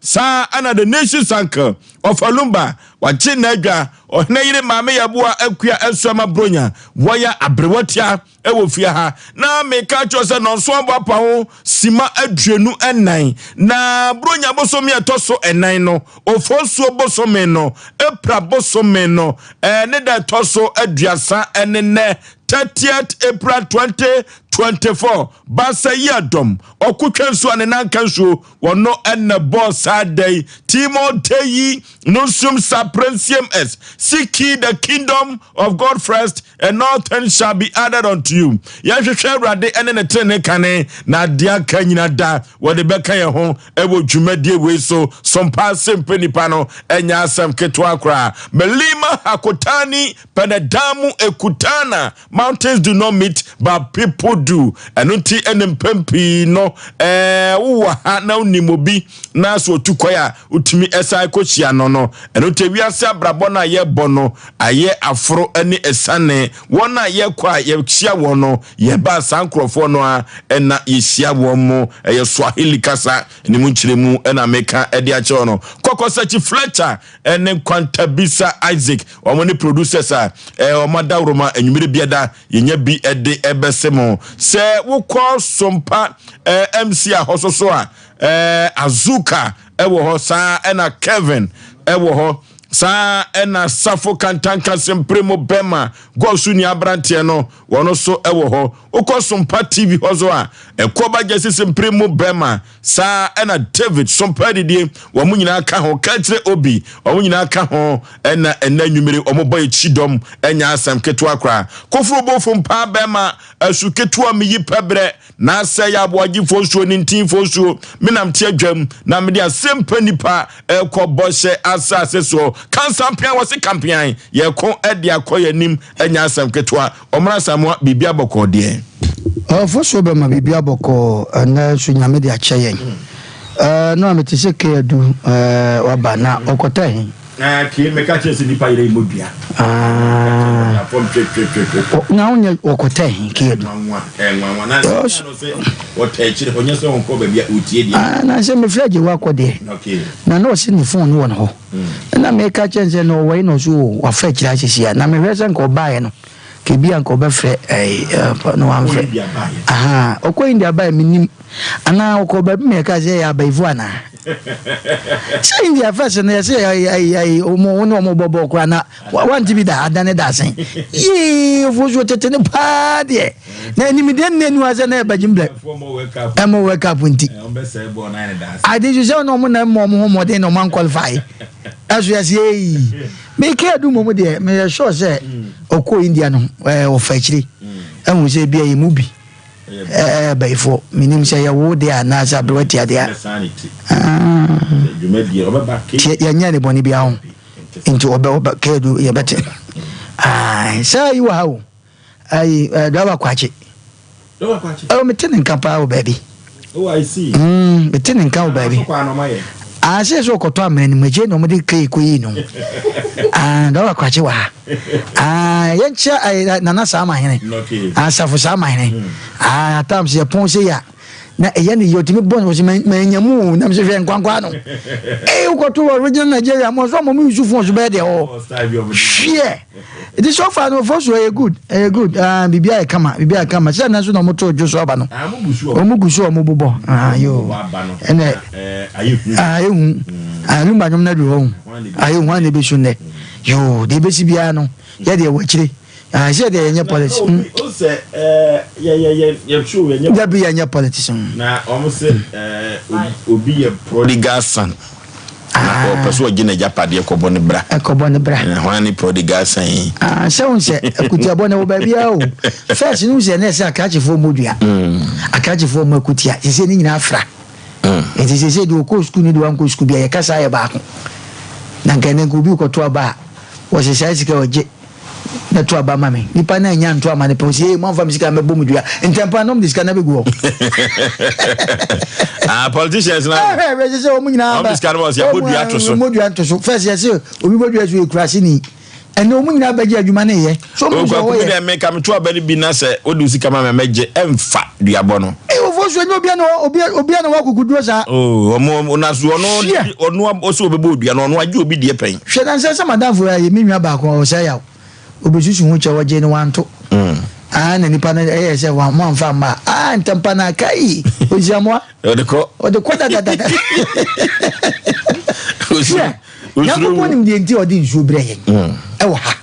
Saa ɛna the nation's uncle Ɔfa Lumba wagye n'adwa. Ɔhene yere Maame Yeboah Akua Asuama Bronya wɔyɛ aberewatia wɔ fie ha. Na meka kyerɛ sɛ nɔnso abɔ apa ho sima 24 na Bronya bosome a ɛtɔ so ɛnan no, Oforsuo bosome no, April bosome no, ne da ɛtɔ so 30 ne nnɛ, 30th April 2024. Baasa yi adɔm ɔko twa nsuo a ne nan ka nsuo, wɔno ɛna bɔɔ saa da yi. Timotei nusum saprensium es, seek ye the kingdom of God first and all things shall be added unto you. Yɛhwehwɛ Awurade ɛne ne tenene kane, na adeɛ aka nyina da wɔde bɛka yɛn ho. Ɛwɔ dwumadie wei so, sompa ase mpɛ nipa no ɛnyɛ asɛm ketewa koraa. Melima hakotani pɛnɛdamu ekutana, mountains do not meet but people do. Ɛno nti ɛne mpɛn pii no wowɔ ha na wonim obi na so otu kwan a wotumi ɛsan kɔhyia no. Ɛno nti wiase abrabɔ no a yɛbɔ no ayɛ aforo ne ɛsane. Wɔn a yɛkɔ a yɛhyia wɔn no, yɛba saa nkurɔfoɔ no a ɛna yɛhyia wɔn mo. Ɛyɛ Swahili kasa ne mu nkyerɛmu ɛna meka ɛde akyerɛw no. Kɔkɔsakyi Fletcher ɛne Nkwantabisa Isaac, wɔn ne producers a wɔn adaworoma anwummere biada yɛnya bi ɛde ɛbɛsɛ mo. Sɛ wokɔ Sompa MC a hɔ so so a Azuka ɛwɔ hɔ saa, ɛna Kevin ɛwɔ hɔ saa, ɛna Safo Kantanka Sempere mu bɛma gɔɔso ni aberanteɛ no, wɔn nso ɛwɔ hɔ. Wokɔ Sompa TV hɔ so a, ɛkɔba gyesi Sempere mu bɛma saa, ɛna David Sompa didie, wɔn nyinaa ka ho. Kakyire obi, wɔn nyinaa ka ho. Ɛna ɛna nwumire wɔn bɔ akyi dɔm, ɛnya asɛm ketewa koraa. Koforo bofo mpa bɛma asu ketewa mi yi pɛbrɛ n'asɛ yɛ aboagyefoɔ nsuo ne ntinfoɔ nsuo. Menam te adwam na mede asɛm pa nipa ɛkɔ bɔhyɛ asase soɔ. Kansampean wɔ se kampean yɛko ɛde akɔ yɛn anim, ɛnya asɛm ketewa. Ɔmra Samoa, biribi abɔkɔɔ deɛ? Ɔfo so bɛma biribi abɔkɔɔ. Ɛnɛ nso Nyame de akyɛ yɛn. No a mete sɛ keadu waba na ɔkɔtɔ he. Kee mɛka kyerɛ sɛ nipa yerɛ mmɔ dua. Fam twetwetwetwe. Na wonyɛ wɔkɔtɔ he keadu. Nwanwa na sɛ wɔtɛ akyire hɔ nyɛ sɛ wɔnkɔ baabi a ɔtie deɛ. Na sɛ mefrɛ gye wakɔ deɛ na ɔse ne phone no wɔ ne hɔ, ɛna meka kyerɛ sɛ na ɔwɔ yi na ɔso wafa akyire ahyehye a na mehwɛ sɛ nka ɔbaeɛ no kebi a nka ɔbɛfrɛ na wamfrɛ. Ɔkɔ India baeɛ, menim anaa ɔkɔ baabi ma yɛka sɛ ɛyɛ abayifo anaa sɛ India first no yɛsɛ ɔmo wo ne ɔmo bɔ bɔɔl koraa na wante bi da adane da asen yee ofosuo tete ne paa deɛ na animdeɛ nna aniwa sɛ na ɛbɛgye mbrɛ ɛmɔ World Cup nti ade nso sɛ ɔne ɔmo na mmɔ ɔmo ho mmɔden na ɔmo anqualify. Ɛso yɛsɛ yɛyi meka adu mmom deɛ meyɛ sure sɛ ɔkɔɔ India no ɔfa akyire ɛhu sɛ bia yɛ mu bi bɛyifoɔ. Menim sɛ yɛwo deɛ anaasɛ aberewa tia deɛ yɛnyɛ ne bɔne bia ho nti ɔbɛ kɛdu yɛbɛte sɛ yi wɔ ha o. Ayi driver Kwakye ɛwɔ mete ne nka paa wɔ baabi. Mete ne nka wɔ baabi ase sɛ ɔkɔtɔ amena no mu akyire na ɔmode kei kɔyii no. Driver Kwakye wɔ ha. Yɛnkyɛ Nana saa mahene asafo saa mahene atam sɛ yɛpɔn sɛ yɛ a na ɛyɛ ne yɛ ɔtumi bɔ ne wɔ sɛ manya mu o nam sɛ hwɛ nkwankwa no ee wokɔto wɔ original Nigeria mo so ɔmɔ mu yusu fon so bɛyɛ deɛ hɔ hweɛ. Nti so far no fo so ɛyɛ good, ɛyɛ good. Biribi ayɛ kama, biribi ayɛ kama sɛ ɛnɛ nso na ɔmo to dwo so aba no, ɔmo gu so ɔmo bobɔ. Yo, ɛnɛ ayɛ hu. Lumba nwom no aduru hɔ hu ayɛ hu ana ebesu nnɛ. Yo, deɛ ebesi biara no yɛ deɛ wɔ akyire sɛ deɛ yɛnyɛ politics. Dabi, yɛnyɛ politics. Na ɔmo sɛ obi yɛ prodigal son na ɔpɛ so ɔgye n'agyapadeɛ kɔbɔ ne bra. Ɛkɔbɔ ne bra. Hwan ne prodigal son yi? Sɛ wo sɛ akutiabɔ no wɔ baabiara o. First no sɛ na ɛsɛ akrakyefoɔ mmɔ dua, akrakyefoɔ mmɔ akutia. Sɛ ne nyinaa fra nti sɛ deɛ ɔkɔ sukuu ne deɛ wankɔ sukuu bia yɛkasa yɛ baako. Na nka ɛnɛ nka obi kɔto aba a wɔsɛ saa sika ɔgye na to aba ma me, nipa na nya nto ama ne pɛ ɔsɛ ee mo anfa mi sika mɛbɔ mu dua ntɛmpa na ɔmo de sika na bɛ gu hɔ. Ah, politicians na. Ɛhɛ ɛhɛ sɛ wɔn nyinaa ba wɔn sika no wɔn sɛ yɛbɔ dua to so. Wɔn dua to so. First yɛ sɛ obi bɔ dua so ekura se ni. Ɛnɛ wɔn nyinaa bɛgye adwuma no yɛ. So wɔn nso Kwaku wɔyɛ. mi dɛ meka meto aba no bi na sɛ wode wo sika ma me mɛgye ɛmfa duabɔ no. Ee ofo so enye obia na obi obia na wakokuduro saa. Oh ɔmo na so ɔno Hwɛ. ɔno ɔsɛ ɔbɛbɔ odua no ɔno agye obi deɛ pɛn. Hwɛ na nsɛ sɛ madamfo yi me nua baako ɔsɛ yaw obesusu ho kyɛ ɔgye no wanto. Ah na nipa no ɛyɛ sɛ wɔn mo anfa mma ah ntɛmpa na kai osiamoa. Ɔde kɔ. Ɔde kɔ dadadada. Hwɛ Nyankopɔn nim deɛ nti a ɔde nsuo brɛ yɛn ɛwɔ ha.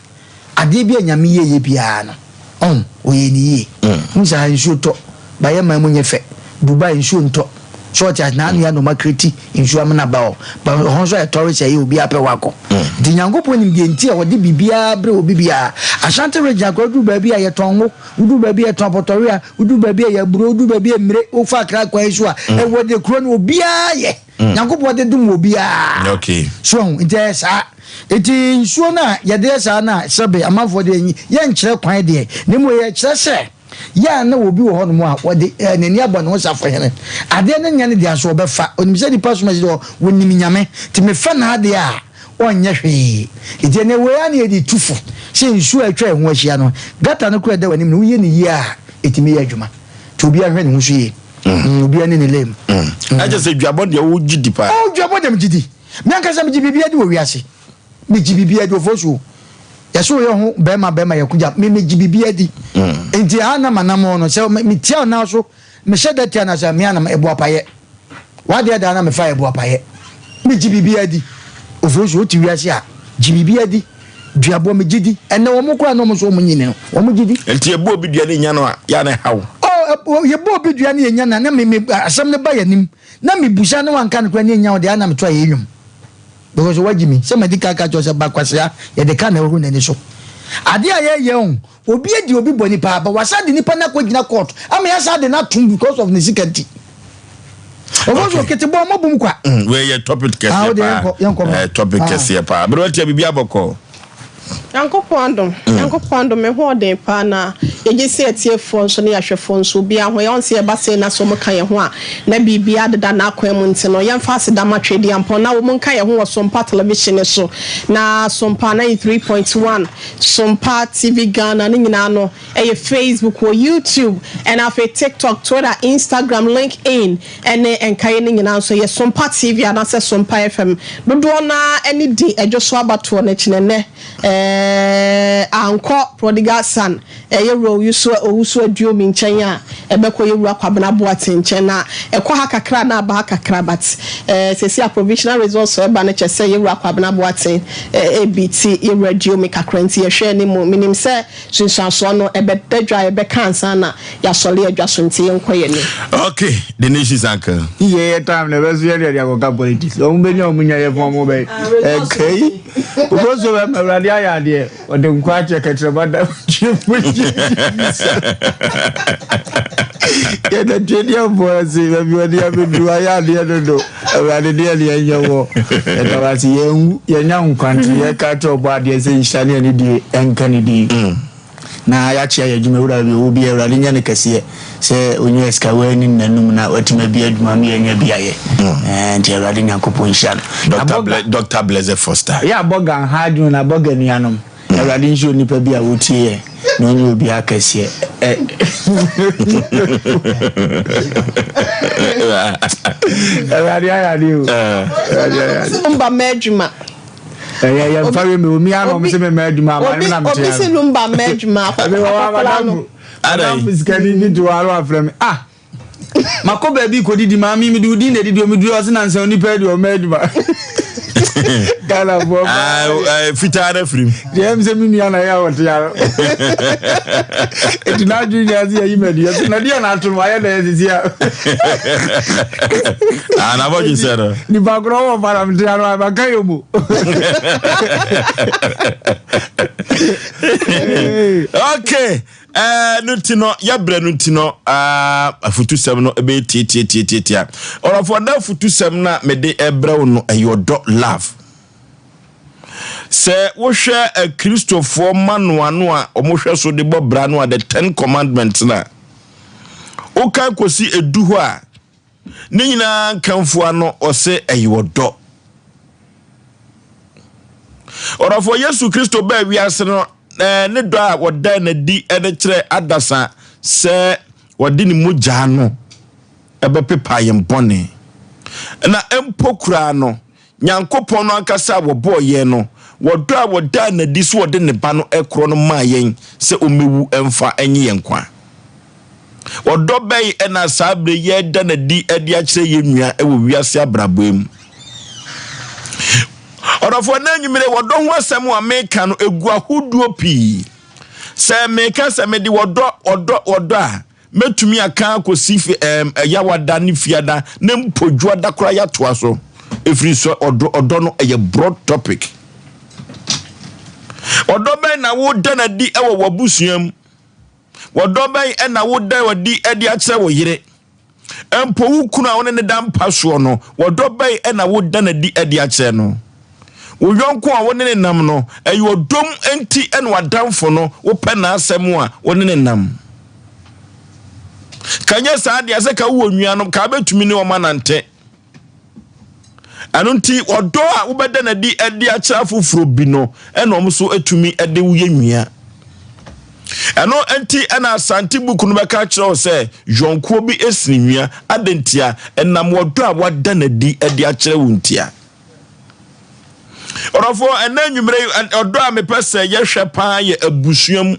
Adeɛ bi a Nyame yɛyɛ biara no, ɔn, ɔyɛ no yie. Wohu sɛ ha nsuo tɔ, but yɛn man mu nyɛ fɛ. Dubai nsuo ntɔ. So ɔte ase? N'ano yɛ a na ɔma kreti nsuo amena ba hɔ. But ɛhɔ nso ayɛ tourist ɛyɛ obiara pɛ hɔ akɔ. Nti Nyankopɔn nim deɛ nti a ɔde biribiara brɛ obi biara. Ashanti region koraa woduru baabi a yɛtɔn ngo, woduru baabi a yɛtɔn apɔtɔwea, woduru baabi a yɛ aburo, woduru baabi a mmire, wofa Accra kwan yi so a, ɛwɔ deɛ kuro no obiara yɛ. Mm. Nyankopɔn de dom obiara. Okay. So ahu nti ɛyɛ saa. Nti nsuo no a yɛde yɛ saa no a sɛbe amanfoɔ deɛ yɛnkyerɛ kwan deɛ na mmom yɛkyerɛ sɛ yɛ a na obi wɔ hɔnom a wɔde eh, n'ani abɔ ne ho safohene. Adeɛ no nyɛ ne deɛ nso ɔbɛfa. Onim sɛ nipa som asi deɛ wɔnim Nyame. Nti mefa n'adeɛ a ɔnyɛ hwee. Nti ɛnɛ wei a na yɛde tu fo sɛ nsuo a atwa ɛho ahyia no gata no koraa ɛda w'anim no woyɛ no yie a ɛtumi yɛ adwuma. Nti obiara nhwɛ ne ho so yie. Mm. Obiara ne ne lame. Mm. Ɛkyɛ sɛ dwabɔ deɛ wogye di paa. Oh, dwabɔ deɛ megye di. Me ankasa megye biribi adi wɔ wiase. Megye biribi adi ofo so. Yɛsɛ woyɛ ho bɛrima bɛrima yɛ kogya. Me megye biribi adi. Mm. Nti a na manam no sɛ metia ɔnan so mehyɛ da tia na sɛ me anam ɛbo apayɛ. Wadeɛ da na mefa ɛbo apayɛ. Megye biribi adi. Ofo so wote wiase a gye biribi adi. Duabɔ megye di. Ɛnɛ wɔn koraa na wɔn nso wɔn nyini no wɔn gye di. Nti yɛbɔ obi dua ne nya no a yɛ a na ɛha wo. Oh yɛbɔ obi dua ne yɛnya no a na me me asɛm no ba yɛn anim na mebusa na wanka no koraa ne yɛnya wo deɛ a na meto a yɛ nnwom because wagye mi sɛ madi kan ka kyerɛ sɛ ba kwasea yɛde ka na ɛhoro n'ani so adeɛ a yɛyɛ o obi adi obi bɔ nipa but wasa de nipa no akɔgyina court ama yɛasa de no atom because of ne sika nti. Ɔfɔ so kete bɔ ɔmɔ bum kwa. Mm, wei yɛ topic kɛseɛ ah, paa. Yɛnkɔ eh, topic ah. kɛseɛ paa. Bere watia biribi abɔkɔ. Nyankopɔn adom, mm. Nyankopɔn adom, me ho ɔden paa na yɛgye sɛ atiefoɔ nso ne ahwɛfoɔ nso obiara ho yɛn sɛ yɛba sei na sɛ wɔn ka yɛn ho a na biribiara deda n'akwan mu nti no yɛmfa aseda ma Tweediampɔn na wɔn nka yɛn ho wɔ Sompa television so na Sompa 93.1 Sompa TV Ghana ne nyinaa no Ɛyɛ Facebook, wɔ YouTube, ɛna afei TikTok, Twitter, Instagram, LinkedIn, ɛne nkaeɛ no nyinaa nso ɛyɛ Sompa TV anaasɛ Sompa FM. Dodoɔ no ara ani di ɛdwo so abatoɔ no akyi na ɛnnɛ ɛɛ ankɔ Prodigal Son ɛyɛ Wura Owusu Owusu Aduomi nkyɛn a ɛbɛkɔ yɛ Wura Kwabena Boateng nkyɛn na ɛkɔ ha kakra na aba ha kakra but ɛɛ seesei a provisional results ɛba no kyɛ sɛ yɛ Wura Kwabena Boateng ɛɛ bi ti yɛ Wura Aduomi kakra nti yɛhwɛ anim menim sɛ Nsunsuansoɔ no, ɛbɛda dwa a yɛbɛka ansa na yɛasɔre adwa so nti yɛnkɔ yɛn anim. Okay, the nation's uncle. Iye yɛ time na ɛbɛso yɛ deɛ de akɔka politics. Wɔn bɛ nya wɔn nya yɛ fɔn wɔn bɛ ɛkɛyi. Oboso bɛ ma awurade ayɛ adeɛ. Ɔde nkwa akyɛ kɛkyerɛma da tie mu Yɛda tie deɛ bɔ ase baabi ɔde abɛduru ayɛ adeɛ dodo. Awurade deɛ deɛ nyɛ wɔ. Yɛda wo ase yɛnwu yɛnya nkwa nti yɛka kyerɛ ɔbɔ adeɛ sɛ nhyira ne anidie ɛnka ne din. Mm. Na yɛakyea yɛ adwuma wura bi obi Awurade nyɛ no kɛseɛ sɛ ɔnya sika wani nanum na watumi abi adwuma ma yɛnya bi ayɛ. Mm. Eh, nti Awurade Nyankopɔn nhyira no. Dr. Ble Dr. Blessed Foster. Yɛ abɔ gan ha adwene na abɔ gan nuanom. Awurade nhyira onipa bi a wotie yɛ na ɔnyɛ obi akɛseɛ. Awurade ayɛ ade o. Awurade ayɛ ade. Lumba mma adwuma. Ɛyɛ yɛ nfa wei mi omi ano ɔmo sɛ mi mma adwuma ama mi na mi tia. Obi si lumba mma adwuma akɔkɔla no. Madam sikani bi to aro afrɛ mi ah. Makɔ baabi kɔdidi maame mede wo din na ɛdidi ɔmeduru ɔse nansa onipa adi ɔma adwuma Ghanafoɔ ah, eh, fitaa no afirim deɛ ɛm sɛ me nua na ɛyɛ a wɔte ano ɛti n'adwene nyinaa sɛ yɛyi madi ɛso na deɛ na ato no ayɛ na ɛsisi a ah, na bɔdwe sɛ no nipa korɔ wɔ fa na mete ano a maka yɛ mu okay Ɛɛ no nti no, yɛbrɛ no nti no, afutusɛm no ɛbɛyɛ tiatiatiatiatia. Ɔrɔfoɔ na afutusɛm no a mede ɛbrɛ wo no ɛyɛ ɔdɔ love. Sɛ wohwɛ Akristofoɔ manoa no a wɔhwɛ so de bɔ bra no a the Ten Commandments no a wokan kɔsi edu hɔ a Ne nyinaa nkamfo ano ɔse ɛyɛ ɔdɔ. Ɔdɔfoɔ Yesu Kristo baa wiase no, ne dɔ a wɔdaa no adi de kyerɛ adasa sɛ wɔde ne mogyaa no ɛbɛpepa yɛn bɔne. Na mpo koraa no, Nyankopɔn no ankasa a wɔbɔɔ yɛn no, wɔdɔ a wɔdaa no adi sɛ ɔde ne ba no korɔ no maa yɛn sɛ ɔmmɛwu mfa nye yɛn nkwa. Ɔdɔ bɛn na saa bere yi yɛreda no adi de akyerɛ yɛn nua wɔ wiase abrabɔ yi mu? Ɔdɔfoɔ, na anwummere wɔdɔ ho asɛm a meka no egu ahodoɔ pii. Sɛ meka sɛ mede wɔdɔ ɔdɔ ɔdɔ a, mɛtumi aka akɔsi ɛɛm Yawada ne Fiada ne mpo Dwoada koraa yɛatoa so. Ɛfiri sɛ ɔdɔ ɔdɔ no ɛyɛ broad topic. Ɔdɔ bɛn na woda no adi wɔ w'abusua mu? Ɔdɔ bɛn na woda adi de akyerɛ wo yere? Mpo wo kunu a wo ne no da mpa soɔ no, ɔdɔ bɛn na woda no adi de akyerɛ no? Wo yɔnko a wo ne no nam no, ɛyɛ ɔdɔ mu nti na w'adamfo no wopɛ n'asɛm a wo ne no nam. Ka nyɛ saa deɛ sɛ ka wowɔ nuanom ka wobɛtumi ne wɔn anante. Ɛno nti, ɔdɔ a wobɛda no adi de akyerɛ afoforɔ bi no, ɛna wɔn nso atumi de wo yɛ nwia. Ɛno nti ɛna Asante book no bɛka akyerɛ wo sɛ yɔnkoɔ bi sini nwia. Adɛn ntia? Ɛnam ɔdɔ a wada no adi de akyerɛ wo ntia. Ɔdɔfoɔ, ɛnɛ anwummerɛ yi, ɔdɔ a mepɛ sɛ yɛhwɛ paa yɛ abusua mu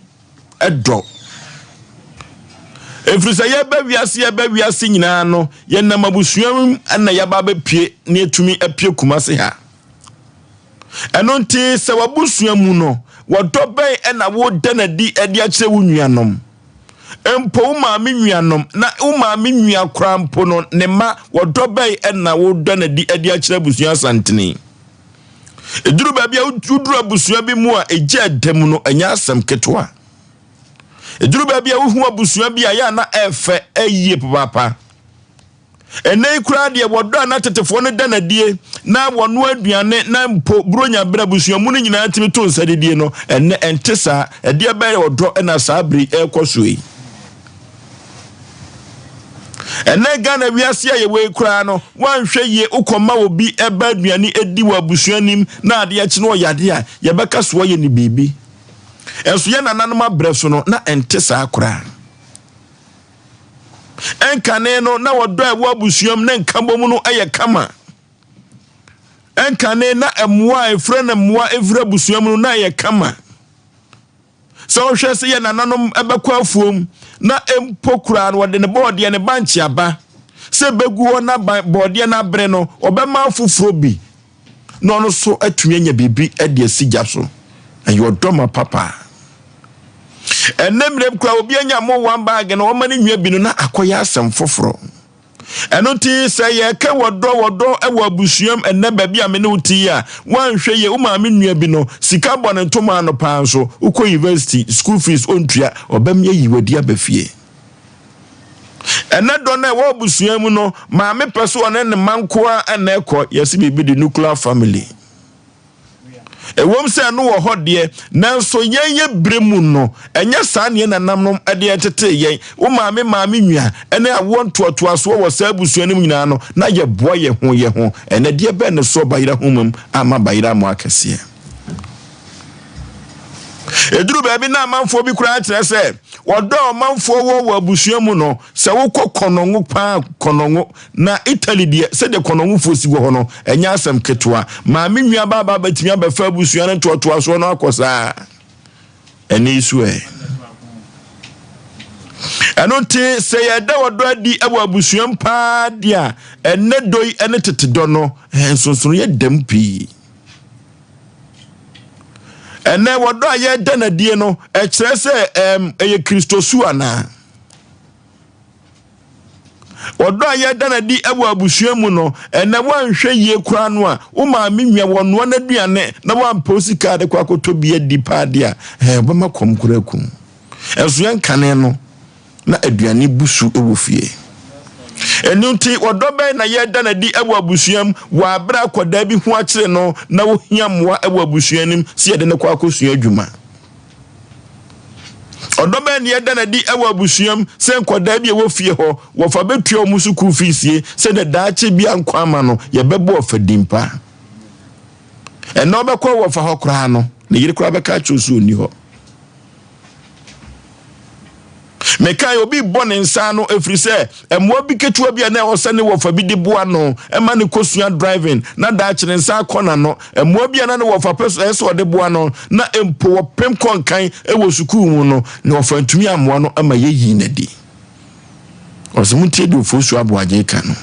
dɔ. Ɛfiri sɛ yɛba wiase yɛba wiase nyinaa no, yɛnam abusua mu na yɛaba abɛpue na yɛtumi apue Kumase ha. Ɛno nti sɛ w'abusua mu no, wɔdɔ bɛn na woda no adi de akyerɛ wo nuanom? Mpo wo maame nuanom na wo maame nua koraa mpo no, ne mma, wɔdɔ bɛn na woda no adi de akyerɛ abusua asantene? Ɛduru baabi a woduru abusua bi mu a ɛgya ɛda mu no, ɛnyɛ asɛm ketewa. Ɛduru baabi a wohu abusua bi a yɛ a na ɛfɛ ɛyie papaapa. Ɛnɛ yi koraa deɛ wɔdɔ a na tetefoɔ no da no adie na wɔnoa aduane na mpo buronya berɛ abusua mu no nyinaa tumi to nsa didie no, ɛnɛ ɛnte saa. Ɛdeɛ bɛyɛ ɔdɔ na saa bere ɛrekɔ so yi. Ɛnɛ Ghana wiase a yɛwɔ yi koraa no, woanhwɛ yie wokɔma obi ɛba aduane ɛdi wɔ abusua nim na adeɛ akyi no ɔyade a, yɛbɛka so ayɛ no biribi. Ɛnso yɛn nananom abrɛ so no, na ɛnte saa koraa. Ɛnkane no, na wɔdɔ a ɛwɔ abusua mu ne nkabom no yɛ kama. Ɛnkane na mmoa a ɛfiri na mmoa ɛfiri abusua mu no na ɛyɛ kama. Sɛ wohwɛ sɛ yɛ nananom bɛkɔ afuom na mpo koraa no wɔde ne bɔɔdeɛ ne bankye aba sɛ bɛgu hɔ na bɔɔdeɛ no abere no ɔbɛma afoforɔ bi na ɔno nso atumi anya biribi de asi gya so. Ɛyɛ ɔdɔ ma papa. Ɛnnɛ mmerɛm koraa obi anya mo one bag na ɔma ne nua bi no na akɔyɛ asɛm foforɔ. Ɛno nti, sɛ yɛka wɔdɔ wɔdɔ wɔ abusuam ɛnnɛ baabi a me ne wo te yi a, woanhwɛ yie, wo maame nua bi no, sika bɔ ne ntoma ano paa nso, wokɔ university, school fees ɔntua, ɔbɛm ayi w'adi aba fie. Ɛnnɛ dɔ no a ɛwɔ abusua mu no, maame pɛ so ɔne ne mma nko ara na ɛkɔ, yɛse biribi de nuclear family. Ɛwom sɛ ɛno wɔ hɔ deɛ, nanso yɛn yɛ berɛ mu no, ɛnyɛ saa na yɛn nananom de yɛn tetee yɛn. Wo maame maame nua ne awoɔ ntoatoasoɔ wɔ saa abusua no mu nyinaa no, na yɛboa yɛn ho yɛn ho. Ɛnnɛ, deɛ bɛn na ɛsɔɔ bayerɛ ahoma mu amma bayerɛ ammɔ akɛseɛ? Ɛduru baabi na amanfoɔ bi koraa kyerɛ sɛ ɔdɔ a ɔmanfoɔ wɔ wɔ abusua mu no, sɛ wokɔ kɔnɔngo paa kɔnɔngo Na Italy deɛ, sɛdeɛ kɔnɔngofoɔ si wɔ hɔ no, ɛnyɛ asɛm ketewa. Maame nuabaa bɛtumi abɛfa abusua no ntoatoasoɔ no akɔ saa. Ɛne yi so ɛ. Ɛno nti, sɛ yɛda ɔdɔ adi wɔ abusuam paa deɛ a, ɛnnɛ dɔ yi ne tete dɔ no, nsonsonoeɛ dam pii. Ɛnnɛ wɔdɔ a yɛda no adie no, ɛkyerɛ sɛ ɛyɛ Kristosu anaa? Ɔdɔ a yɛda no adi wɔ abusua mu no, ɛnnɛ woanhwɛ yie koraa no a, wo maame nua wɔnoa n'aduane na woampɛ wo sika de kɔ akɔtɔ bi adi paa de a, ɛɛ ɔbɛma kɔm koraa akum. Ɛnso yɛn kane no, na aduane bu so wɔ fie. Ɛno nti, ɔdɔ bɛn na yɛda no adi wɔ abusua mu wɔ abere akwadaa bi ho akyere no na ohia mmoa wɔ abusua no mu sɛ yɛde no kɔ akɔsua adwuma? Ɔdɔ bɛn na yɛda no adi wɔ abusua mu sɛ nkwadaa bi a ɛwɔ fie hɔ wɔfa bɛtua wɔn sukuu fees sie sɛdeɛ daakye bi a nkwa ama no yɛbɛbɔ ɔfa din pa? Ɛnna ɔbɛkɔ wɔfa hɔ koraa no, ne yere koraa bɛka akyerɛ sɛ ɔnni hɔ. Mekae obi bɔ ne nsa ano ɛfiri sɛ mmoa bi ketewa bi a na ɛwɔ sɛ ne wɔfa bi de boa no ma ne kɔsua driving na daakye ne nsa akɔ n'ano. Mmoa bi a na ne wɔfa pɛ sɛ ɛsɛ ɔde boa no na mpo wɔpem kɔ nkan wɔ sukuu mu no, ne wɔfa ntumi ammoa no ma yɛyii no adi. Ɔsɛ montie deɛ Ofosu Aboagye ka no.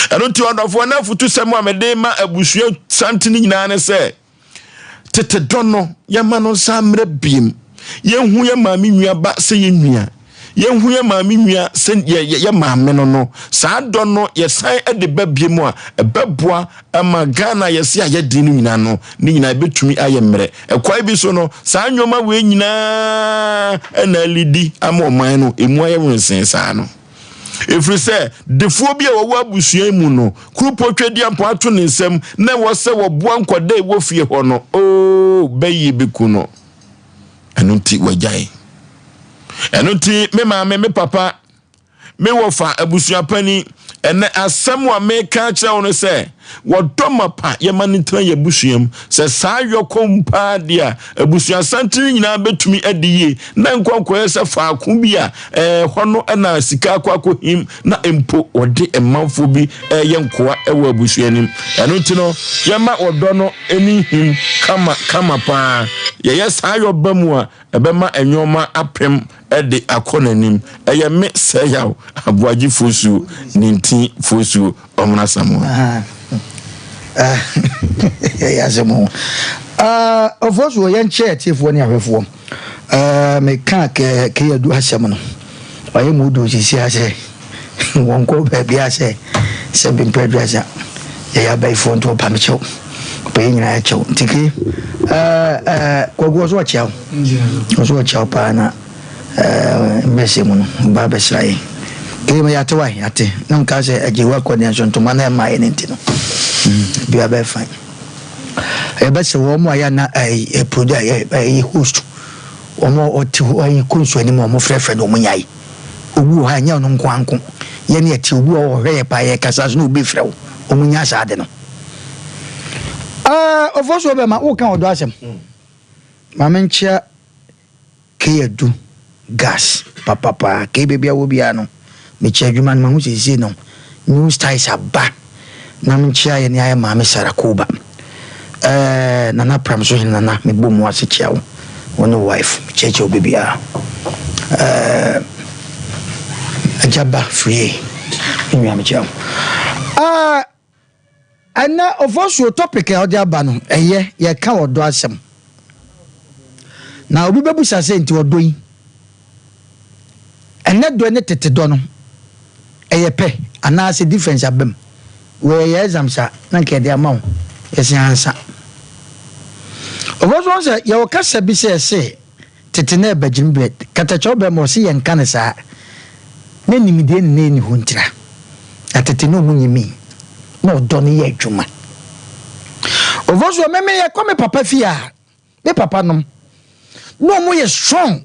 Ɛno nti ɔdɔfoɔ na afutusɛm a mede ma abusua santene nyinaa ne sɛ tete dɔ no yɛma no nsa mmerɛ biem. Yɛnhu yɛ maame nua ba sɛ yɛ nua. Yɛnhu yɛ maame nua sɛ yɛ yɛ maame no no. Saa dɔ no yɛsan de ba biem a ɛbɛboa ama Ghana yɛse ayɛ den no nyinaa no ne nyinaa ɛbɛtumi ayɛ mmerɛ. Ɛkwae bi so no saa nneɛma wei nyinaa na alidi ama ɔman no emu ayɛ wensee saa no. Ɛfiri sɛ defoɔ bi a wɔwɔ abusua mu no kurupo Twedeampɔn ato ne nsam na ɛwɔ sɛ wɔboa nkwadaa ɛwɔ fie hɔ no oo bɛyie bɛku no. Ɛno nti wagyae. Ɛno nti me maame me papa Me wɔfa, abusua panin, ɛnɛ asɛm a meka akyerɛ wo no sɛ, wɔdɔ mapa yɛma no ntena yɛn abusua mu. Sɛ saa yɔ kɔ mu paa deɛ a, abusua santene nyinaa bɛtumi adi yie na nkɔ nkɔyɛ sɛ faako bi a ɛhɔ no na sika akɔ akɔhim na mpo wɔde mmanfoɔ bi ɛyɛ nkoa wɔ abusua nim. Ɛno nti no, yɛma wɔdɔ no ani him kama kama paa. Yɛyɛ saa yɔ ba mu a, ɛbɛma nneɛma apem de akɔ n'anim. Ɛyɛ me sɛyaw Aboagye Fosuo Ninti Fosuo Ɔmena Asamoah. Ɛyɛ asɛm o. Ɔfosuo yɛnkyɛ atiefoɔ ne ahwɛfoɔ. Meka kɛyɛdu asɛm no. Ɔyɛ mu du sisi asɛ wɔnkɔ baabi asɛ sɛ mpempɛ aduasa yɛyɛ abayifoɔ nti ɔpa me kyɛw. Ɔpɛ yɛ nyinaa kyɛw. Nti ke kwaku ɔso ɔkyea wo. Ɔso ɔkyea wo paa na mmɛsɛ mu no ɔba abɛsra yɛn. Ke ma yɛate wa yɛate. Na nka sɛ agye wa kɔ deɛ nso ntoma na ɛma yɛ ne nti no. Bia bɛyɛ fine. Yɛbɛsɛ wɔn a yɛ na ɛyɛ producer ɛyɛ host. Wɔn a wɔte hɔ ayi kɔ nsuo anim a wɔfrɛfrɛ no wɔn nyae. Obi wɔ hɔ a ɛnyɛ ɔno nko ara nko. Yɛn yɛte obi wɔ hɔ ɔhwɛ yɛ paa yɛkasa so na obi frɛ wo. Wɔn nya saa ade no. Ɛɛ Ofosuo bɛma woka ɔdɔ asɛm. Maame nkyea Keyadu gas papapaa. Kei baabi a wɔ biara no mekyɛ adwuma no mahu seesei no new styles aba. Na menkyea yɛne ayɛ maame Sarah Koba. Eh, Nana Pram so hene Nana, mebɔ mu ase kyea wo, wo ne wo wife, mekyerɛkyerɛ wo baabiara. Eh, Agya Ba Frie, me nua mekyea wo. Ah, ɛnɛ Ofosuo topic a ɔde aba no, ɛyɛ yɛka ɔdɔ asɛm. Na obi bɛbusa sɛ nti ɔdɔ yi, ɛnɛ dɔ ne tete dɔ no, ɛyɛ pɛ anaasɛ difference aba mu? Wei yɛ exams a na nka yɛde ama wo yɛse ansa. Ɔfɔ so wɔn sɛ yɛwɔ kasa bi sɛ yɛse tete na ɛba gyim berɛ katakyɛw bɛrima ɔse yɛnka no saa na nimdeɛ ne na ɛni hɔ ntira na tete na ɔmu nyimi na ɔdɔ no yɛ adwuma. Ɔfɔ so meme yɛkɔ me papa fie a me papa nom na ɔmo yɛ strong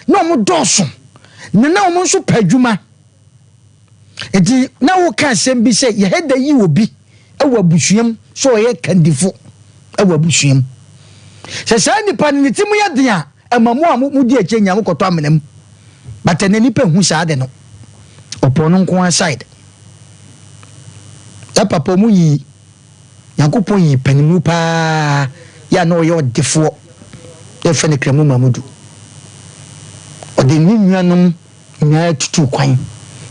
na ɔmo dɔɔso na na ɔmo nso pɛ adwuma nti na woka asɛm bi sɛ yɛhɛ da yi obi wɔ abusua mu sɛ ɔyɛ kandifo wɔ abusua mu sɛ saa nipa no ne ti mu yɛ den a ɛma mo a mo di akyire nyinaa mokɔtɔ amena mu but ɛnɛ nipa hu saa de no ɔpɔ no nko aside yɛ papa ɔmo yi Nyankopɔn yii panimu paa yi a na ɔyɛ ɔdefoɔ, na yɛfrɛ no Kramu Mamudu. Ɔde ne nuanom nyinaa tutuu kwan.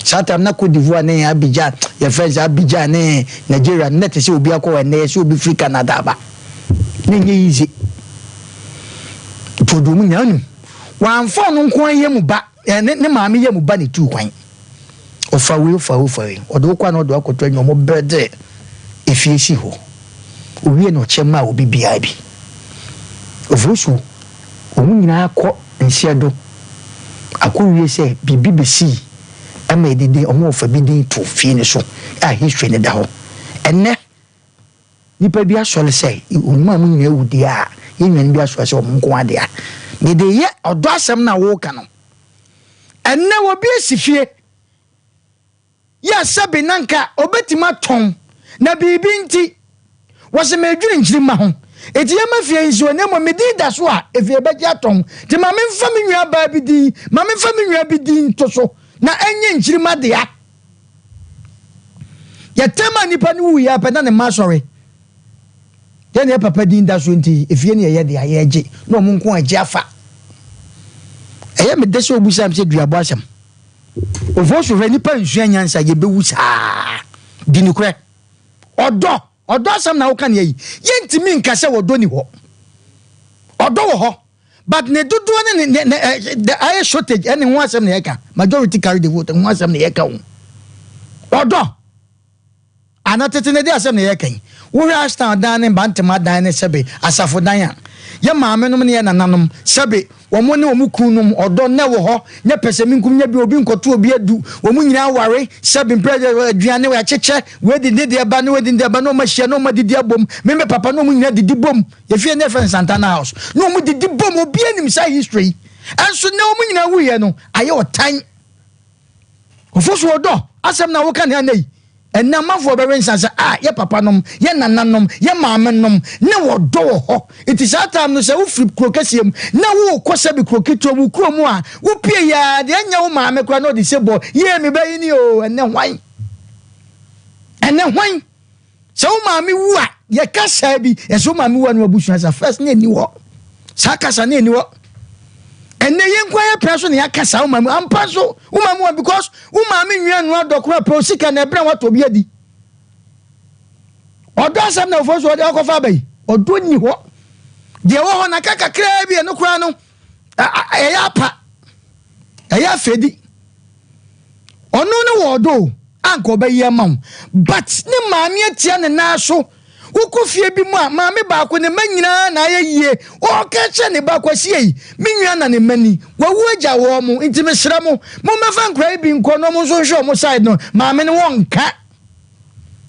Saa time na Cote d'Ivoire ne Abidjan, yɛfrɛ no sɛ Abidjan ne Nigeria no, na ɛte sɛ obi akɔ hɔ ɛnnɛ, yɛsɛ obi firi Canada aba. Na ɛnyɛ easy. Nti ɔde wɔn nyinaa, wonim, wamfa ɔno nko ara yam ba, ne, ne maame yam ba na ɛtuu kwan. Ɔfa wei, ɔfa wei, ɔfa wei. Ɔde wo kɔ a na ɔde wo akɔto anwia, wɔn brɛ efie si hɔ. Owie na ɔkyɛ maa obi biara bi. Ofosu, wɔn nyinaa kɔ nseɛ do akɔwie sɛ biribi bɛsii ɛma yɛde din, wɔn ɔfa bi din to fie no so a history no da hɔ. Ɛnnɛ, nnipa bi asɔre sɛ wɔn a wɔn nyinaa awu deɛ a, yɛn nuanom bi asɔre sɛ wɔn nko ara dea. Mede yɛ ɔdɔ asɛm no a woreka no. Ɛnnɛ obi asi fie yɛ sɛbe na nka obetumi atɔn na biribi nti Wɔse medwene nkyirimma ho. Enti yɛmma fie nsi hɔ na mmom me din da so a, efie bɛgye atɔn. Nti ma memfa me nua baa bi din, ma memfa me nua bi din nto so na ɛnyɛ nkyirimma dea. Yɛtɛm a nipa no wuiɛ ara pɛ na ne mma asɔre. Yɛn na yɛ papa din da so nti efie no yɛyɛ dea, yɛgye na wɔn nko agye afa. Ɛyɛ me dɛ sɛ wobisaa me sɛ duabɔ asɛm. Ofosu hwɛ nipa nsua nyansa yɛbɛwu saa. Di nokorɛ. Ɔdɔ, ɔdɔ asɛm na woka nea yi. Yɛntumi nka sɛ ɔdɔ ni hɔ. Ɔdɔ wɔ hɔ, but ne dodoɔ ne ne ne eh, the ayɛ shortage ɛne ho asɛm na yɛka. Majority carry the vote ho asɛm na yɛka o. Ɔdɔ, ana tete ne de asɛm na yɛka yi. Wohwɛ Ashtown dan ne Bantama dan ne sɛbe asafo dan a, yɛ maamenom ne yɛ nananom sɛbe Wɔn ne wɔn kununom, ɔdɔ na ɛwɔ hɔ, nyɛ pɛsɛmenkum, nyɛ bi obi nkɔto obi adu. Wɔn nyinaa ware, sɛbe mpɛ aduane, wɔakyekyɛ, wei de ne deɛ ba, ne wei de ne deɛ ba, na wɔn ahyia, na wɔn adidi abom. Me me papa na wɔn nyinaa didi bom. Yɛfie ne yɛfrɛ no Santana House. Na wɔn didi bom, obiara nim saa history yi. Ɛnso nnɛ wɔn nyinaa wuiɛ no, ayɛ ɔtan. Ofosu ɔdɔ asɛm na woka ne ana yi. Ɛnnɛ amanfoɔ bɛwe nsa sɛ ah yɛ papa nom, yɛ nana nom, yɛ maame nom ne wɔdɔ wɔ hɔ. Nti saa time no sɛ wofiri kuro kɛseɛ mu na worekɔ sɛbi kuro ketewa mu, kuro mu a wopie yi ara deɛ ɛnyɛ wo maame koraa na ɔde se bɔ yee me ba yi ni oo ɛnnɛ hwan? Ɛnnɛ hwan? Sɛ wo maame wu a, yɛka saa bi, yɛsɛ wo maame wu a na wabusua sa first na ɛni hɔ. Saa kasa na ɛni hɔ. Ɛnɛ yɛn nko ayɛ pɛn so na yɛaka saa wo maame ampa nso wo maame wa because wo maame nwia nua dɔ koraa pɛ osika na ɛbrɛ watɔ bi adi. Ɔdɔ asɛm na ofo so ɔde akɔfa aba yi. Ɔdɔ nni hɔ. Deɛ ɛwɔ hɔ na ka kakraa bi ɛno koraa no ɛyɛ apa. Ɛyɛ afɛdi. Ɔno ne wɔ ɔdɔ o, anka ɔbɛyi ama wo. But ne maame atia ne nan so. Wokɔ fie bi mu a, maame baako ne mma nyinaa na ayɛ yie. Ɔka kyerɛ ne ba Kwasi ei, me nua na ne mma ni. Wawu agya wɔn mo, nti mesrɛ mo, mommɛfa nkwadaa yi bi nkɔ na wɔn nso nhwɛ wɔn side no. Maame no wɔnka.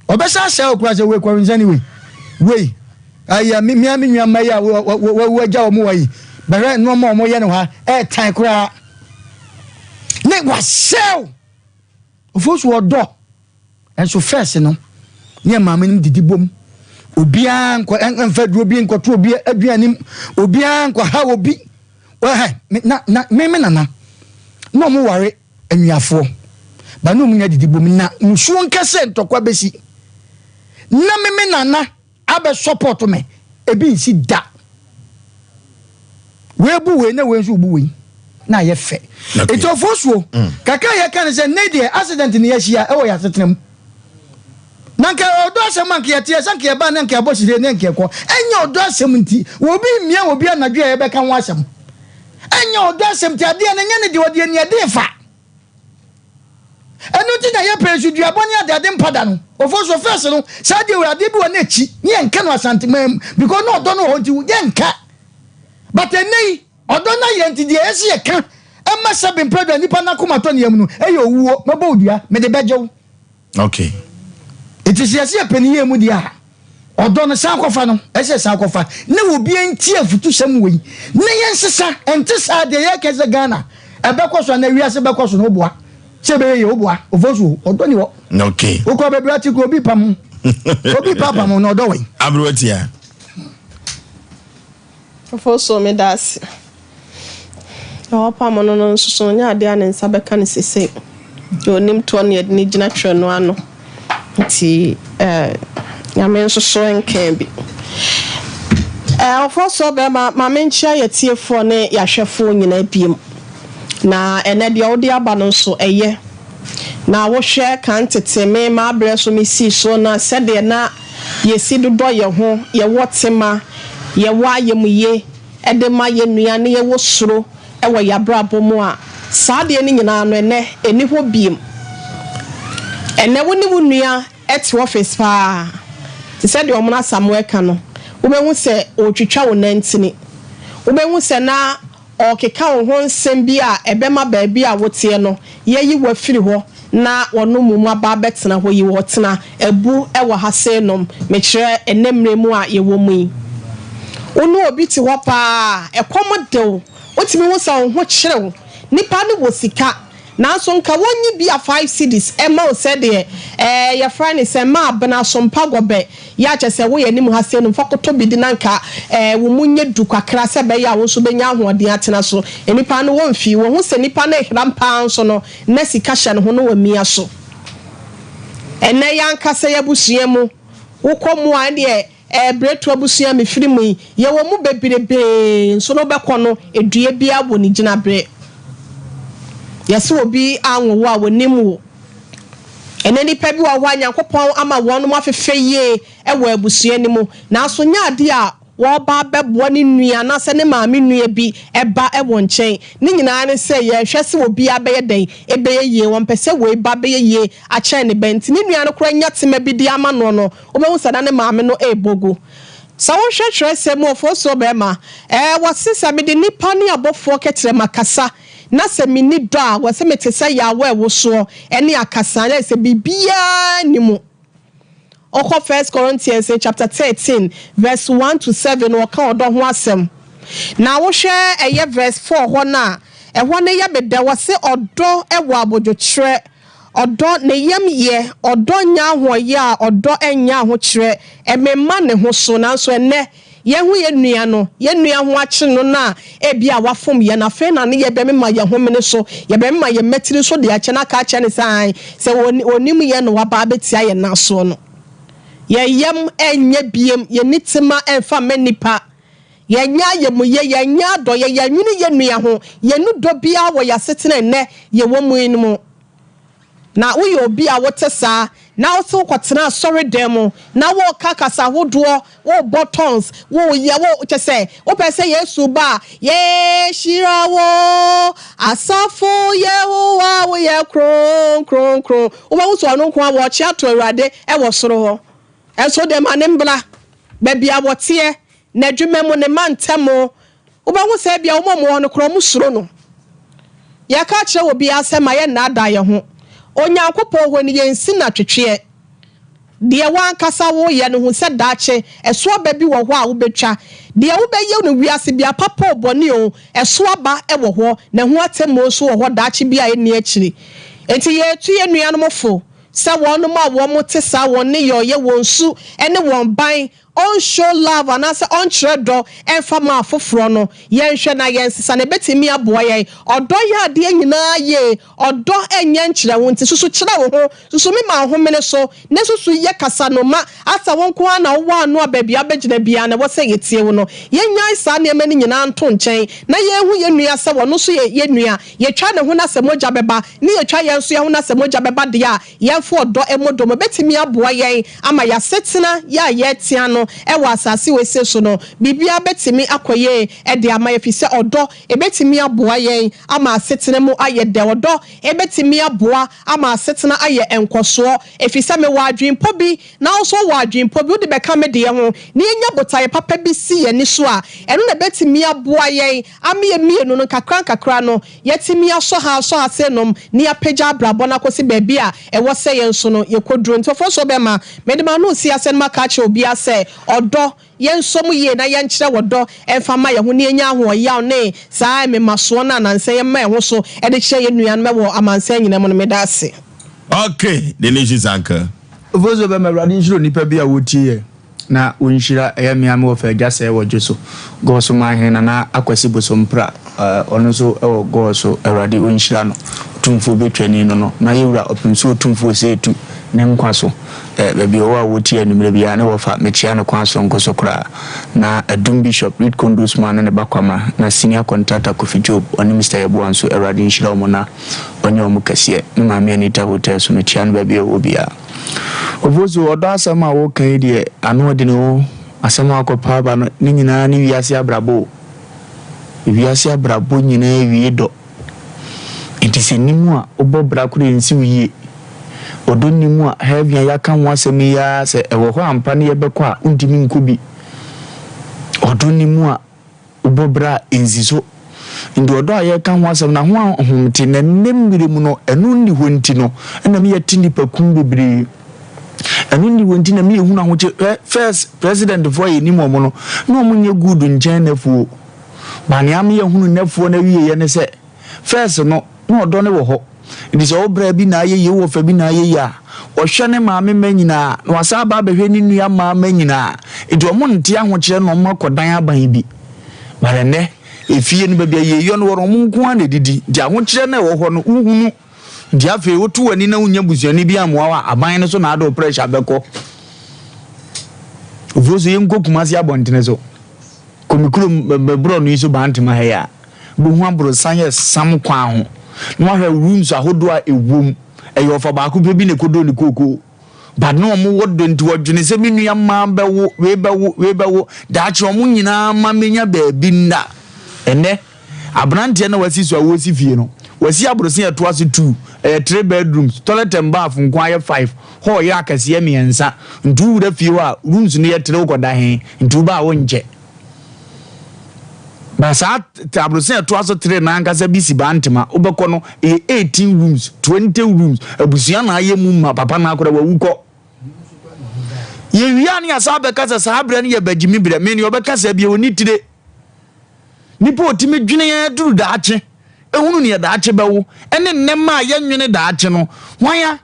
Ɔbɛsan asɛe wo koraa sɛ wei kɔwensani wei. Wei, ayi me me nua mma yi a wawu agya wɔn wɔ yi. Bɛhwɛ nneɛma a wɔyɛ no ha, ɛɛtan koraa. Ne wasɛw. Ofo so ɔdɔ. Nso first no, ne maame no didi bom. Obiara nkɔ mfa aduro bi nkɔto obi aduane mu. Obiara nkɔ ha obi. Wɔhɛ na na me me nana na wɔn ware anuafoɔ. Ba na wɔn nyinaa didi bom na musuo nkɛsɛ ntɔkwa bɛsi. Na me me nana abɛ support me ebi nsi da. Wei bu wei na wei nso bu wei na ayɛ fɛ. Eti ofosuo mm. Kakra yɛ ka ne sɛ nnɛ deɛ accident ne yɛahyia ɛwɔ yɛ asetena mu. Na nka ɔdɔ asɛm a nka yɛteɛ sɛ nka yɛba ne nka yɛbɔ hyire ne nka yɛkɔ. Ɛnyɛ ɔdɔ asɛm nti obi mmia obi anadwo a yɛbɛka ho asɛm. Ɛnyɛ ɔdɔ asɛm nti adeɛ no nyɛ ne deɛ ɔde aniɛden fa. Ɛno nti na yɛpɛ nso duabɔ ne adeade mpa da no. Ofosuo first no saa deɛ wei adeɛ bi wɔ n'akyi ne yɛnka no Asanteman mu because na ɔdɔ no wɔ hɔ nti yɛnka. But ɛnnɛ yi ɔdɔ no ayera nti deɛ ɛsɛ yɛka ɛma sɛbe mprɛdu a nipa no akoma tɔ ne yam no ɛyɛ owuo. Mɛbɔ wo dua mede bɛgye wo. Okay. Nti sɛ yɛsɛ yɛpɛ ne yie mu deɛ a, ɔdɔ no san kɔfa no, ɛsɛ san kɔfa na obi ntie afutusɛm wei na yɛnsesa. Ɛnte saa deɛ yɛka sɛ Ghana ɛbɛkɔ so anaa wiase bɛkɔ so no woboa sɛ ɛbɛyɛ yie woboa ofosuo ɔdɔ ni hɔ. Okay. Wokɔ baabi ate kuro obi pam obi pa pam na ɔdɔ wɛn. Aberewa tia. Ofosuo meda ase. Deɛ ɔpam no no nso so ɔnyɛ adeɛ a ne nsa bɛka no sesei. Deɛ ɔnim toɔ no yɛde no gyina twerɛ no ano. Nti eh, Nyame nso so nkaa bi. Eh, Ofosuo bɛrima, ma menkyea yɛtiefoɔ ne yɛahwɛfoɔ nyinaa biom. Na ɛnɛ deɛ wode aba no nso ɛyɛ. Na wohwɛ kan tete me m'abrɛ so mesii so na sɛdeɛ na yɛsi dodɔ yɛn ho, yɛwɔ tema, yɛwɔ ayamye de ma yɛn nua na yɛwɔ suro wɔ yɛn abrabɔ mu a, saa adeɛ no nyinaa no ɛnnɛ ɛnni hɔ biom. Ɛnnɛ wo ne wo nua te office paa, te sɛ deɛ Ɔmono Asamoah ka no, wobɛhu sɛ ɔretwitwa wo nantini. Wobɛhu sɛ na ɔrekeka wo ho nsɛm bi a ɛbɛma baabi a woteɛ no, yɛayi wo afiri hɔ na wɔn mmom aba abɛtena hɔ yi, wɔtena abu wɔ ha seinom, mekyerɛ ɛnnɛ mmerɛ mu a yɛwɔ mu yi. Wo ne obi te hɔ paa a, ɛkɔm de wo, wotumi hu sɛ wo ho kyere wo, nipa no wɔ sika. Nanso nka wɔnyi bi a 5 cedis ɛma wo sɛdeɛ ɛɛ yɛfrɛ ne sɛ ma abena sompa gɔbɛ yɛ akyɛ sɛ woyɛ anim ha sei no, mfa kɔtɔ bi di na nka ɛɛ wo mu nyɛ du kakra sɛ ɛbɛyɛ a wo nso bɛnya ahoɔden atena so. Nnipa no wɔmfii wɔhu sɛ nnipa no rehram paa nso no, na sika hyɛ ne ho na wamia so. Ɛnnɛ yɛn ankasa yɛn abusua mu, wokɔ mu a ɛndeɛ ɛɛ Bretu abusua a mefiri mu yi, yɛwɔ mu bebirebee nso no wobɛkɔ no, dua biara wɔ ne gyinaberɛ. Yɛse obi anwo wo a, wɔnim wo. Ɛnnɛ nnipa bi wɔ hɔ a Nyankopɔn ama wɔnom afefɛ yie wɔ abusua no mu, nanso nyɛ adeɛ a wɔreba abɛboa ne nua anaasɛ ne maame nua bi ba wɔ nkyɛn. Ne nyinaa ne sɛ yɛrehwɛ sɛ obiara bɛyɛ dɛn bɛyɛ yie. Wɔmpɛ sɛ wei ba bɛyɛ yie akyɛn ne ba nti ne nua no koraa nya tema bi de ama noɔ no, wobɛhu sɛ na ne maame no rebɔ gu. Sɛ wohwɛ twerɛsɛm mu, Ofosuo barima, ɛɛ, wɔse sɛ mede nnipa ne abɔfoɔ kɛtrɛma kasa na sɛ menni dɔ a, wɔse mete sɛ yaawa a ɛwosoɔ ne akasaa, na ayɛ sɛ biribiara nni mu. Ɔkɔ First Corinthians chapter 13 verse 1 to 7 no, ɔka ɔdɔ ho asɛm. Na wohwɛ ɛyɛ verse 4 hɔ no a, ɛhɔ no yɛ me dɛ, wɔse ɔdɔ wɔ abodwokyerɛ, ɔdɔ ne yam yɛ, ɔdɔ nyɛ ahoɔyɛ a, ɔdɔ nyɛ ahokyerɛ, ɛmema ne ho so. Nanso ɛnnɛ, Yɛahu yɛn nua no, yɛn nua ho akyere no no a ebia wafom yɛn. Afei na ne yɛbɛmema yɛn homene so, yɛbɛmema yɛn mmatiri so de akyɛ no aka akyerɛ no sɛ aane, sɛ ɔnim yɛn na waba abɛtia yɛn nan soɔ no. Yɛn yam nyɛ biem, yɛnni tema mfa mma nnipa, yɛnyɛ ayamuyɛ, yɛnyɛ adɔeɛ, yɛnnwene yɛn nua ho, yɛnni dɔ biara wɔ yɛn asetena nnɛ yɛwɔ mu yi no mu. Na woyɛ obi a wote saa, na wose wokɔtena asɔredan mu, na woreka kasa hodoɔ, worebɔ tongues, woreyɛ, wo, kyɛ sɛ, wopɛ sɛ Yesu ba a, Yɛhyira wo, asafo Yehowa, woyɛ kronkronkron. Wobɛhu sɛ ɔno nko ara wɔrekyea ato Awurade wɔ soro hɔ. Ɛnso deɛ ma no mbra, baabi a wɔteɛ, n'adwuma mu, ne mantam, Wobɛhu sɛ ebia wɔn a wɔwɔ hɔ no koraa wɔsuro no. Yɛka kyerɛ obiara sɛ ma yɛnnaadaa yɛn ho. Onyankopɔn hɔ no, yɛnsi no atwetweɛ. Deɛ w'ankasa woreyɛ no, hu sɛ daakye ɛso aba bi wɔ hɔ a wobɛtwa. Deɛ wobɛyɛ no wiase biara, papa o, bɔne o, ɛso aba wɔ hɔ, na ɛho atemmuo nso wɔ hɔ daakye bi a ɛnni akyiri. Enti yɛretu yɛn nuanom fo sɛ wɔnom a wɔte saa, wɔn nneyɔeɛ, wɔn su ne wɔn ban ɔnshow love anaasɛ ɔnkyerɛ dɔ mfa ma afoforɔ no, yɛnhwɛ na yɛnsesa no, ɛbɛtumi aboa yɛn. Ɔdɔ yɛ adeɛ nyinaa yie, ɔdɔ nyɛ nkyerɛho nti susu kyerɛ wo ho, susu me ma wo homene so, ne susu yɛ kasa no ma asɛ wo nko ara na wowɔ ano a baabi a wobɛgyina biara no ɛwɔ sɛ yɛtie wo no. Yɛnnyae saa nneɛma no nyinaa nto nkyɛn na yɛnhu yɛn nua sɛ ɔno nso yɛ yɛn nua, yɛtwa ne ho na sɛ mogya bɛba ne yɛtwa yɛn nso yɛn ho na sɛ mogya bɛba deɛ a, Yɛmfa ɔdɔ mmɔ dɔ mu bɛtumi aboa yɛn ama yɛn asetena yɛ a yɛretea no wɔ asase wesee so no, biribiara bɛtumi akɔ yie de ama yɛn, ɛfiri sɛ ɔdɔ bɛtumi aboa yɛn ama asetena mu ayɛ dɛ. Ɔdɔ bɛtumi aboa ama asetena ayɛ nkɔsoɔ, ɛfiri sɛ mewɔ adwenpɔ bi na wo nso wowɔ adwenpɔ bi, wode bɛka me deɛ ho na yɛnya botaeɛ papa bi si yɛn ani so a, ɛno na ɛbɛtumi aboa yɛn ama yɛn mmienu no nkakrankakra no Yɛatumi asɔ ha asɔ ha sɛ nom na yɛapagya abrabɔ no akɔsi baabi a ɛwɔ sɛ yɛn nso no yɛkɔduru. Nti ɔfoɔ so bɛma mede m'ano resi ase no maka akyerɛ obiara sɛ ɔdɔ, yɛnsɔ mu yie na yɛnkyerɛ ɔdɔ mfa mma yɛn ho na yɛnya ahoɔyaw ne saa mmemasoɔ no a nansa yɛma yɛn ho so de kyerɛ yɛn nuanom wɔ amansan nyinaa mu no. Meda ase. Okay, delicious uncle. Ofosuo bɛma Awurade nhyira onipa bi a ɔtie yɛn. Na wo nhyira ɛyɛ me a me wɔfa agya sɛɛ wɔ dwoso gɔɔso manhene nana akwasi bosompra ɔno nso wɔ gɔɔso awurade ɔnhyira no otumfoɔ bɛtwani no no na yɛwura ɔpemsuo otumfoɔ sɛɛtu ne nkwa so baabi ɔwɔ a wɔtie anwummerɛ biara ne wɔfa mekyea no kwan soronko so koraa na adum bishop reed condos man ne ne ba kwamra na senior contractor kofi job ɔne Mister Yeboah nso awurade nhyira wɔn na ɔnyɛ wɔn kɛseɛ me maame Anita hotel so mekyea no baabi a ɔwɔ biara. Ofosu, ɔdɔ asɛm a woka yi deɛ, ano ɔdene o. Asɛm a akɔpa aba no, ne nyinaa ne wiase abrabɔ o. Wiase abrabɔ nyinaa wie dɔ. Nti sɛ nni mu a, wobɔ bra koraa ɛnsi wo yie. Ɔdɔ nni mu a, heaven a yɛaka ho asɛm yi ara sɛ ɛwɔ hɔ ampa ne yɛbɛkɔ a, wontumi nkɔ bi. Ɔdɔ nni mu a, Wobɔ bra a, ensi so. Nti ɔdɔ a yɛreka ho asɛm no, ho ahomete, na nnɛ mmerɛ mu no, ɛno nni hɔ nti no, ɛna me yɛte nnipakum bebree. Ɛno nni hɔ nti na me yɛhunu ahokye. Hwɛ, first president foɔ a yɛnim wɔn no, na wɔn nyɛ good nkyɛn nnɛfoɔ. Ba nea me yɛhunu nnɛfoɔ no awieɛ ne sɛ, first no, na ɔdɔ no wɔ hɔ. Nti sɛ wo bra bi na ayɛ yie, wo wɔfa bi na ayɛ yie a, ɔhwɛ ne maame mma nyinaa, na wasan aba abɛhwɛ ne nua mmaa mma nyinaa. Nti wɔn nte ahokyerɛ na wɔn akɔdan aban bi. But ɛnnɛ, efie no baabi a yieyɔ no wɔ no, wɔn nko ara na ɛdidi. Nti ahokyerɛ no a ɛwɔ hɔ no, wohunu. Nti afei woto w'ani na wonnya busuani bi ammoa wo a, aban no so na ade wo pressure bɛkɔ. Ofuo so yɛnkɔ Kumasi abɔntene so. Kɔ me kurom me borɔno yi so Bantama ha yi a, wobɛhu aborosan yɛ sam kwan ho na wahwɛ rooms ahodoɔ a ɛwɔ mu. Ɛyɛ ɔfa baako pɛ bi na ɛkɔdɔɔ ne kookoo. But na wɔn wɔ dɔ nti wɔdwene sɛ me nua mmaa bɛwo, wei bɛwo, wei bɛwo, daakye wɔn nyinaa ma menya baabi nna. Ɛnnɛ, aberanteɛ na wasi so a wɔresi fie no, wasi aborosan a ɛtoa so two, ɛyɛ three bedrooms, toilet and bath nko ara yɛ five, hall yɛ akɛseɛ mmiɛnsa. Nti wowura fie hɔ a, rooms no yɛ three wokɔda he, nti woba a wonkyɛ. Na saa aborosan a ɛtoa so three no ankasa bi si Bantama, wobɛkɔ no, ɛyɛ 18 rooms, 20 rooms, abusua na ayɛ mu ma, papa no akora wawu kɔ. Yɛwie a ne yɛasan abɛka sɛ saa berɛ no yɛ bagyimi berɛ, me deɛ ɔbɛka saa bia ɔnni tire. Nipa a ɔtumi dwene ara duru daakye, ɛhunu neɛ daakye bɛwo, ɛne nnɛma a yɛnwene daakye no, hwan a?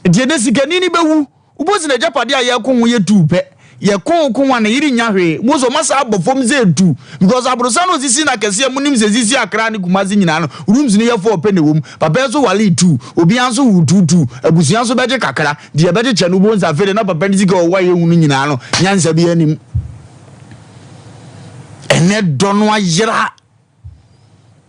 Nti ɛnɛ sikani no bɛwu, Wobɛhu sɛ n'agyapadeɛ a yɛko ho yɛ tuu pɛ. Yɛko ko ho a ne yere nnya hwee. Wobɛhu sɛ ɔma saa bɔ fam sɛ etu. Because aborosan no osisi no akɛseɛ monim sɛ esisi Accra ne Kumasi nyinaa no rooms no yɛ four pɛ na ɛwɔ mu. Papa yi nso waree two. Obiara nso woo two two. Abusua nso bɛgye kakra. Deɛ ɛbɛkyekyɛ no wobɛhu sɛ afei deɛ na papa no sika a ɔwɔ a yɛnhu no nyinaa no nyansa biara nnim. Ɛnɛ dɔ no ayera.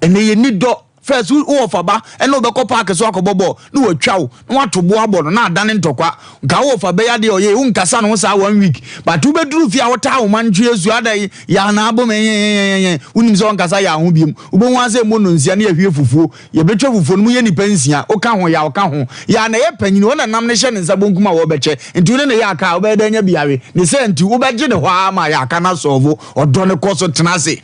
Ɛnɛ yɛnni dɔ. First wo wɔfa ba ɛne wobɛkɔ park so akɔbɔ bɔɔl na watwa wo na wato bo abɔ no na adane ntɔkwa. Nka wo wɔfa bɛyɛ adeɛ ɔyɛ wonkasa ne ho saa one week but wobɛduru fie a wotaa wo ma ntwe asu adɛn yɛ anaa abom ɛnyɛnyɛnyɛnyɛ wonim sɛ ɔnkasa yɛ ho biom. Wobɛhu ara sɛ mmɔ nnɔnsia ne yɛahwie fufuo. Yɛbɛtwa fufuo no moyɛ nnipa nsia woka ho yɛ a ɔka ho yɛ a na ɛyɛ panyini ɔna nam no hyɛ ne nsa bonkum a wɔbɛkyɛ nti wo ne no yɛ aka a wobɛyɛ dɛn anya bi awe ne sɛ nti wobɛgye ne hɔ ara ma yɛ aka no asɔɔvo ɔdɔ no kɔ so tena ase.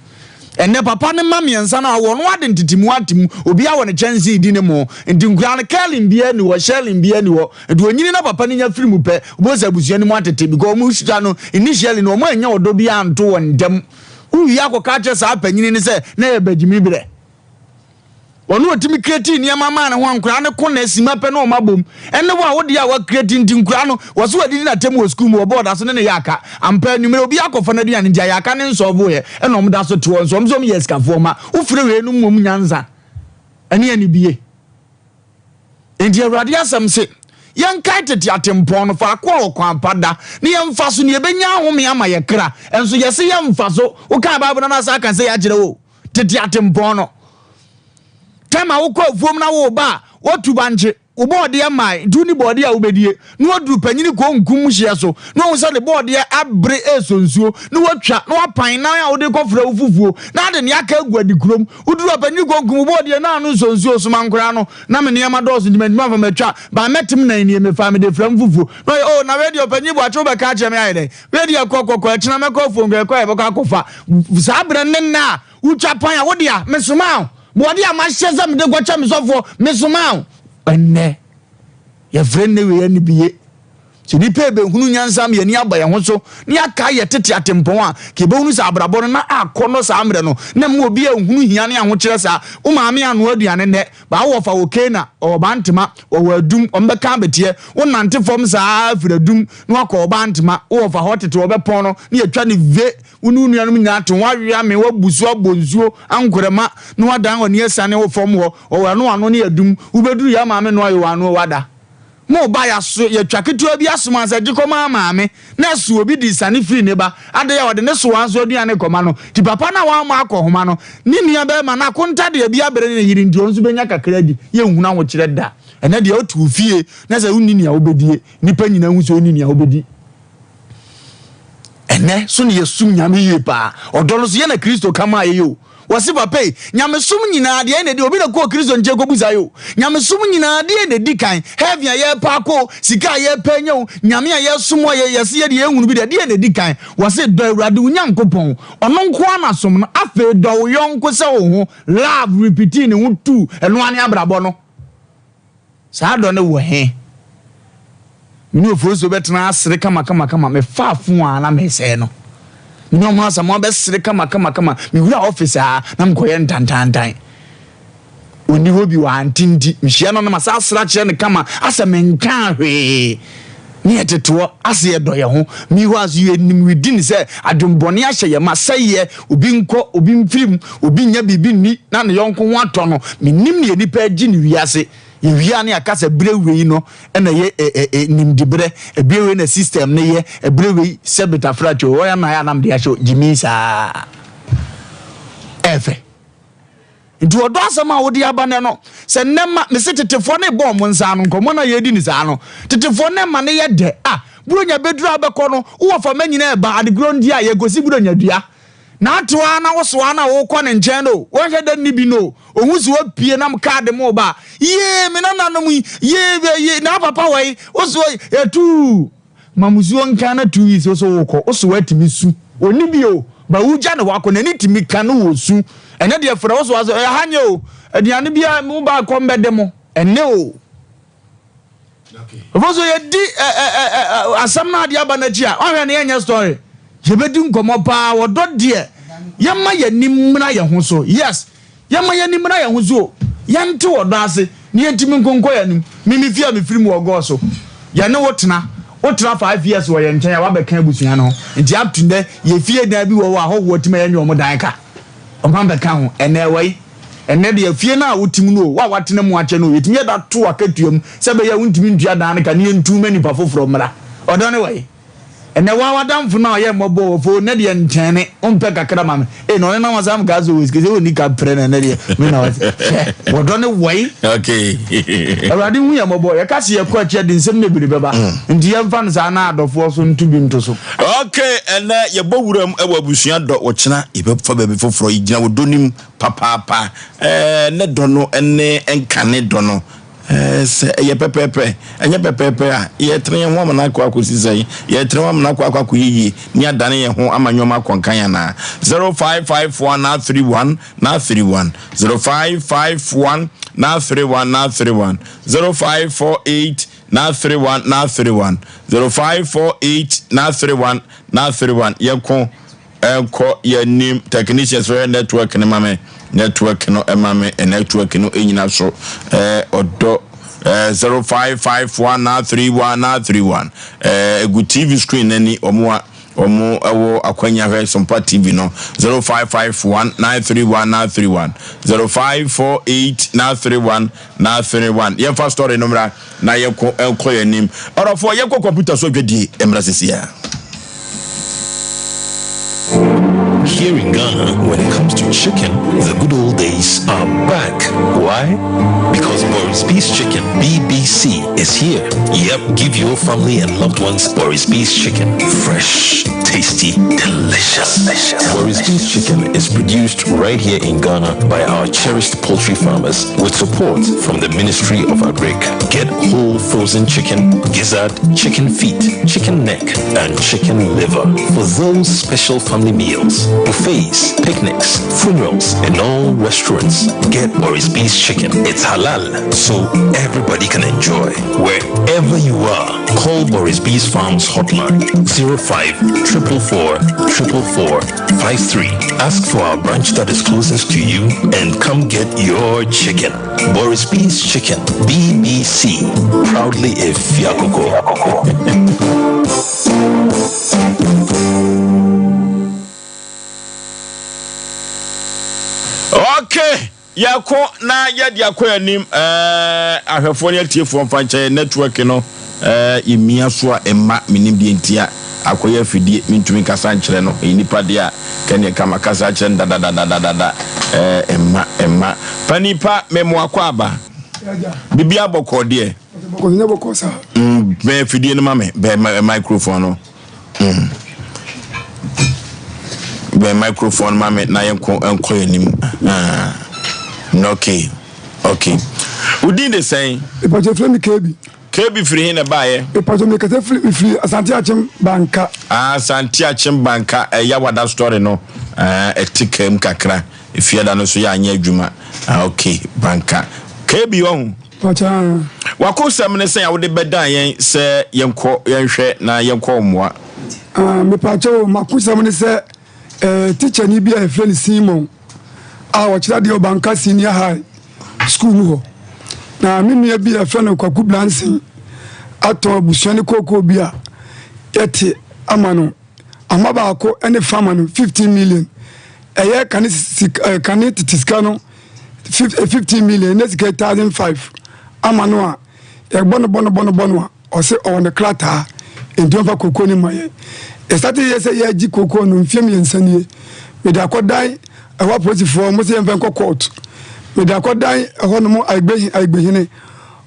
Ɛnnɛ, papa no mma mmiɛnsa no a ɔwɔ no ade ntetemu ate mu, obiara wɔ ne kyɛnsee di ne mo. Nti nkoraa no, Curling biara nni hɔ, Shelling biara nni hɔ. Nti onyini na papa no nya firi mu pɛ, wobɛhu sɛ abusua no mu atete because wɔn sua no, initially no, wɔn annya ɔdɔ biara anto wɔn ntam. Wowie akɔka akyerɛ saa panyini no sɛ na ɛyɛ bagyimi berɛ. Ɔno ɔtumi create nneɛma maa ne ho a nkoraa no ko na sima pɛ na ɔma bom. Ɛne wo a wo deɛ a wa create nti nkoraa no wɔ so wadidi n'atɛm wɔ sukuu mu wɔ bɔɔd ase ne ne yɛ aka. Ampa anwummerɛ obi akɔfa n'aduane nti ayɛ aka ne nsɔɔvoeɛ ɛna ɔmo da so te hɔ nso ɔmo sɛ ɔmo yɛ asikafoɔ ma wofrɛ wei no mmom nyansa ɛne anibie. Enti Awurade asɛm se, Yɛnkae tete atempɔn no, faako a ɔkwan pa da, na yɛmfa so, na yɛbɛnya ahome ama yɛ kra. Nso yɛse yɛmfa so. Wokae Bible no anaasɛ aka sɛ yɛakyerɛ wo? Tete atempɔn no. Tɛm a wokɔ afuom na woreba a, woatu bankye, wo bɔɔdeɛ mmae, nti wonni bɔɔdeɛ a wobɛdie, na waduru panyini kɔɔ nkum hyeɛ so, na wahu sɛ ne bɔɔdeɛ abere resɔ nsuo, na watwa, na wapan nan a wode rekɔfra wo fufuo, na ade nea aka agu adikurom. Woduru hɔ a, panyini kɔɔ nkum, wo bɔɔdeɛ no ano nsɔ nsuo, soma nkoraa no, na me nneɛma dɔɔso nti mantumi amfa matwa, baa mɛtem nan nie, mefaa mede fra me fufuo. Na ɔyɛ, oh, na wei deɛ ɔpanyin Boakye wobɛka akyerɛ me ayɛ dɛn? Wei deɛ kɔ, kɔ, kɔ, ɛkyena mɛkɔ afuom, kɔ, yɛbɛkɔ akɔfa. Saa berɛ ne nna a Wotwa pan a, wo dea, mesomaa wo. Bɔɔdeɛ a mahyɛ sɛ mede kɔkyɛ me sɔfoɔ, mesomaa wo. Ɛnnɛ, yɛfrɛ nnɛ wei anibue. Sɛ nnipa rebɛhunu nyansa ama yɛn ani aba yɛn ho so na yɛakae yɛn tete atempɔn a, ka yɛbɛhunu sɛ abrabɔ no na akɔnnɔ saa mmerɛ no, na ɛmma obi anhunu hia ne ahokyerɛ saa. Wo maame anoa aduane nnɛ, baa wo wɔfa wɔ Kena, ɔwɔ Bantema, ɔwɔ Adum, wɔbɛka abeteɛ. Wonante fam saa ara firi Adum na woakɔ Ɔbantema, wo wɔfa hɔ tete wɔbɛpɔn no na yɛatwa no ve. Wo ne wo nuanom nyinaa te, woawe ame, woabu so abɔ nsuo ankorɛma, na woadan w'ani asiane wo fam hɔ, ɔwɔ ano ano ne adum, wobɛduru yɛn maame noa yɛ wɔ ano wada. Mo ba yɛaso yɛtwa ketewa bi asoma sɛ gye kɔma maame, na ɛso obi de siane firi ne ba adɛn a ɔde ne soa nso aduane kɔma no, nti papa no a wammɔ akɔhoma no, ne nua bɛrima no akonta de abi abrɛ ne yere nti ɔno nso bɛnya kakra adi, yɛnhunu ahokyerɛ da. Ɛnɛ deɛ wote wo fie na sɛ wonni nea wobɛdie, nnipa nyinaa hu sɛ wonni nea wobɛdi. Ɛnɛ so ne yɛsom Nyame yie paa. Ɔdɔ no so yɛ na Kristo ka maa yɛyɛ o. Wɔse papa yi, Nyamesom nyinaa deɛ na ɛdi, obi na kɔɔ Kristo nkyɛn kɔbusa yɛ o. Nyamesom nyinaa deɛ na ɛdi kan, heaven a yɛrepɛ akɔ o, sika a yɛrepɛ anya o, Nyame a yɛsom a yɛse yɛde yɛnhunu bi deɛ, deɛ na ɛdi kan. Wɔse dɔ Awurade wo Nyankopɔn, ɔno nko ara na som no, afei dɔ wo yɔnko sɛ wo ho, love repeating ne ho tuu, ɛno ara ne abrabɔ no. Saa dɔ no wɔ he? Me ne Ofosuo bɛtena asere kamakamakama. Mefaa fon a na mesɛe no. Me ne Ɔhene Asamoah bɛsere kamakamakama. Mewura office a na mekɔyɛ ntantantan. Ɔnni hɔ bio a nti nti mehyia no na masan asra kyerɛ no kama asɛ menkaa hwee ne yɛtete hɔ ase yɛdɔ yɛn ho me hɔ ase yɛnim within sɛ adwenbɔne ahyɛ yɛn ma sɛeɛ obi nkɔ obi mfiri mu obi nnya biribi nni na ne yɔnko ho atɔ no menim neɛ nipa agye ne wiase yɛwie a ne yɛaka sɛ berɛ wei no ɛna yɛ nimdiberɛ ɛberɛ wei na system no yɛ ɛberɛ wei sɛ betafra twɛ ɔyɛ na ayɛ anam de ahyɛ gyimi saa ɛfɛ Nti ɔdɔ asɛm a wode aba nnɛ no, sɛ nnɛ ma, mese tetefoɔ no rebɔ wɔn nsa ano, nkɔmmɔ no a yɛredi no saa no, tetefoɔ nnɛ ma no yɛ dɛ. Ah, Buronya bɛduru a wobɛkɔ no, wowɔ fama nyinaa ɛba, adekorɔ nti a, yɛrekɔsi Buronya dua. Na ato ara na wosoa no a wokɔ ne nkyɛn no, wɔnhwɛ da nni bi no, ɔhu sɛ wapue nam kaa de mo ba, yee, me nananom yi, yee, yee, na papa wɔ yi, wosoa yi, yɛtuu. Ma musuo nka na 2 weeks wo so wokɔ wo so atumi su ɔni bi o ba wogya ne hɔ akɔ n'ani tumi ka no wɔ su ɛnɛ deɛ frɛ wo so asɛ ɛyɛ ha nyɛ o aduane bia mo ba kɔm bɛde mo ɛnɛ o ɛfo so yɛdi asɛm no adeɛ aba n'akyi a ɔhwɛ no yɛnyɛ story yɛbɛdi nkɔmmɔ paa wɔdɔ deɛ yɛma yɛni mmra yɛn ho so yes Yɛmma yɛn ani mmra yɛn ho so o, yɛnte ɔdɔ ase na yɛntumi nko nkɔ yɛn anim. Me me fie a mefiri mu wɔ Gɔɔ so, yɛne wo tena, wotra 5 years wɔ yɛn nkyɛn a woabɛka abusua no ho. Nti up to nnɛ, yɛn fie dan bi wɔ hɔ a ahɔhoɔ tim a yɛnyɛ wɔn dan ka. Wɔn abɛka ho. Ɛnnɛ ɛwɔ he? Ɛnnɛ deɛ fie no a wote mu no o, wo a woatena mu akyɛ no o, yɛtumi yɛ da to w'akatua mu sɛ ɛbɛyɛ a wontumi ntua dan no ka na yɛntu mma nnipa foforɔ mmra. Ɔdɔ no wɔ he? Ɛnɛ waa w'adamfo no a ɔyɛ mmɔbɔ wɔ fo nɛ deɛ nkyɛne wompɛ kakra ma me ee na ɔne na wasam kaa sɛ wɔ sika sɛ ɔnni ka prɛ na ɛnɛ deɛ me na wase hwɛ wɔdɔ ne wɔe. Okay. Awurade hu yɛ mmɔbɔ yɛka se yɛkɔ akyi a de nsɛm bebree bɛba mm. nti yɛmfa no saa na adɔfoɔ so nto bi nto so. Okay, ɛnɛ yɛbɔ wuram wɔ abusua dɔ wɔkyena yɛbɛfa baabi foforɔ yɛgyina wɔ dɔ nim papaapa ɛɛ ne dɔ no ne nkane dɔ no Ɛɛ, sɛ ɛyɛ pɛpɛɛpɛ, ɛnyɛ pɛpɛɛpɛ a, yɛretene yɛn ho ama no akɔ akɔsi sɛn? Yɛretene ho ama no akɔ akɔ akɔyɛ yie ne adane yɛn ho ama nneɛma akɔ nkan anaa? 0551 931 931 0551 931 931 0548 931 931 0548 931 931 Yɛko. Ɛnkɔ yɛnim technicians fɛ network no ma me network no ɛma me network no ɛnyina so ɛɛ ɔdɔ ɛɛ 0551 931 931 ɛɛ egu TV screen n'ani wɔn a wɔn ɛwɔ akwanya hwɛ Sompa TV no 0551 931 931 0548 931 931 yɛnfa story no mmra na yɛnkɔ nkɔ yɛn anim. Ɔdɔfoɔ, yɛnkɔ kɔmputa so adwadie mmra seesei ara. Here in Ghana, when it comes to chicken, the good old days are back. Why? Because Boris B's Chicken, BBC, is here. Yep, give your family and loved ones Boris B's Chicken. Fresh, tasty, delicious. Boris B's Chicken is produced right here in Ghana by our cherished poultry farmers with support from the Ministry of Agric. Get whole frozen chicken, gizzard, chicken feet, chicken neck, and chicken liver for those special family meals, buffets, picnics, funerals, and all restaurants. Get Boris B's Chicken. It's halal, so everybody can enjoy. Wherever you are, call Boris B's Farms hotline 05 444 444 53. Ask for our branch that is closest to you and come get your chicken. Boris B's Chicken, BBC. Proudly a Fiakoko. Okay, yɛkɔ na yɛde akɔ anim ɛɛ ahwɛfoɔ ne atiefoɔ mfa nkyɛn network no ɛɛ yɛmia so a ɛmma menim deɛ ntia akɔyɛ afidie mentumi nkasa nkyerɛ no ɛyɛ nipa deɛ a kɛneɛ ka makasa akyerɛ no dadadadadada ɛɛ ɛmma ɛmma panipa memoakɔ aba biribi abɔkɔɔ deɛ mm, bɛn afidie no ma me bɛn microphone no Mm. Bɛn microphone ma me na yɛnkɔ nkɔ yɛn anim. Ah. Okay. Okay. Wodin de sɛn? Ìpàtɛ firi mi Kebi. Kebi firi hin na ɛbaayɛ? Ìpàtɛ mi kɛtɛ firi firi Asante Akyem Banka. Ah, Asante Akyem Banka ɛya wada story no. Ah, ɛte kam kakra. Efiada no so yɛ anyɛ adwuma. Ah, okay, Banka. Kebi ɔho. Pakyɛ. W'akosɛm ne sɛn a wode bɛdan yɛn sɛ yɛnkɔ yɛnhwɛ na yɛnkɔ mmoa? Ah, mepakyɛ o, m'akosɛm ne sɛ eh, tikyani bi a yɛfrɛ no Simon a ɔkyerɛ adeɛ wɔ Banka Senior High. sukuu mu hɔ. Na me nua bi a yɛfrɛ no Kwaku Blansen atɔn abusua no kookoo bi a yɛte ama no ama baako ne fa ma no 15 million. Ɛyɛ kane sika eh, kane tete sika no 15 eh, million ne sika 1005 ama no a yɛbɔ no bɔ no bɔ no bɔ no a ɔse ɔwɔ ne krataa nti ɔmfa kokoo no ma yɛn. Yɛsate yɛ sɛ yɛagye kokoo no mfeɛ mmiɛnsa nie. Mede akɔdan ɛhɔ apolisifoɔ ɔmo sɛ yɛmfa nkɔ court. Mede akɔdan ɛhɔ nom Ayigbehene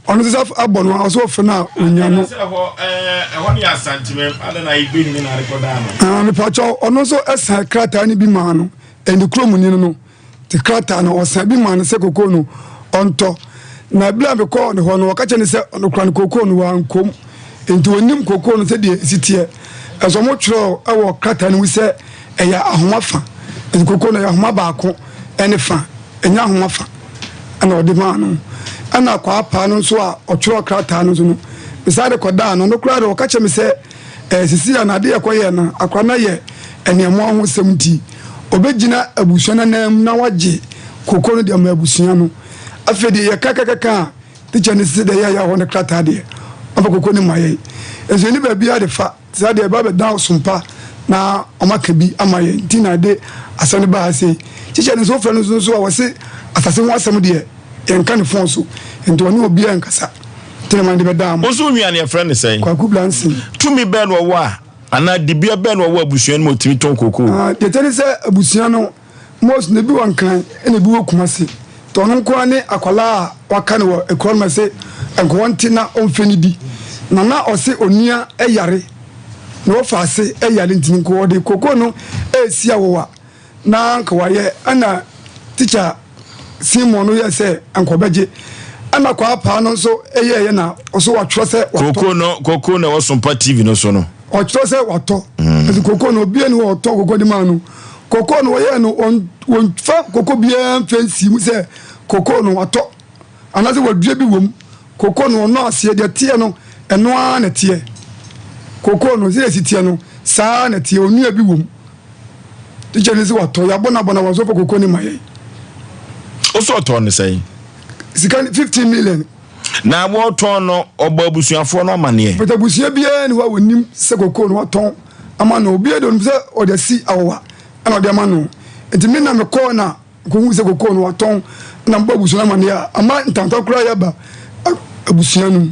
ɔno nso sɛ abɔ no a ɔsɛ ɔfrɛ no a ɔnya no. Mepakyɛw ɔno nso ɛsan krataa no bi maa no ɛne kurom ni no no. Te krataa no, ɔsan bi maa no sɛ kokoo no ɔntɔ. Na bere a mekɔɔ ne hɔ no, ɔka kyerɛɛ no sɛ ɔno kora no kokoo no wankom, enti onnim kokoo no sɛdeɛ ɛsi teɛ. Ɛnso wɔtwerɛɛ wɔ krataa no mu sɛ ɛyɛ ahoma fa. Enti kokoo no ɛyɛ ahoma baako ne fa, ɛnyɛ ahoma fa ɛna ɔde maa no. Ɛna kwaapaa no nso a ɔtwerɛɛ krataa no nso no, mesan de kɔdaa no. Ɔno koraa de ɔka kyerɛɛ me sɛ ɛɛ sisi a n'ade ɛkɔyɛɛ no akora no ayɛ nneɛmoa ho sɛm nti, ɔbɛgyina abusua no ananmu na wagye koko no de ama abusua no. Afei deɛ yɛkakakaka a, tikya no sisi deɛ yɛyɛ hɔ no krataa deɛ, ɔmfa koko no ma yɛn. Nso yɛnni baabiara de fa, saa deɛ ɛba bɛda sompa na ɔmaka bi ama yɛn nti na ɛde asɛm no baa ha sei. Tikya no nso wofrɛ no nso a, wɔse asase ho asɛm deɛ yɛnka no fon so, nti ɔne obiara nkasa. Nti na ma de bɛdaa mo. Wo nso wo nua no yɛfrɛ no sɛn? Kwaku Blanson. Tumi bɛn na ɔwɔ a anaa dibea bɛn na ɔwɔ abusua no mu a ɔtumi tɔn kokoo? Ah, deɛ ɛteɛ ne sɛ abusua no most no ebi wɔ Nkran ɛna ebi wɔ Kumasi. Nti ɔno nko ara ne akwadaa a waka no wɔ ekuro no mu ɛse nka ɔnte na ɔmfɛ ne di. Na na ɔse onua ɛyare na wɔfa ase ɛyare nti nka ɔde kokoo no ɛresi awowa. na anka wayɛ ɛna tikya Simon no yɛ sɛ anka ɔbɛgye ɛna kwaapaa no nso ɛyɛɛyɛ na ɔso watwerɛ sɛ watɔ koko no koko na ɛwɔ Sompa TV no so no ɔtwerɛ sɛ watɔ ɛti koko no obiara ni hɔ ɔtɔ koko de maa no koko no wɔyɛɛ no wɔnfa koko biara mfɛ nsi mu sɛ koko no watɔ anaasɛ wadua bi wom koko no ɔnɔ aseɛ deɛ teɛ no ɛno ara na teɛ koko no sɛ ɛsi teɛ no saa na teɛ onua bi wom Teacher ni sɛ watɔ yɛabɔ no abɔ no wɔn so fɔ koko ne ma yɛn. Wosɛ ɔtɔn no sɛn? Sika 15 million. Na wɔtɔn no ɔbɔ abusuafoɔ no amaneɛ. But abusua biara ni hɔ a wɔnim sɛ koko no watɔn ama no obiara de onim sɛ ɔde asi awowa ɛna ɔde ama no nti me na mekɔɔ na Nkohu sɛ kokoo no watɔn na mbɔ abusua no amaneɛ a, ama ntanta koraa yɛ aba abusua no mu.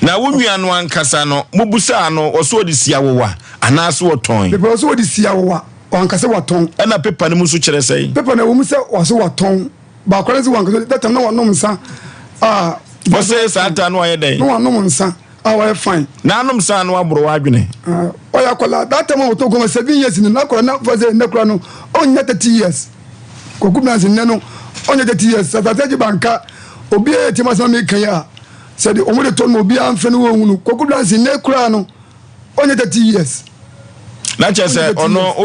Na wo nua no ankasa no, mobusaa no, ɔse ɔde si awowa anaase ɔtɔn? Pepa ɔse ɔde si awowa, wanka sɛ watɔn. Ɛna pepa no mu nso kyerɛ sɛn? Pepa no ɛwɔ mu sɛ ɔse watɔn, baako no se wanka sɛ, that time na wanom nsa a. Ɔse saa time no wayɛ dɛn? Na wanom nsa. Ah ɔyɛ fine. Na anom saa no aboro w'adwene. Ah ɔyɛ akwadaa that time a ɔtɔ goma 7 years no na akwadaa na fa sɛ nnɛ kora no ɔnyɛ 30 years. Kwaku Branson nnɛ no ɔnyɛ 30 years. Sasase agye banka obiara yɛ tiam asɛm a meka yi a sɛ de wɔn de tɔ no ma obiara mfɛ no wɔn hunu. Kwaku Branson nnɛ kora no ɔnyɛ 30 years. Na kyerɛ sɛ ɔno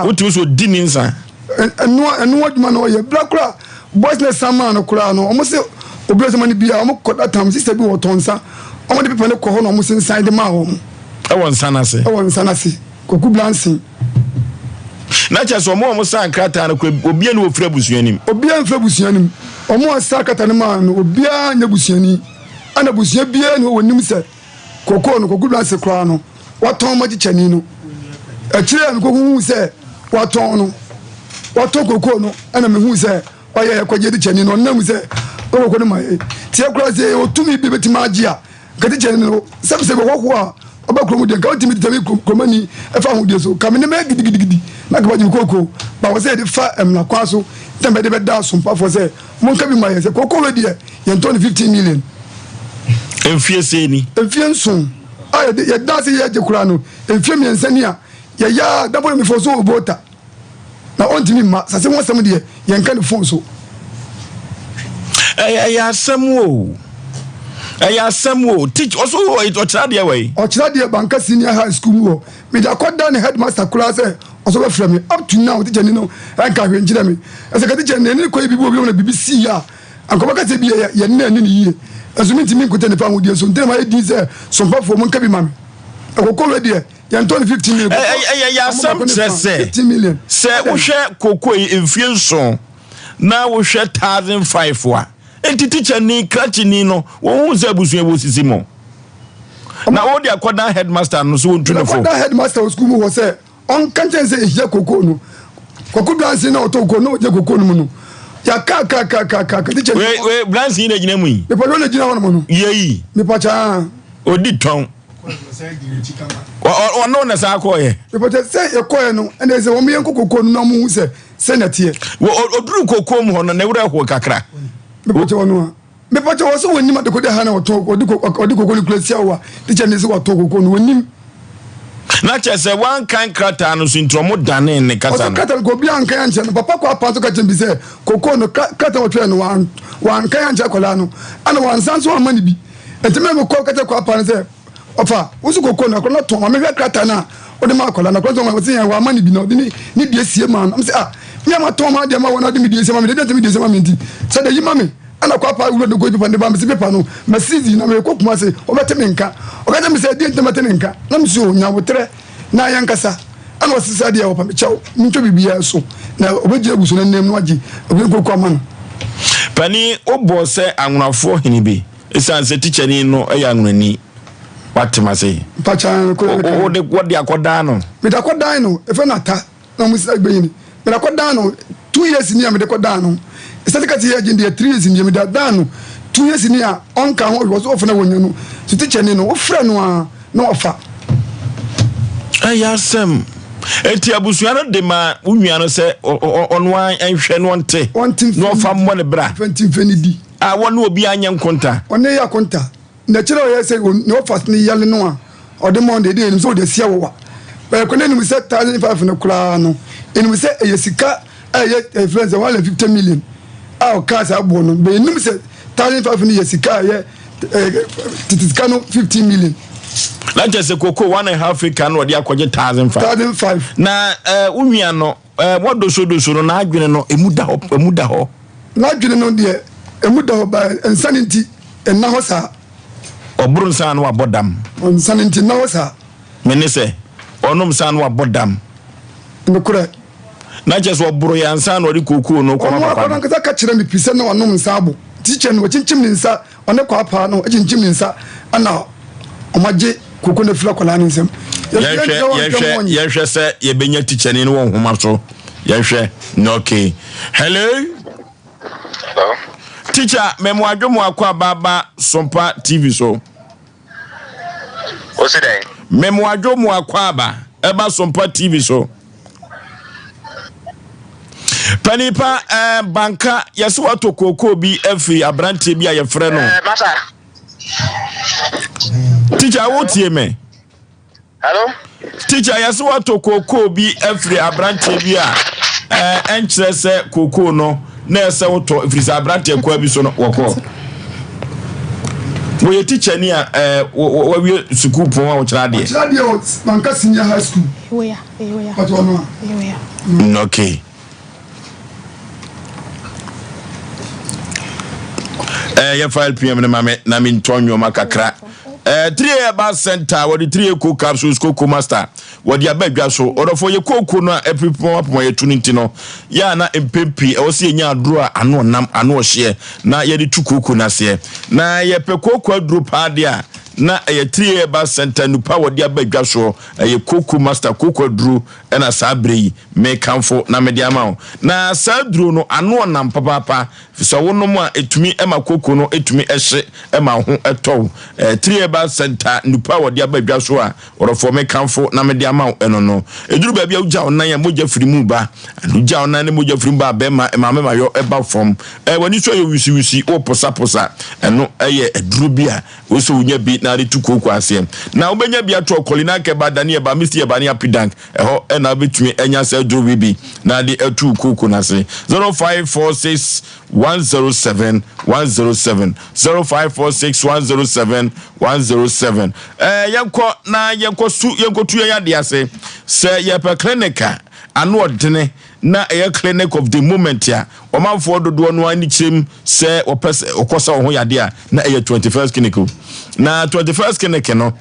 wotumi sɛ ɔdi ne nsa. Ɛno ɛno adwuma na ɔyɛ bra kora boys na san maa no koraa no wɔn sɛ obi ɔsɛ ma no bia wɔn kɔ that time sister bi wɔ tɔn nsa wɔn de pepa no kɔ hɔ na wɔn sensan de maa wɔn. Ɛwɔ nsa n'ase. Ɛwɔ nsa n'ase Kwaku Blanson. Na kyerɛ sɛ wɔn a wɔn san krataa no kora obiara ni wɔfiri abusua nim. Obiara nfiri abusua nim wɔn a san krataa no maa no obiara nyɛ busuani ɛna abusua biara ni hɔ wɔn nim sɛ kokoo no Kwaku Blanson koraa no watɔn ma kyikyɛni no. Akyire a mekɔhuhu sɛ watɔn no, watɔn kokoo no, ɛna mehu sɛ ɔyɛ ɛkɔgye tikyɛni no, ɔnam sɛ ɔkɔkɔ no ma yɛ. Tiɛ koraa sɛ ɔtumi bi bɛtumi agye a, nka tikyɛni no sɛbisɛ bɛhɔhoɔ a ɔba kurom deɛ nka ɔtumi titɛmi kuromani ɛfa ahodeɛ so ka me ne mɛ gidigidigidi na nka bagye me kookoo ba wɔ sɛ yɛde fa mmara kwan so na mɛde bɛda asompafoɔ sɛ monka bi ma yɛ sɛ kookoo wei deɛ yɛntɔn no 15 million. Mfie sɛn ni? Mfie nson a yɛde yɛda ase yɛgye koraa no mfie mmiɛnsa ni a yɛyɛ a dabɔ no mefo so wɔ bota na ɔntumi mma sase ho asɛm deɛ yɛnka ne fon so. Ɛyɛ ɛyɛ asɛm o ɛyɛ asɛm o teach ɔso ɔkyerɛ adeɛ wɔ yi. Ɔkyerɛ adeɛ Banka Senior High School mu hɔ mede akɔda ne headmaster koraa sɛ ɔsɔ bɛfrɛ me up to now teacher ni no ɛnka hwee nkyerɛ me ɛsɛ ka teacher ni ɛne ne kɔ yɛ biribi wɔ bi na biribi sii a Anka ɔbɛka sɛ ebia yɛn nna anni no yiye, nanso mintumi nkuta nnipa ahudeɛ so, nti na mayɛ dinn sɛ sompafoɔ, monka bi ma me. Ɛkɔkɔ wei deɛ, yɛntɔn no 15 million, koko Ɛyɛ yɛ ɔmo asɛm baako ne kyerɛ fa, sɛ 15 million. sɛ Adɛn? wohwɛ koko yi mfie nson na wohwɛ 1005 a, Enti tikyani, krakyeni no, wɔnhu sɛ abusua wɔ sisi mu. Na wode akɔdan headmaster no so wɔntu no fo. Mekɔdan headmaster wɔ sukuu mu hɔ sɛ ɔnka nkyɛn sɛ ehia kokoo no. Kwaku Blansin na ɔtɔ kokoo na ɔgyina kokoo no mu no. Yɛaka ka ka ka ka ka tikya. Wei wei Blansin na gyina mu yi. Mepatwa na gyina hɔ nom no. Yei. Mepatwa. Odi tɔn. Ɔno na saa kɔɔyɛ. Mepatwa sɛ yɛkɔɛ no ɛna sɛ wɔn yɛn kɔ kokoo no na wɔn hu sɛ sɛ na teɛ. Ɔduru kokoo mu hɔ no ne werɛ ho kakra. Mepatwa ɔno a. Mepakyɛ wɔ sɛ wɔnim adekode ha na wɔtɔn wɔde wɔde koko no kura sia wo a teacher ne sɛ wɔtɔn koko no wɔnim. Na kyerɛ sɛ wankan krataa no so nti ɔmo danee ne kasa no. Ɔsɛ krataa no kɔ obi ankan ankyerɛ no papa kɔ apa nso ka kyerɛ bi sɛ koko no krataa wɔtwerɛ no wan wankan ankyerɛ akwadaa no ɛna wansan nso amma no bi nti mɛ mekɔ ka kyerɛ kɔ apa no sɛ ɔfa wosi koko no akwadaa no tɔn ma mehwɛ krataa no a wode ma akwadaa no akwadaa no sɛ wɔn wama no bi na ɔde ne ne deɛ sie maa no sɛ ah me a matɔn ma adeɛ ma wɔn na ɔde me deɛ sie ma me deɛ deɛ me deɛ sie ma me nti sɛ de yi ma me Ɛna Kwapa wura no kɔyi pepa no de ba me se pepa no masi na merekɔ Kumase wɔbɛte me nka. Ɔka kyerɛ me sɛ deɛ nti na mɛte ne nka na me so nya aboterɛ na yɛnkasa. Ɛna ɔse saa deɛ ɔpa me kyɛw mentwa biribiara so na ɔbɛgyina abusua no anim na wagye abusua no koko ama no. Panin, wobɔɔ sɛ anwonafoɔ hene bi ɛsiane sɛ tikyani no yɛ anwonani. Woate m'ase? Mpakyɛ, nokorɛ meka. Wode wode akɔdan no? Mede akɔdan no, ɛfɛ no ata. na ɔmo sɛ gbenyin mede akɔ dan no 2 years ni a mede kɔ dan no ɛsɛ kati yɛ gye deɛ 3 years ni mede dan no 2 years ni a ɔnka ho ɔwɔ so ɔfo na wɔnya no so teacher ni no wofrɛ no a na ɔfa. Ɛyɛ asɛm. Eti abusua no de ma wo nua no sɛ ɔno ara nhwɛ na ɔnte na ɔfa mmɔ ne bra. Ɔnte mfɛ ne di. A wɔne obi anyɛ nkonta. Ɔne yɛ akonta. Na akyire a ɔyɛ sɛ ne ɔfa ne yale no a ɔde ma ɔno deɛ ɛnim sɛ ɔde asi awowa bɛyɛ kɔ na ɛnim sɛ 1005 no koraa no ɛnim sɛ ɛyɛ sika a ɛyɛ ɛfrɛ sɛ 150 million a ɔkaa saa boɔ no bɛyɛ ɛnim sɛ 1005 no yɛ sika a ɛyɛ tete sika no 15 million. Na kyerɛ sɛ koko 1.5 acre na ɔde akɔgye 1005. 1005. Na ɛɛ wo nua no ɛɛ wɔdosodoso no n'adwene no emu da hɔ emu da hɔ. N'adwene no deɛ emu da hɔ ba nsa ne nti nna hɔ saa. Ɔboro nsa na wabɔ dam. Nsa no nti nna hɔ saa. Me ne sɛ ɔnom nsa na wabɔ dam. Nokorɛ. Na kyerɛ sɛ ɔboro yɛ ansa na ɔde kookoo no kɔma papa no. Ɔno ankasa ka kyerɛ me pii sɛ na wanom nsa abo. Tikya no wakyinkyim ne nsa, ɔne kwaapaa no akyinkyim ne nsa ɛna wɔagye kooko no afiri akwadaa no nsam. Yɛnhwɛ yɛnhwɛ yɛnhwɛ sɛ yɛbɛnya tikyani no wɔ nhoma so. Yɛnhwɛ. Okay. Hello. Hello. Teacher, mɛmo adwo mo akɔ ababa Sompa TV so. Wosi dɛn? Mɛmo adwo mo akɔ aba ɛba Sompa TV so. Panipa ɛɛ eh, banka yɛsɛ watɔ kookoo bi afiri aberanteɛ bi a yɛfrɛ no. Ɛɛ eh, masa. Teacher, wotie me? Hello? Teacher, yɛsɛ watɔ kookoo bi afiri aberanteɛ bi a ɛnkyerɛ sɛ kookoo no na ɛsɛ wotɔ ɛfiri sɛ aberanteɛ kwaa bi so no wɔkɔ. Wɔyɛ teacher ni a wawie sukuu pɔn a wɔkyerɛ adeɛ. Ɔkyerɛ adeɛ wɔ Banka Senior High School. Pàtó ɔno a. Okay. Yɛfa LPM no ma me na mentɔ nnwoma kakra. 3A Herbal Center wɔde 3A co capsules coco master wɔde aba adwa so. Ɔdɔfo yɛ kooko no a ɛpepɔmapɔma yɛtu no nti no yɛ a na mpɛn pii ɛwɔ sɛ yɛnya aduro a ano ɔnam ano ɔhyeɛ na yɛde tu kooko no aseɛ. Na yɛpɛ kooko aduro paa deɛ a na ɛyɛ 3A Herbal Center nupa wɔde aba adwa soɔ. Ɛyɛ coco master kooko aduro ɛna saa berɛ yi mekamfo na mede ama wo. Na saa aduro no ano ɔnam papaapa. Sɛ wonom a, etumi ma koko no tumi hye ma wo ho tɔ wo. Three Herbal Centre nnupa a wɔde aba dwa so a ɔdɔfoɔ mekamfo na mede ama wo ɛno no. Ɛduru baabi a wogya wo nan a mogya firi mu ba. Wogya wo nan ne mogya firi mu ba a bɛrima maame ma yɔ ba fam. W'ani so ayɛ wisiwisi, woposaposa. Ɛno yɛ aduro bi a wo sɛ wonya bi na ade tu kooko aseɛ. Na wobɛnya bi ato Ɔkɔlina, Kɛba, Daniɛba, Misti Ɛba ne Apidank. Ɛhɔ na wobɛtumi anya saa aduro wei bi na de atu wo kooko no ase. 0546 107 107 0546 107 107. Ɛɛ yɛnkɔ na yɛnkɔ su yɛnkɔtu yɛn adeɛ ase. Sɛ yɛpɛ clinic a ano ɔdene na ɛyɛ clinic of the moment a ɔmanfoɔ dodoɔ no ani kyerɛm sɛ wɔpɛ sɛ wɔkɔ sɛ wɔn ho yadeɛ a na ɛyɛ 21st clinic o. Na 21st clinic no.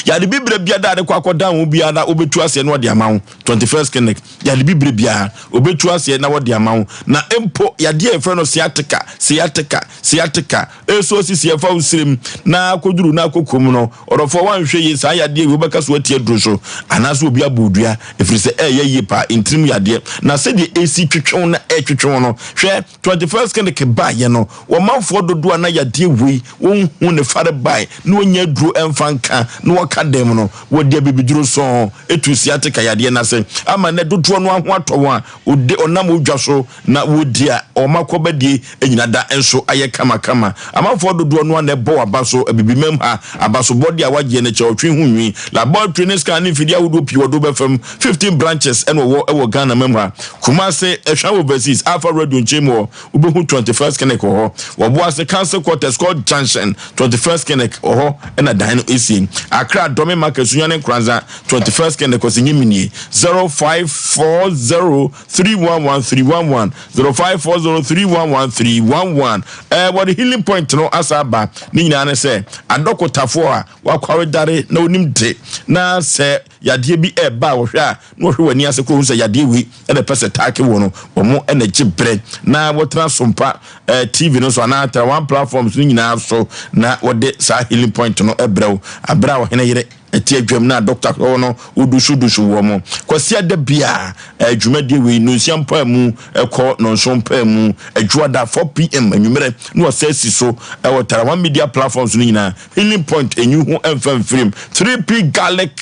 Yade bibire biara de kɔ akɔdan wo biara na wobɛtu aseɛ na wɔde ama wo. 21st Clinic, yade bibire biara wobɛtu aseɛ na wɔde ama wo. Na mpo yadeɛ a yɛfrɛ no sciatica, sciatica, sciatica, ɛso sisi ɛfa wo sirem na akɔduru na akɔkɔ mu no, ɔdɔfoɔ wanhwɛ yie saa yadeɛ wei wobɛka so ati aduro so anaasɛ obi abɔ dua, ɛfiri sɛ ɛyɛ yie paa, ntirim yadeɛ. Na sɛdeɛ ɛsi twetwe wo na ɛtwetwe wo no, hwɛ 21st Clinic baeɛ no, wɔmanfoɔ dodoɔ a na yadeɛ wei wɔnhu ne fare bae na wɔnya aduro ɛmfa nka na wɔka dɛm no, wɔde abibiduro sɔn etu sciatica yadeɛ no ase ama nnɛ dodoɔ no ho atɔ wɔn a ɔde ɔnam odwa so na wɔdi a wɔn akɔbadie nyina da nso ayɛ kamakama. Amanfoɔ dodoɔ no a na ɛbɔ waba so abibimam ha abasobɔdeɛ a wagyeɛ no kyɛ ɔtwe ho nwi. Laboratory ne scan ne mfidie ahodoɔ pii wɔde wobɛfam. 15 branches ɛna wɔwɔ ɛwɔ Ghana mam ha. Kumase, Ɛhwa Overseas, Alpha Radio nkyɛn mu hɔ wobɛhu 21st Clinic wɔ hɔ. Wɔboase Council Quarters called Junction 21st Clinic wɔ hɔ ɛna dan no esie. Accra, Dome Market, Sunyani Nkoranza 21st Clinic ɔsi nye minie 0540 311 311 0540 311 311. Ɛɛ wɔde healing point no asa aba. Ne nyinaa ne sɛ adɔkotafoɔ a wakwaredare na onim de na sɛ yadeɛ bi ɛɛba a wɔhwɛ a na wɔhwɛ wɔ ani ase kɔ ohun sɛ yadeɛ wei ɛna ɛpɛ sɛ taake wɔ no, wɔn ɛna gye brɛ na wɔtena sompa ɛɛ TV no so anaa tara one platforms no nyinaa so na wɔde saa healing point no ɛbrɛ wo abrɛ a ɔhene yere ɛte adwam na dɔkta hɔ no wodusudusu wɔ mo. Kwasi ada bia ɛɛ dwumadie wei nonsia mpaa mu ɛkɔ nonson mpaa mu, adwuada 4 p.m. anwummerɛ na wɔsɛ si so ɛwɔ tara one media platforms no nyinaa. Healing point enyi ho ɛmfa mfirim. 3P garlic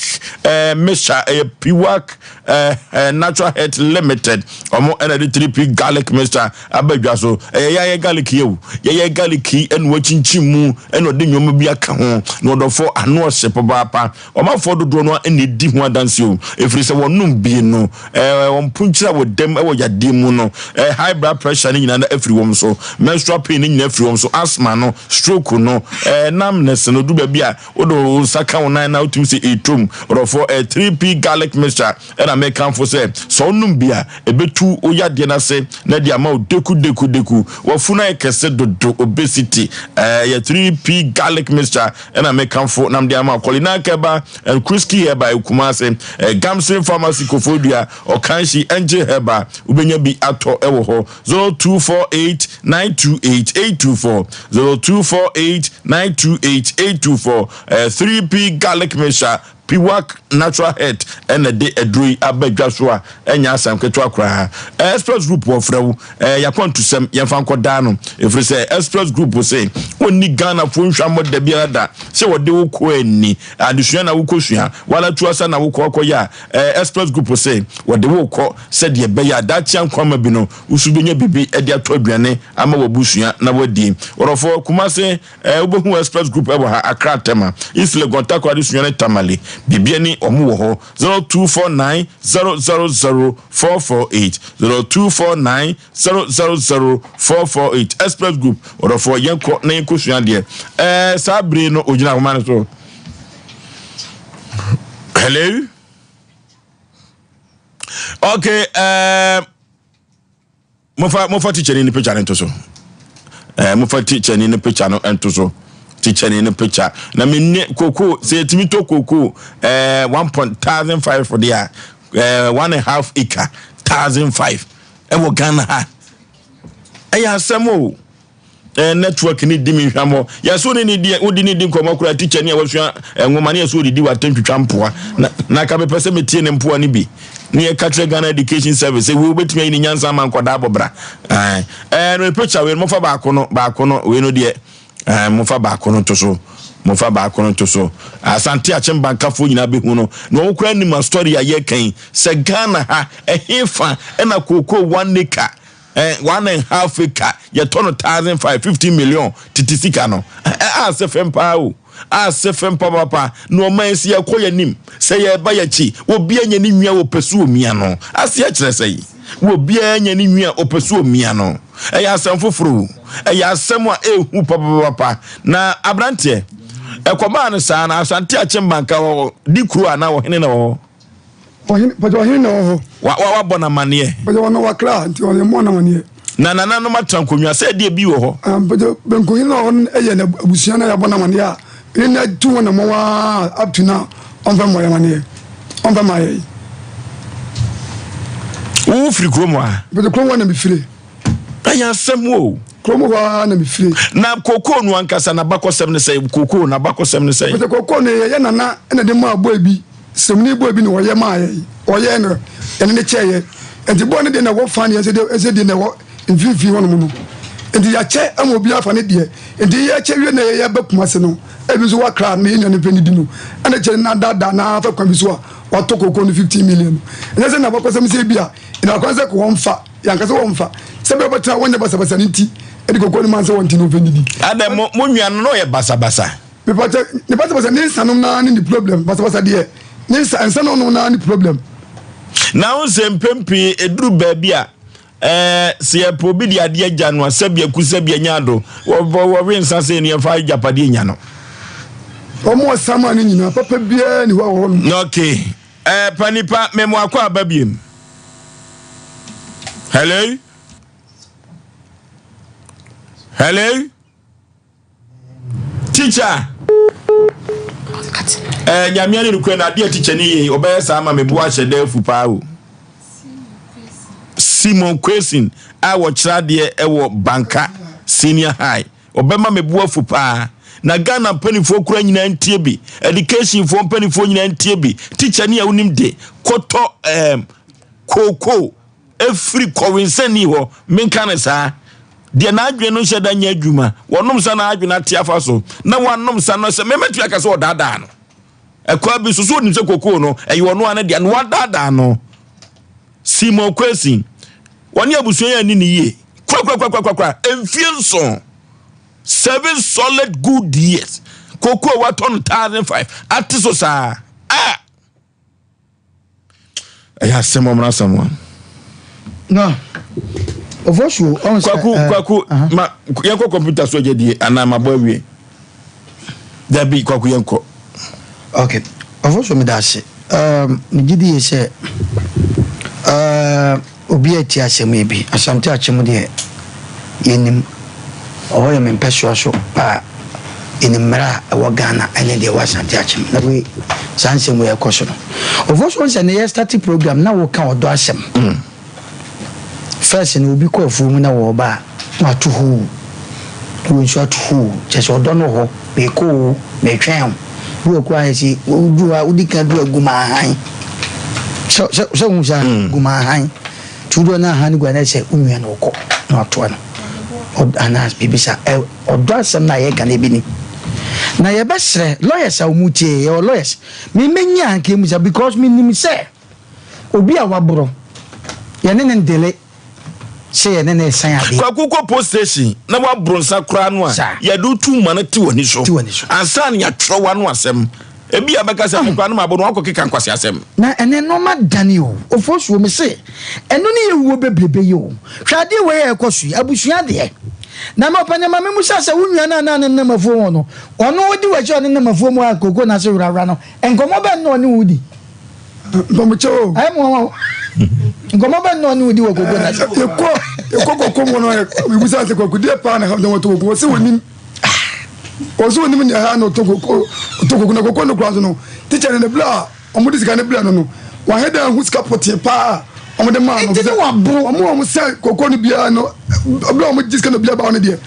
mixture ɛyɛ Piwak Natural Health Limited, ɔmo ɛna de 3P garlic mixture aba dwa so. Ɛyɛ yɛayɛ garlic yɛ o, yɛyɛ garlic yi ɛna wɔakyinkyin mu ɛna ɔde nneɛma bi aka ho na ɔdɔfo ano ɔhyɛ papaapa. Ɔmanfoɔ dodoɔ no ɛna edi ho adanse o, ɛfiri sɛ wɔnom bie no wɔn mponkyerɛ a wɔdam ɛwɔ yadeɛ mu no, high blood pressure no nyinaa afiri wɔn so, menstrual pain no nyinaa afiri wɔn so, asthma no, stroke no, numbness no, du baabi a wode wo nsa ka wo nan na wotumi sɛ ɛtom. Ɔdɔfoɔ, 3P garlic mixture ɛna mekamfo sɛ sɛ wonom bi a ɛbɛtu wo yadeɛ no ase na de ama wo deku deku deku. Wafunu ayɛ kɛse dodo, obesity, ɛyɛ 3P garlic mixture ɛna mekamfo nam de ama wo. Kɔlina Kɛba and Kruski Herba Kumase, Gamson Pharmacy Koforidua, Ɔkanhyi Angel Herba, wobɛnya bi atɔ ɛwɔ hɔ. 0248 928 824, 0248 928 824. 3P garlic mixture, Piwak Natural Health ɛna de aduro yi aba dwa so a ɛnyɛ asɛm ketewa koraa. Express Group wɔfrɛ wo, yɛakwantusɛm yɛmfa nkɔdaa no, ɛfiri sɛ Express Group se wɔnni Ghanafoɔ nhwammɔ da biara da sɛ wɔde wo kɔ ani adesua na wokɔsua wala tu asa na wokɔ akɔyɛ a, Express Group se wɔde wo kɔ sɛdeɛ ɛbɛyɛ a daakye ankwama bi no wosu bɛnya biribi de atɔ aduane ama w'abusua na woadie. Wɔdɔfoɔ, Kumase wobɛhu Express Group ɛwɔ ha, Accra, Tema, East Legon, Takoradi, Sunyani, Tamale, Bibiani ɔmo wɔ hɔ. 0249 000 448, 0249 000 448. Express Group. Wɔdɔfoɔ, yɛnkɔ na yɛnkɔsua adeɛ. Saa bere no ogyina ahoma no so. Hello, okay, mofa teacher ni ne picture no nto so. Mofa teacher ni ne picture no nto so, teacher ni ne picture na menne koko sɛ yɛtumi tɔ koko one point thousand five de a, 1.5 acre 1,500 ɛwɔ Ghana ha, ɛyɛ asɛm o. Network ni di mi hwamɔ yɛso ne ne di wodi ne di nkɔmɔ koraa. Teacher ni a wasua nwoma ne yɛso odidi wate ntwitwa mpoa na ka mepɛ sɛ metie ne mpoa no bi ne yɛka kyerɛ Ghana Education Service sɛ wei wobɛtumi ayi ne nyansa ama nkɔdaa bɔbra. ɛɛ ɛɛ no picture wei no, mofa baako no, baako no wei no deɛ, mofa baako no to so, mofa baako no to so. Asante Akyem bankafoɔ nyinaa bɛhu no na wɔn koraa nim a story a yɛkan sɛ Ghana ha ɛhefa ɛna kookoo 1 acre, 1.5 acre yɛtɔ no 1,500, 15 million tete sika no. Ɛ ase fɛm paa o, ase fɛm papaapa na ɔman si yɛkɔ yɛn anim sɛ yɛba yɛkyi. Obiara nya ne nwia wɔpɛ so omia no aseɛ kyerɛ sɛ yi obiara nya ne nwia ɔpɛ so omia no, ɛyɛ asɛm foforɔ o, ɛyɛ asɛm a ehu papapapa. Na aberanteɛ ɛkɔbaa no saa na Asante Akyem Banka hɔ di kuro a na ɔhene na wɔ hɔ. Ɔhene pàtó, ɔhene na wɔ hɔ. Wa wabɔ n'amaneɛ. Pàtó, ɔno wakra nti ɔyɛ mmɔ n'amaneɛ. Na nananom atena nkonnwa sɛ ɛdeɛ bi wɔ hɔ. Pàtó, bɛnkohene na ɔhɔ no yɛ abusua na yɛabɔ n'amaneɛ a. Ne na tu ho anammɔn ara up to now ɔmfa mmɔ yɛn amaneɛ ɔmfa mma yɛn. Wo firi kurom hɔ a? Mede kurom hɔ na mefire. Ɛyɛ asɛm o. Kurom hɔ ara na mefire. Na kokoo no ankasa n'abakɔsɛm ne sɛ kokoo n'abakɔsɛm ne sɛ. Mede kokoo no yɛyɛ nana na de maa boy bi sremuni boy bi na ɔyɛ maa yɛn ɔyɛ no yɛne ne kyɛɛyɛ nti boy no deɛ na ɛwɔ fa ne yɛn nso deɛ na ɛwɔ mfimfini hɔnom no nti yɛakyɛ ama obiara afa ne deɛ nti yɛkyɛ wie na yɛyɛ ba Kumase no ebi nso wakra na yɛn nua no mpɛ ne di no ɛna kyɛ na daadaa na afa kwan bi so a watɔ koko no 15 million no ɛnyɛ sɛ na bakɔsɛm sɛ ebi a ɛna kwan sɛ kɔ wɔn fa yɛanka sɛ wɔn fa sɛ bɛyɛ bɛtena wɔnyɛ basabasa ne nti ɛde koko no ma sɛ wɔn ti no ɔfɛ ne di. Adɛ mo mo nua no na ɔyɛ basabasa. Mepatɛ ne basabasa ne nsanom naa ne ne problem basabasa deɛ ne nsa nsa no nom naa ne problem. Na wo sɛ mpɛn pii eduru baabi a Ɛɛ, sɛ yɛpɛ obi de adeɛ agya no a, sɛbi aku sɛbi anya ado. Wɔwe nsa sɛ no yɛmfa agyapadeɛ nya no. Wɔn a wɔsamaa no nyinaa, papa biara nni hɔ a wɔwɔ no. Okay. Ɛɛ, pa nipa, memo akɔ aba biem. Hello? Hello? Teacher. Eh, nyame ne nokura na adeɛ teacher ne yie ɔbɛyɛ saa ma mebo ahyɛ dɛ afu paa o. Simon Kwesin a wɔkyerɛ adeɛ ɛwɔ Banka Senior High ɔbɛma mebo afu paa. Na Ghana mpanimfoɔ kura nyinaa ntie bi, education foɔ mpanimfoɔ nyinaa ntie bi. Teacher ne a wonim de kɔtɔ ɛɛm kookoo ɛfiri kɔwensani hɔ, menka no saa, deɛ n'adwene no nhyɛ da nyɛ adwuma, wɔnom nsa na adwene ate afa so, na wanom nsa no sɛ mɛmɛtumi aka sɛ ɔdaadaa no. Ɛkwan bi so so onim sɛ kokoo no ɛyɛ ɔno ara ne deɛ na wadaadaa no. Simon Kwesi, wɔne abusua yi anni ne yie korakorakorakorakora mfie nson, seven solid good years, kokoo watɔ no 1005 ate so saa. Ah! ɛyɛ asɛm ɔmena asɛm a no ofosuo ɔn sɛ kwaku eh, kwaku ma yɛnkɔ kɔmputa so agya die anaa mabɔ awie dabi kwaku yɛnkɔ ok ofosuo meda ase um, megye di yie sɛ uh, Obi a ɛte asɛm yi bi, Asante Akyem deɛ yɛnim, ɔhɔ yɛ me mpɛsoa so a yɛnim mmara a ɛwɔ Ghana ɛne deɛ ɛwɔ Asante Akyem na wei saa nsɛm wei ɛkɔ so no. Ofosuo nsɛ ne yɛ start program na woka ɔdɔ asɛm. First no obi kɔ afuo mu na wɔɔba a na wato huu, na wei nso ato huu, kyerɛ sɛ ɔdɔ no wɔ hɔ, meekɔ oo, meetwɛn wo. Bi wɔ koraa yɛsi wodu hɔ a wodi kan du agumahan. Sɛ sɛ sɛ wohu saa mm. gumahan. Nti wodu hɔ na ahan no gu a na sɛ wo nua no ɔkɔ na watoa no. Anaa biribi saa. Ɛ ɔdɔ asɛm no a yɛka no ebi ni. Na yɛbɛsrɛ lawyers a wɔn tie yɛwɔ lawyers. Me menya anka emu sa because menim sɛ obi a waborɔ yɛne ne ndele. sɛ yɛne no resan adeɛ. Kwaku kɔ post station na waboro nsa koraa no a, yɛde wo tum ma no te w'ani so ansa na yɛatwerɛ w'ano asɛm. Ebia bɛka sɛ me koraa no mabɔ no wakɔkeka nkwaseasɛm. Na ɛnɛ nnoɔma dane o. Ofosuo, mese ɛno ne yɛwuo bebrebe yi o. Hwɛ adeɛ wei a ɛkɔ so yi, abusua deɛ. Na me ɔpɛni ma memmisa sɛ wo nua no a na ne nam afuo ho no, ɔno ɔdi w'akyi a ɔne nam afuo mu a koko no ase wurawura no, nkɔmmɔ bɛn na ɔne wo di? Mpamokyɛ o. Ayɛ mu wɔn. Nkɔmɔ bɛ nɔ ni o di wɔ koko na. Yɛkɔ yɛkɔ koko mu no ebusa sɛ koko deɛ paa na ha na wɔtɔ koko wɔsɛ wɔnim wɔsɛ wɔnim nea ha na ɔtɔ koko ɔtɔ koko na koko no kura so no tikya no ne bila a wɔn de sika ne bila no no wɔahɛ dɛ ahu sika pɔtee paa wɔn de maa no sɛ wɔn a wɔn sɛ koko no biara no bila wɔn gye sika no biara ba wɔn deɛ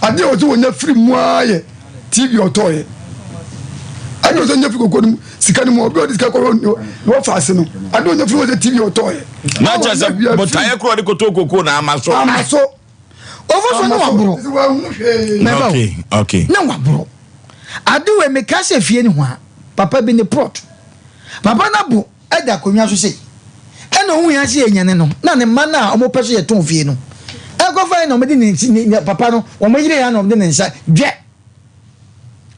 adeɛ wɔsɛ wɔnya firi mu ara yɛ. TV ɔtɔɔyɛ ɛna ɔsɛ ɔnya fi koko no mu sika no mu obi ɔde sika kɔ ne wɔfa ase no ade ɔnya fi wɔ sɛ TV ɔtɔɔyɛ. Na kyerɛ sɛ botaeɛ korɔ ɔde kɔtɔ koko na ama so. Ama so. Ɔfo so ne waboro. Okay okay. Ne waboro. Ade wei meka sɛ fie ne ho a papa bi ne plot. Papa no abo da akonnwa so sei. Ɛna ohuu yɛn sɛ yɛanyane no, na ne mma no a wɔpɛ sɛ yɛtɔn fie no kɔfa yɛn na wɔde ne ne papa no, wɔn yere yɛn na wɔde ne nsa dwɛ.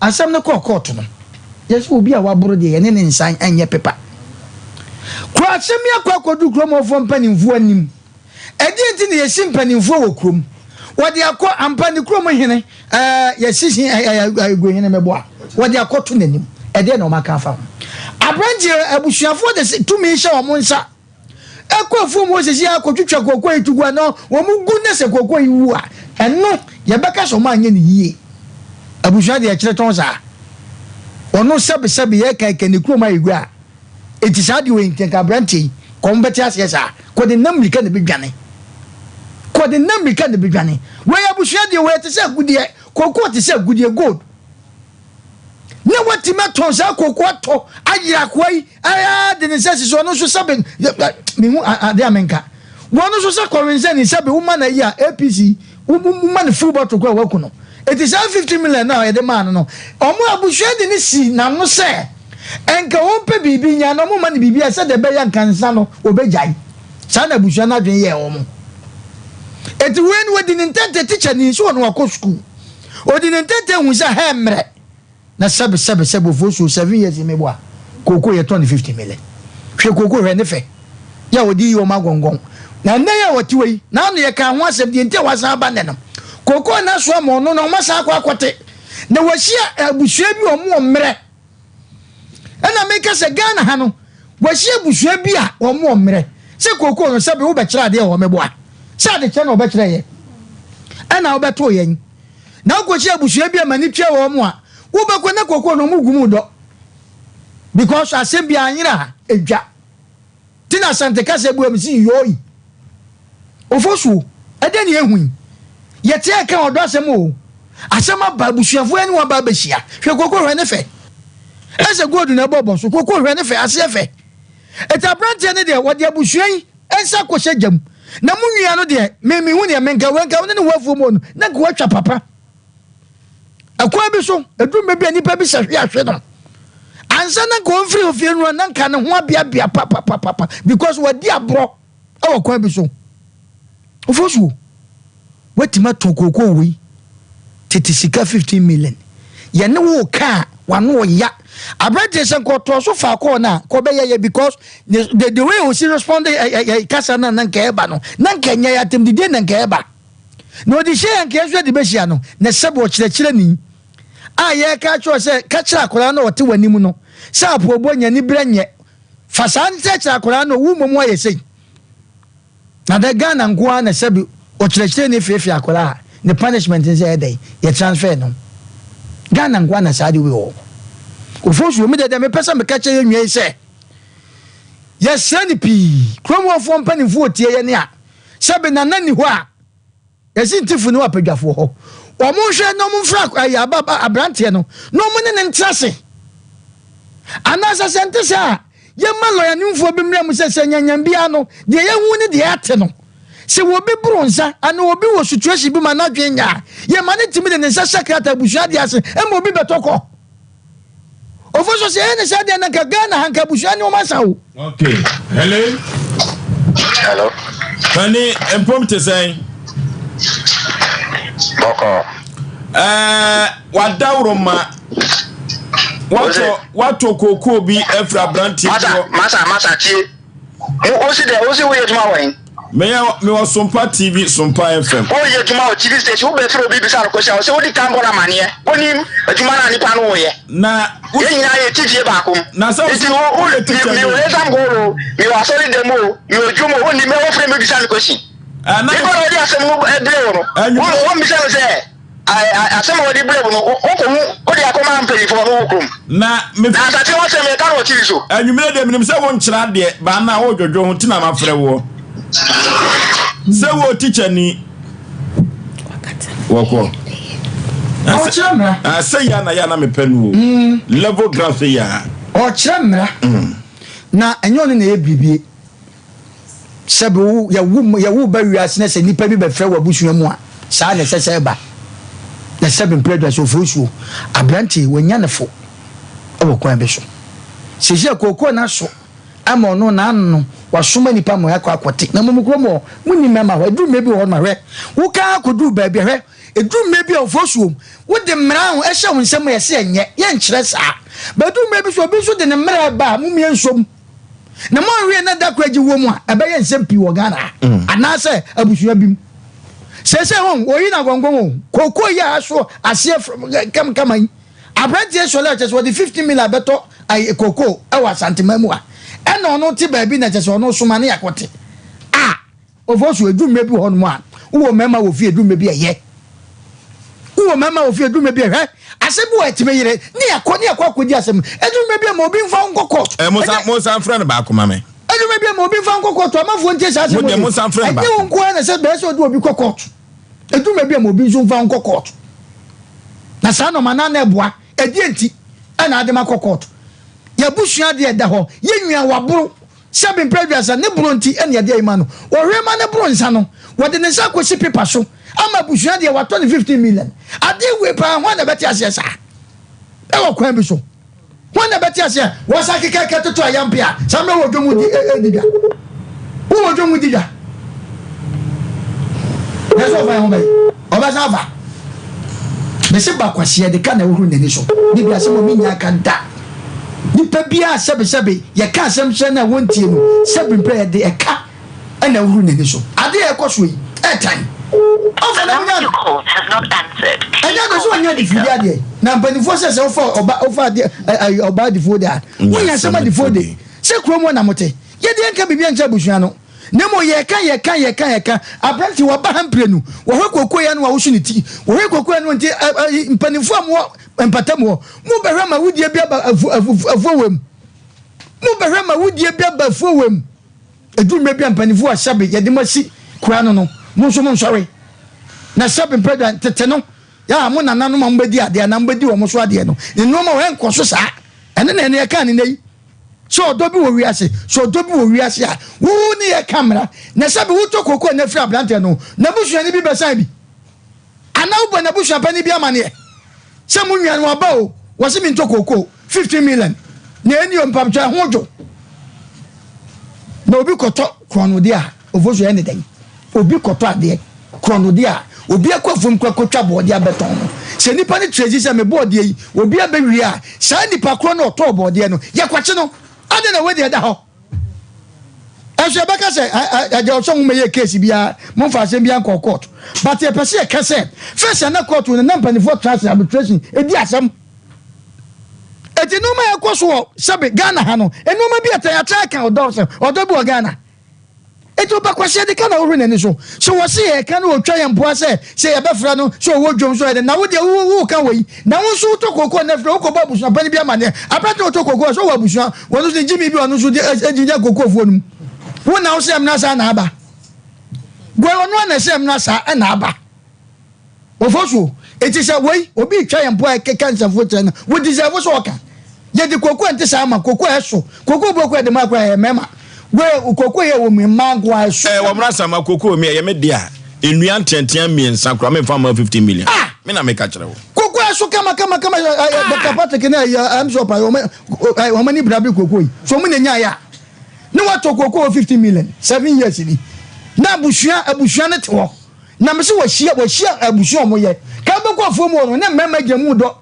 Asɛm no kɔɔ kɔɔto no, yɛsɛ obi a waboro deɛ yɛne ne nsa nyɛ pepa. Kuro asɛm yi akɔ akɔduru kurom hɔfoɔ mpanimfoɔ anim. Ɛdeɛn nti na yɛsi mpanimfoɔ wɔ kurom? Wɔde akɔ ampa ne kurom hene ɛɛ yɛsi he ɛɛ Eguehene mɛboa wɔde akɔto n'anim. Ɛdeɛn na wɔaka afa ho? Aberanteɛ abusuafoɔ de tumi hyɛ wɔn nsa ɛkɔ afuom hɔ sisi akɔtwitwa kooko yi to gu anaa wɔn gu ne sɛ kooko yi wu a ɛno yɛbɛka sɛ wɔn anyɛ ne yie. Abusua deɛ ɛkyerɛ tɔn saa. Ɔno sɛbesɛbe yɛka ɛka ne kurom ayɛ gua a, enti saa deɛ wei nti nka aberanteɛ yi kɔ wɔn bɛte aseɛ saa. Kɔ de nam mmirika na ɛbɛdwane. Kɔ de nam mmirika na ɛbɛdwane. Wei abusua deɛ wei te sɛ agudeɛ, kookoo te sɛ agudeɛ, gold. Na watumi atɔn saa kookoo atɔ ayere akoa yi ara de ne nsa si so ɔno nso sɛbe mehu adeɛ a menka. Wɔn nso sɛ kɔwensani sɛbe woma no ayi a APC woma no full bottle koraa waku no. Eti saa 50 million no a yɛde maa no no wɔn abusua de no si n'ano sɛ nka ɔmpɛ biribi nya na wɔmma no biribi a sɛdeɛ ɛbɛyɛ a nka nsa no wɔbɛgyae. Saa na abusua no adwene yɛɛ wɔn. Eti wei no wɔdi ne ntɛntɛ tikyani sɛ ɔno wakɔ sukuu. Ɔdi ne ntɛntɛ hu sɛ hɛ mmerɛ. Na sɛbe sɛbe sɛbe ofosuo 7 years yi meboa kooko yɛ tɔn no 50 mile hwɛ kooko hwɛ ne fɛ yɛ a wɔde yi wɔn agɔngɔn na nnɛ yi a wɔte hɔ yi na ano yɛ kaa ho asɛm deɛ nti a wɔasan aba nnɛ no kooko na so ama ɔno na wɔn asan akɔ akɔte na wɔahyia abusua bi wɔn wɔ mmerɛ ɛna meka sɛ Ghana ha no wɔahyia abusua bi a wɔn wɔ mmerɛ sɛ kooko no sɛbe wobɛkyerɛ adeɛ wɔ meboa sɛ adekyerɛ na wɔbɛkyerɛ yɛ ɛna wobɛto yɛn Na wokɔhyia abusua bi a m'ani tua wɔn a, wobɛkɔ na koko no wɔn gu mu dɔ. Because asɛm bi anyera a, edwa. Ti na Asante kasa bi wɔ mu si yoi. Ofosuo, ɛdɛn ne ehu yi? Yɛte ɛka ɔdɔ asɛm o. Asɛm aba abusuafoɔ ɛne wɔn aba abɛhyia. Hwɛ koko hwɛ ne fɛ. Ɛsɛ gold na ɛbɔ bɔ so. Koko hwɛ ne fɛ, aseɛ fɛ. Eti aberanteɛ no deɛ wɔde abusua yi nsa kɔhyɛ gya mu. Na mo nua no deɛ, me mehu deɛ menka wei nka wo ne ne wɔ afuo mu no, na nka watwa papa. Ɛkwan bi so, ɛduru mmerɛ bi a nnipa bi sɛ hwe ahwe no. Ansa na nka ɔmfiri ofie no na nka ne ho abeabea papapapapa because wadi aborɔ wɔ kwan bi so. Ofosuo, Woatumi atɔn kookoo wei tete sika 15 million. Yɛne wo reka a, w'ano ɔya. Aberanteɛ sɛ nka ɔtɔɔ so faa kɔɔ no a, nka ɔbɛyɛ yɛ because the, the way ɔsi respond ɛ, ɛ, ɛ, kasa no a na nka ɛba no, na nka ɛnyɛ yɛ atɛmdidie na nka ɛba. Na ɔde hyɛ yɛn nka yɛn nso yɛde bɛhyia no, na sɛbe ɔkyerɛkyerɛni a yɛreka akyerɛ sɛ ka kyerɛ akwadaa no a ɔte w'anim no sɛ apoobɔ nyɛ aniberɛ nyɛ. Fa saa nkyerɛkyerɛ akwadaa no, wo mmom woayɛ sei. Na dɛ Ghana nko ara na sɛbi ɔkyerɛkyerɛni feefee akwadaa a, ne punishment ne sɛ ɛyɛ dɛn? Yɛ transfer no. Ghana nko ara na saa ade wei wɔ hɔ. Ofosuo, me deɛ deɛ mepɛ sɛ meka kyerɛ yɛn nua yi sɛ, yɛsrɛ no pii, kurom hɔfoɔ mpanimfoɔ ɔtie yɛn a, sɛbi Nana nni hɔ a, Yɛsi ntifo ne apadwafoɔ hɔ. Wɔn nhwɛ na wɔn mfra ɛyɛ aba abranteɛ no na wɔn ne no ntra ase. Anaasɛ sɛ nte saa a, yɛmma lɔyanimfoɔ bi mmra mu sɛ sɛ nyanyan biara no, deɛ yɛhu ne deɛ yɛate no, sɛ obi boro nsa anaa obi wɔ situation bi ma n'adwene nyɛ a, yɛma no tumi de ne nsa hyɛ krataa abusua adeɛ ase ma obi bɛtɔ kɔ. Ofoso sɛ yɛyɛ ne saa deɛ na nka Ghana ha nka abusua nneɛma asa o. Okay. Hello. Hello. Pani mpom te sɛn? Bɔkɔ. Ɛɛ wadaworo ma watɔ watɔ kookoo bi afiri aberanteɛ bi hɔ. Masa masa tie. Wosi dɛ wosi woyɛ adwuma wɔ he? Meyɛ mewɔ Sompa TV, Sompa FM. Woyɛ adwuma wɔ TV station, wobɛfrɛ obi bisa no question a, ɔsɛ wodi kan bɔ no amaneɛ. Wonim adwuma no a nipa no woyɛ. Na Yɛn nyinaa yɛ ti fie baako mu. Na sɛ Nti wo wo woyɛ teacher me ni. mewɔ exam hall o, mewɔ asɔre dɛm o, mewɔ dwom o, wonim mɛ wofrɛ me bisa me question. Ɛna Nipa na ɔde asɛm no brɛ wo no, Anwummerɛ. wo wommisa no sɛ asɛm a wɔde brɛ wo no, wokɔhu wode akɔma mpanyinfoɔ no wɔ kurom. Na me Na asase ho asɛm yɛka no wɔ TV so. Anwummerɛ deɛ menim sɛ wonkyerɛ adeɛ baa na wodwodwo ho nti na mafrɛ woɔ. Sɛ wo teacher ni. Wɔkɔ. Ɔkyerɛ mmara. Sɛ yɛ na yɛ na mepɛ no o. Mm. Level ground sɛ yɛ. Ɔkyerɛ mmara. Mm. Na ɛnyɛ ɔno na ɛyɛ biribie. Sɛbi wo yɛwo yɛwo ba wiase na sɛ nipa bi bɛfrɛ wɔ abusua mu a saa na ɛsɛ sɛ ɛba. Na sɛbi mpere aduasa ofosuo aberante wanya ne fo wɔ kwan bi so. Sɛsi a kookoo no aso ama ɔno n'ano no wasoma nipa ma akɔ akɔte. Na mmom kurom hɔ monni mmarima hɔ ɛduru mmerɛ bi wɔ hɔ no ma hwɛ woka akɔduru baabi a hwɛ ɛduru mmerɛ bi a ofosuo wode mmara ho ɛhyɛ wo nsam yɛsɛ ɛnyɛ yɛnkyerɛ saa bɛduru mmerɛ bi so obi nso de ne mmara ba a mumie nsom. Na moanwie na da koro agye wɔ mu a, ɛbɛyɛ nsɛm pii wɔ Ghana ha mm. anaasɛ abusua bi mu. Sɛsɛ ho oyi na gɔngɔn o kooko yi a aso aseɛ kamkama yi aberanteɛ sɔle a kyɛ sɛ wɔde 15 million bɛtɔ ayi kooko ɛwɔ Asanteman mu a ɛna ɔno te baabi na kyɛ sɛ ɔno soma ne yakɔte a Ofosu, edu mmerɛ bi wɔ hɔnom a, wowɔ mmarima wɔ fie, edu mmerɛ bi a ɛyɛ. Wowɔ mmarima wɔ fie, edu mmerɛ bi a hwɛ. Asɛm bi wɔ ɛtumi yere ne yɛkɔ ne yɛkɔ akɔdi asɛm. Ɛduru mmerɛ bi a ma obi mfa wo nkɔ court. Ɛ monsan monsan frɛ no baako ma me. Ɛduru mmerɛ bi a ma obi mfa nkɔ court amanfoɔ ntie saa asɛm Mo deɛ wei. monsan frɛ no Ɛnyɛ baako. wo nko ara na ɛsɛ bɛyɛ sɛ ɔde obi kɔ court. Ɛduru mmerɛ bi a ma obi nso mfa wo nkɔ court. Na saa nɔɔma no ara na ɛboa. Ɛdeɛn nti na ade ma kɔ court? Yɛabusua adeɛ ɛda hɔ. Yɛn nua waboro. Sɛbe mprɛ aduasa, ne boro nti na yɛde ayi ma no. Ɔhwɛ ma ne boro nsa no, wɔde ne nsa akɔsi paper so ama abusua deɛ watɔ no 15 million. Adeɛ wei paa hwan na ɛbɛte aseɛ saa? Ɛwɔ kwan bi so. Hwan na ɛbɛte aseɛ? Wɔsa kekɛkɛ toto ayampe a, saa mmerɛ wɔ dwom di di dwa. Wowɔ dwom di dwa. Nanso ɔfa ho bɛyɛ. Ɔbɛsan afa. Mese ba kwasia de ka na ɛhohoro n'ani so. Ne bi asɛm obi nya ka da. Nipa biara sɛbesɛbe yɛka asɛm kyerɛ no a wɔntie no, sɛbe mpɛ yɛde ɛka na ɛhohoro n'ani so. Ade a ɛkɔ so yi, ɛtan. Ɔfa na munya no. Ɛnyɛ ade sɛ ɔnyɛ adifiri adeɛ. Na mpanimfoɔ sɛ sɛ wofa ɔba wofa adeɛ ɔba adifoɔ de a, wonya asɛm adifoɔ de. Sɛ kurom hɔ na mote. Yɛde yɛnka biribi nkyerɛ abusua no. Na mmom yɛka, yɛka, yɛka, yɛka. Aberante, waba ha mprenu. Wɔhwɛ kookoo yi ano a, woso ne ti. Wɔhwɛ kookoo yi ano nti, ɛ, ɛ, mpanimfoɔ a mowɔ mpata mu hɔ, mobɛhwɛ ma awudie bi aba afu, afu, afuo wɔ mu. Mobɛhwɛ ma awudie bi aba afuo wɔ mu. Ɛduru mmerɛ bi a mpanimfoɔ a sɛbe yɛde mo asi kura no no, mo nso monsɔre. Na sɛbe mpɛdwa tete no, yɛ a mo nananom a mobɛdi adeɛ anaa mobɛdi wɔn so adeɛ no, nneɛma wɔ ɛnkɔ so saa. Ɛno na ɛne yɛka ne nnɛ yi. Sɛ ɔdɔ bi wɔ wiase, sɛ ɔdɔ bi wɔ wiase a, wo ne yɛ ka mmara. Na sɛbi wotɔ kooko a na firi aberanteɛ no, n'abusuani bi bɛsan bi. Anaa wobɔ n'abusuapanin bi amaneɛ sɛ mo nua no aba o, wɔse mentɔ kooko 15 million. Na ɛni o, mpabokyɛ ɛho dwo. Na obi kɔtɔ korɔnodeɛ a, Ofosu ɛyɛ ne dɛn? Obi kɔtɔ adeɛ, korɔnodeɛ a, obi akɔ afuom kɔ akɔtwa bɔɔdeɛ abɛtɔn no. Sɛ nipa no kyerɛ si sɛ me bɔɔdeɛ yi, obi abɛwie a, saa nipa korɔ no a ɔtɔɔ bɔɔdeɛ no, yɛkwakye no. Adɛn na wei deɛ ɛda hɔ? Ɛnso yɛbɛka sɛ ɛdeɛ ɔsɛ mo mɛyɛ case biara, momfa asɛm biara nkɔ court. But yɛpɛ sɛ yɛka sɛ, first a na court no, na mpanimfoɔ tra ase arbitration, ɛdi asɛm. Eti nneɛma a ɛkɔ so wɔ sɛbe Ghana ha no, nneɛma bi a ɛtɛ yɛatra ka ɔdɔ sɛ ɔdɔ bi wɔ Ghana. Enti ɔba Kwasiade ka na wohwɛ n'ani so. Sɛ wɔse yɛreka na ɔtwa yɛn mpoa sɛ sɛ yɛbɛfrɛ no sɛ ɔwɔ dwom so ɔyɛ dɛn na wo deɛ wo woka wei na wo nso wotɔ kookoo nnɛ frɛ wokɔbɔ abusua panin bi amaneɛ aberante ɔtɔ kookoo sɛ ɔwɔ abusua wɔn nso ne gyimi bi ɔno nso de gyina kookoofoɔ no mu wo na wo sɛ ɛmena saa na aba gua ɔno ana sɛ ɛmena saa ɛna aba. Ofosuo, Enti sɛ wei, obi retwa yɛn mpo a ɛkeka nsɛmfo kyerɛ no, wo deserve sɛ ɔka. Yɛde koko a ɛnte saa ma, koko a ɛso, koko bɔ kura de ma koraa ɛyɛ mmarima. Wei, koko yɛ wɔ mu mmaa nko a ɛso. Eh, wɔmmra sama koko mi ɛyɛ me dea. Nnua nteantea mmiɛnsa koraa memfa mma 15 million. Ah! Me na meka kyerɛ wo. Koko a ɛso kama kama kama ɛ ɛ Dr. Patrick na ɛyɛ ɛm sɛ ɔpa wɔn wɔn ani brabere koko yi. So wɔn na nyaeɛ a ne watɔ koko wɔ 15 million 7 years ni. Na abusua abusua no te hɔ. Na mese wɔahyia wɔahyia abusua a wɔyɛ kan bɛkɔ afuo mu hɔ no ne mmarima gyina mu dɔ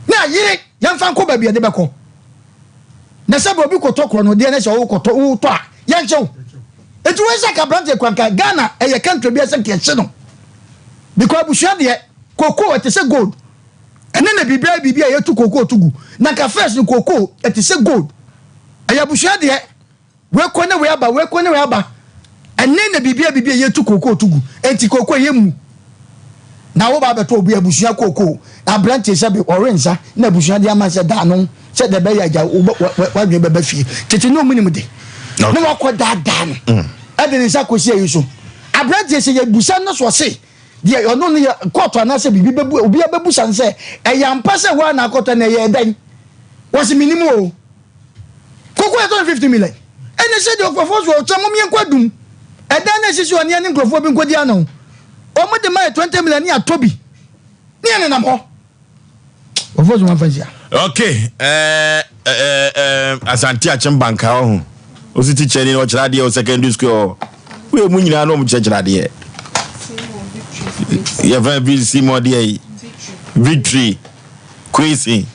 ne ayere yɛmfa nkɔ baabi yɛde bɛkɔ na sɛ bɛ obi kɔtɔ korɔ no deɛ ne sɛ wokɔtɔ wotɔ a yɛnkyɛ wo nti wei sɛ ka aberanteɛ kwanka Ghana ɛyɛ country bi ɛsɛ nka ɛhye no because abusua deɛ koko ɛte sɛ gold ɛne na biribiara biribi a yɛtu koko to gu na nka first no koko ɛte sɛ gold ɛyɛ abusua deɛ Wei kɔ ne wei aba, wei kɔ ne wei aba. Ɛnnɛ na biribiara biribi a yɛtu kookoo to gu. Enti kookoo yɛ mmu. Na wo ba abɛtɔ obi abusua kookoo. Aberanteɛ sɛ bi ɔwe nsa na abusua de ama sɛ daano sɛ deɛ ɛbɛyɛ agya w'adwene bɛba fie. Tete ne ɔmu nim de. Na wakɔ daadaa no. Mm. Ɛde ne nsa kɔsi ayi so. Aberanteɛ sɛ yɛbusa no so ɔse deɛ ɔno no yɛ kɔɔto anaasɛ biribi bɛbu obi abɛbusa no sɛ ɛyɛ ampa sɛ woa na akɔtɔ na ɛyɛ dɛn? Wɔse menim o. Koko yɛtɔ no 50 million. Ɛne sɛ deɛ nkurɔfoɔ so ɔkyɛ mom yɛnkɔ adum. Ɛdan no esisi hɔ ne yɛne nkurɔfoɔ bi nkɔdi ano. Wɔn de ma yɛ 20 million ne yɛatɔ bi. Ne yɛnenam hɔ. Wɔfoɔ so wɔmfa nsia. Okay, eh, eh, eh, Asante Akyem Banka ɔho. Osi teacher ni ɔkyerɛ adeɛ wɔ secondary school hɔ. Wei mu nyinaa na ɔmo kyerɛkyerɛ adeɛ. Yɛfrɛ bi si mu ɔdeɛ yi. Victory. Kwesi.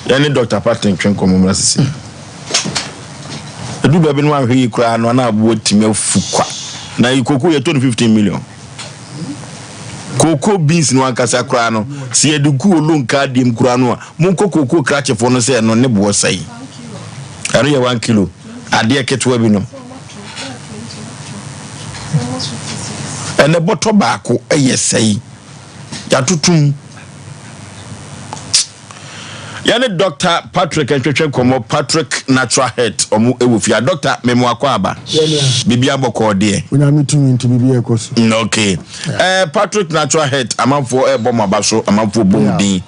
Yɛne Dr. Patton twe nkɔmmɔ mmra sisi. Edu baabi no ahwɛ yi koraa no ana aboɔ tumi afu kwa. Na yi koko yɛtɔ no 15 million. Koko beans no ankasa koraa no, sɛ yɛde gu olonka adeɛ mu koraa no a, monkɔ koko krakyefoɔ no sɛ ɛno ne boɔ sɛe. Ɛno yɛ 1 kilo. Adeɛ ketewa bi no. Ɛnɛ bɔtɔ baako yɛ sɛe. Yɛatotom. Yɛne Doctor Patrick ntwetwe nkɔmmɔ, Patrick Natural Health, ɔmo wɔ fie ha. Doctor, mema wakɔ aba. Biribi abɔkɔɔ deɛ. Onyame tumi nti biribi ɛkɔ so. Mm, okay. Eh, Patrick Natural Health, amanfoɔ ɛrebɔ mo aba so, amanfoɔ bɔ mo din.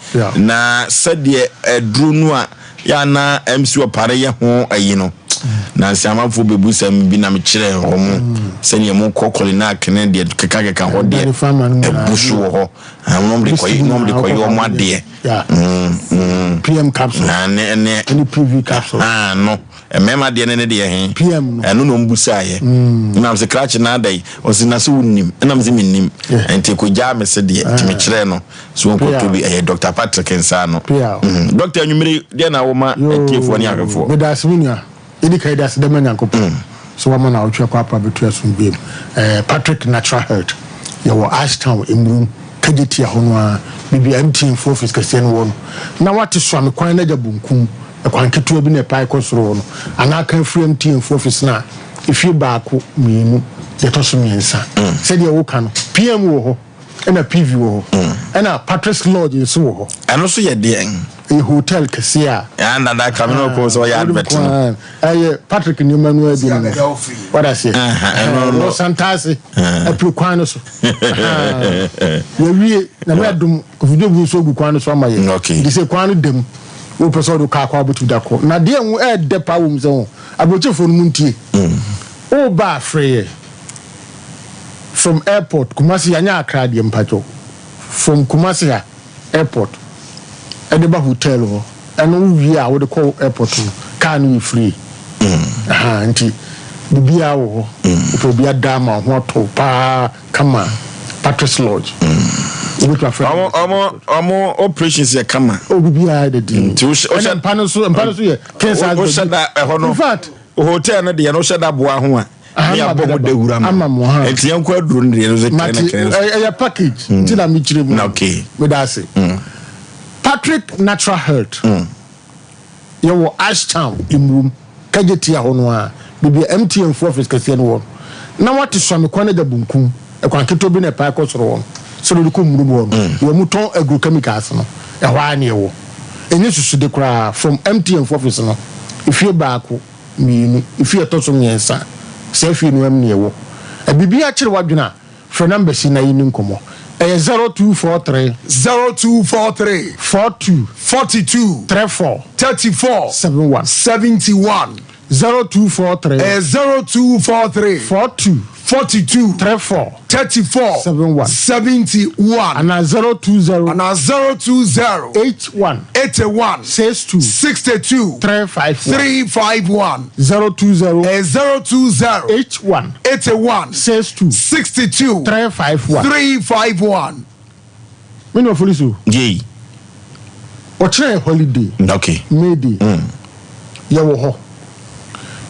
Na sɛdeɛ aduro no a yɛ ana MC ɔpare yɛ ho ayi no, nansi amanfoɔ bɛbu sɛm bi na mekyerɛ wɔn sɛdeɛ mo kɔ kɔlinak ne deɛ kekakeka hɔ deɛ ɛbu so wɔ hɔ. Wɔn de kɔyɛ wɔn de kɔyɛ wɔn adeɛ. PM capsule. Na ne ne. Ɛne PV capsule. Ah no mmarima deɛ ne ne deɛ he. PM no. Ɛno na wɔn busa yɛ. Ɛna sɛ krakye na ada yi ɔsi na sɛ wonim ɛna sɛ menim. Nti ko gyaa me se deɛ nti mekyerɛ no so wɔn kɔtɔ bi ɛyɛ Dr. Patrick nsa ano. Dr. Anwummere deɛ na wɔma atiefoɔ ne ahwɛfoɔ. Meda ase me nua. Yɛdi kan yɛde aseda ma Nyankopɔn sɛ wama naawɔtwe akɔ apa abɛto asomdwoeɛ mu. Eh, Patrick Natural Health, yɛwɔ Ashtown, Mmurum, Kejetia hɔ no ara, baabi a MTN foɔ office kɛseɛ no wɔ no. Na wate Suame kwan no agya bonkum, ɛkwan ketewa bi na ɛpae kɔ soro hɔ no, anaa ka firi MTN foɔ office no a, efie baako, mmienu, deɛ ɛtɔ so mmiɛnsa. Sɛdeɛ woka no, PM wɔ hɔ. Ɛna PV wɔ hɔ. Ɛna Patrick's Lodge nso wɔ hɔ. Ɛno nso yɛ deɛn? Ɛyɛ hotel kɛseɛ a. Ɛn dada kame na ɔkɔ sɛ ɔyɛ advert no. Ɛyɛ Patrick nneɛma no abi no. Wada aseɛ. Ɛno no. Wɔ Santase apiri kwan no so. Yɛwie na mɛ adum kofidwe bi nso gu kwan no so ama yɛ. Okay. Nti sɛ kwan no dam wopɛ sɛ ɔde kaa kɔ abɛtu da kɔ. Na deɛ ɛho ɛɛdɛ paa wɔ mu sɛ ho aburokyefoɔ no mu ntie. Woba afrɛ yɛ. From airport Kumasi ha nyɛ Accra deɛ mpakyɛw from Kumasi ha airport ɛde ba hotel hɔ ɛno wo wie a wode kɔ airport no car no yɛ free ahaa nti biribiara wɔ hɔ wopɛ obi ada ama wo ho atɔ wo paa kama Patrick's Lodge wobɛtumi afrɛ Ɔmo ɔmo ɔmo operations yɛ kama. Oh biribiara yɛ dɛ Nti wo hyɛ wo hyɛ ɛna mpa no so mpa no so yɛ king size wo hyɛ da ɛhɔ no in fact hotel no deɛ no wo hyɛ da boa ho a. ne abɔ ho dawura ma mo nti yɛn kɔ aduro no deɛ no sɛ kɛnɛ na kɛnɛ so ɛyɛ package mm. nti na mi kyerɛ mu okay meda ase mm. Patrick Natural Health mm. yɛwɔ Ashtown Emurom kagye tia hɔ no a baabi a MTN fo office kɛseɛ no wɔ no na wate Suame kwan agya bunkum ɛkwan ketewa bi na ɛpae kɔ soro hɔ no sɛdeɛ ɔde kɔ Murom hɔ no mm. wɔn mu tɔn agrochemicals no ɛhɔ ara ne ɛwɔ ɛnyɛ susude koraa from MTN fo office no efie baako mmienu, efie a ɛtɔ so mmiɛnsa, saa fie no am na ɛwɔ. Biribi akyere w'adwene a, frɛ numbers yi na yɛnni nkɔmmɔ. Ɛyɛ 0243. 0243. 42. 42. 34. 34. 71. 71. 0243. Ɛyɛ 0243. 42. 42. 34. 34. 71. 71. Anaa 020. Anaa 020. 81. 81. 62. 62. 351. 351. 020. Ɛyɛ 020. 81. 81. 62. 62. 351. 351. Me nua Foliso. Yei. Ɔkyerɛ yɛ holiday. Okay. May Day. Mm. Yɛwɔ hɔ.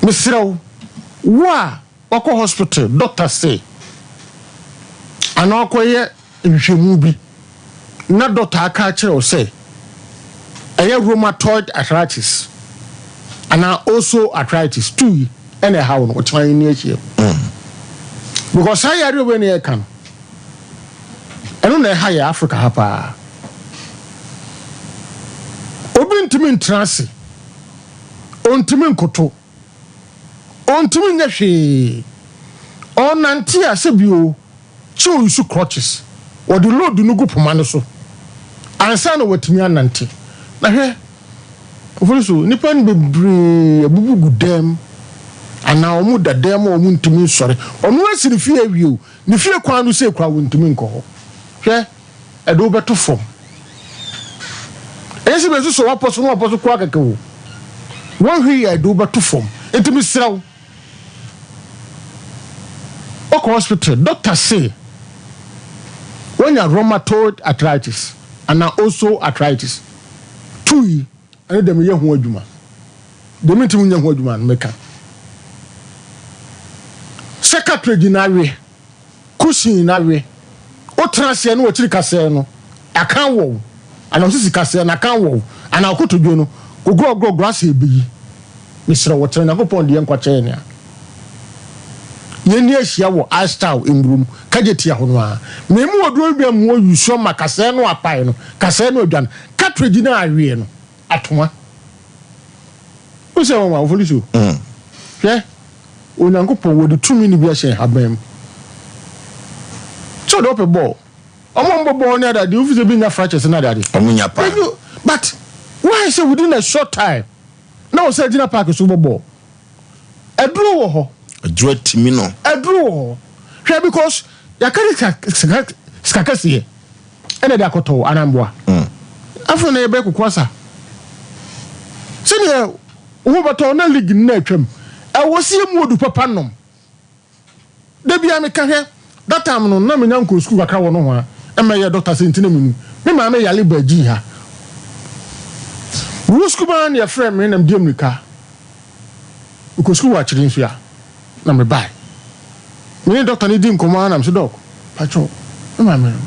Mesrɛ wo, wo a wakɔ hospital doctor se anaa wakɔyɛ nhwehwɛmu bi na doctor aka akyerɛ wo sɛ ɛyɛ rheumatoid arthritis anaa osteoarthritis tu yi ɛna ɛha wo no ɔkyena yɛn ni ahyia mu because saa yareɛ wei na yɛka no ɛno na ɛha yɛ Africa ha paa obi ntumi ntena ase ɔntumi nkoto Ɔntumi nyɛ hwee. Ɔnante a sɛ bio kye ɔuse crutches. Wɔde load no gu poma no so ansa na watumi anante. Na hwɛ, mfoni so, nnipa no bebree abubu gu dan mu anaa wɔda dan mu a wɔntumi nsɔre. Ɔno asi ne fie awie o, ne fie kwan no sei koraa wɔntumi nkɔ hɔ. Hwɛ. ɛde wo bɛto fam. Ɛnyɛ sɛ bɛsosɔ w'apɔ so na w'apɔ so koraa kɛkɛ o. Woanhwɛ yie a ɛde wo bɛto fam. Nti mesrɛ wo, wokɔ hospital, doctor se woanya rheumatoid arthritis anaa osteoarthritis. Tu yi, ɛno deɛ meyɛ ho adwuma. Deɛ mentumi nyɛ ho adwuma no meka. Sɛ cartilage no awe. Cushion na we. Wo tena aseɛ na wakyiri kasɛɛ no aka awɔ wo anaa wo sisi kasɛɛ no aka awɔ wo anaa wo kotodwe no gogrɔgrɔgrɔ asɛ ɛbɛyi. Mesrɛ wo tena Nyankopɔn deɛ nkwa kyɛɛ nea yɛnni ahyia wɔ I style mmurom kagye tia hɔ no ara. Memu oduro bi a mmoa use ama kasɛɛ no apae no kasɛɛ no adwane cartridge no a aweɛ no. Atoma. Wo sɛ wɔn awofo so. Hwɛ, Onyankopɔn wɔde tumi no bi ahyɛ nhaban mu. Sɛ ɔde ɔpɛ bɔɔl. Ɔmo a ɔmo bɔ bɔɔl ne adeade, wofi sɛ bi nya fractures ne adeade. Ɔmo nya paa. But why sɛ within a short time na ɔsɛ gyina park so bɔ bɔɔl? Aduro wɔ hɔ. Aduro atumi no. Aduro wɔ hɔ. Hwɛ because yɛaka ne sika sika kɛseɛ ɛna ɛde akɔtɔ wo anaa mboa. Afei na yɛbɛyɛ kokoa sa. Sɛdeɛ wo ho bɛtɔ na league no na atwam. Ɛwɔ sɛ yɛmu odu papa nom. Da biara meka hwɛ that time no na menya nkɔɔ sukuu kakra wɔ nohoa ɛmɛyɛ doctor sɛ nti na menu me maame yare baa gyii ha mewɔ sukuu maa na yɛfrɛ me na medi amirika mekɔ sukuu wɔ akyere nso a na mebae me ne doctor no di nkɔmmɔ ara na mese doc pakyɛw me maame no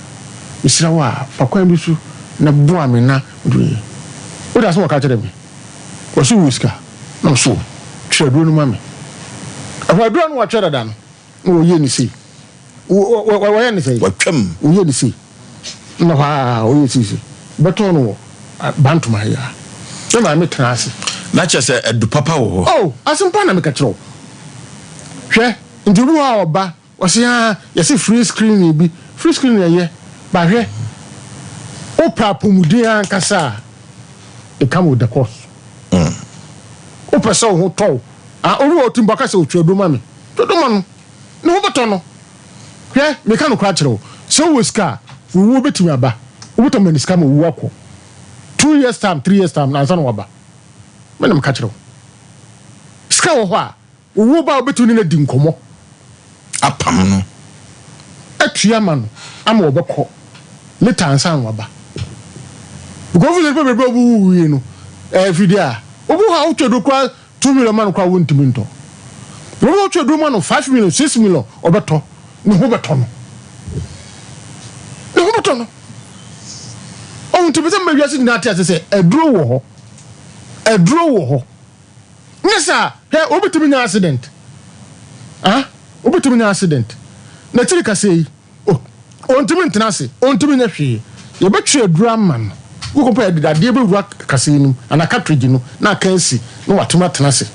mesrɛ wo a fa kwan bi so na boa me na wode asɛm ɔka kyerɛ me. Wɔse wowɔ sika? Na ɔse o, twerɛ aduro no ma me. Ɛhɔ aduro a na watwerɛ dada no, na wɔyɛ no sei. Wɔyɛ no sɛn? Watwam. Wɔyɛ no sei. Na hɔ a wɔyɛ sei sei. Bɛtɔn no wɔ Bantoma yi a. Me maame tena ase. Na kyerɛ sɛ adu papa wɔ hɔ. Oh, asɛmpa na meka kyerɛ wo. Hwɛ, nti obi wɔ hɔ a ɔba Ɔse aa yɛse free screening bi, free screening ɛyɛ but hwɛ wopɛ apɔmuden ankasa a it come with the cost. Wopɛ sɛ wo ho tɔ wo a obi wɔ ɔtim bɔka sɛ otwa aduro ma me, twa aduro ma no ne ho bɛtɔ no. Hwɛ meka nokorɛ akyerɛ wo sɛ wowɔ sika a owuo bɛtumi aba, wobɛtɔ ma ne sika ma owuo akɔ 2 years time, 3 years time ansa na waba. Me na meka kyerɛ wo. Sika wɔ hɔ a Wo ba a wobɛtumi ne no adi nkɔmmɔ. Apam no. Atua ama no ama ɔbɛkɔ later ansa na waba. Because wofi sɛ nipa bebree a wɔwuwui no ɛyɛ afidie a obi wɔ hɔ a wotwa duro koraa 2 million ma no koraa wontumi ntɔ. Obi wɔ hɔ wotwa duro ma no 5 million 6 million ɔbɛtɔ ne ho bɛtɔ no. Ne ho bɛtɔ no. Ɔho nti pɛ sɛ mma wiase nyinaa te ase sɛ aduro wɔ hɔ. Aduro wɔ hɔ. Nyɛ saa hwɛ obi tumi nya accident ah obi tumi nya accident n'akyiri kasa yi oh ontumi ntena ase ontumi nyɛ hwee yɛbɛtwe aduru ama no wokɔ pɛ yɛde adeɛ bɛwura kasa yi no anaa cartridge no na aka asi na watumi atena ase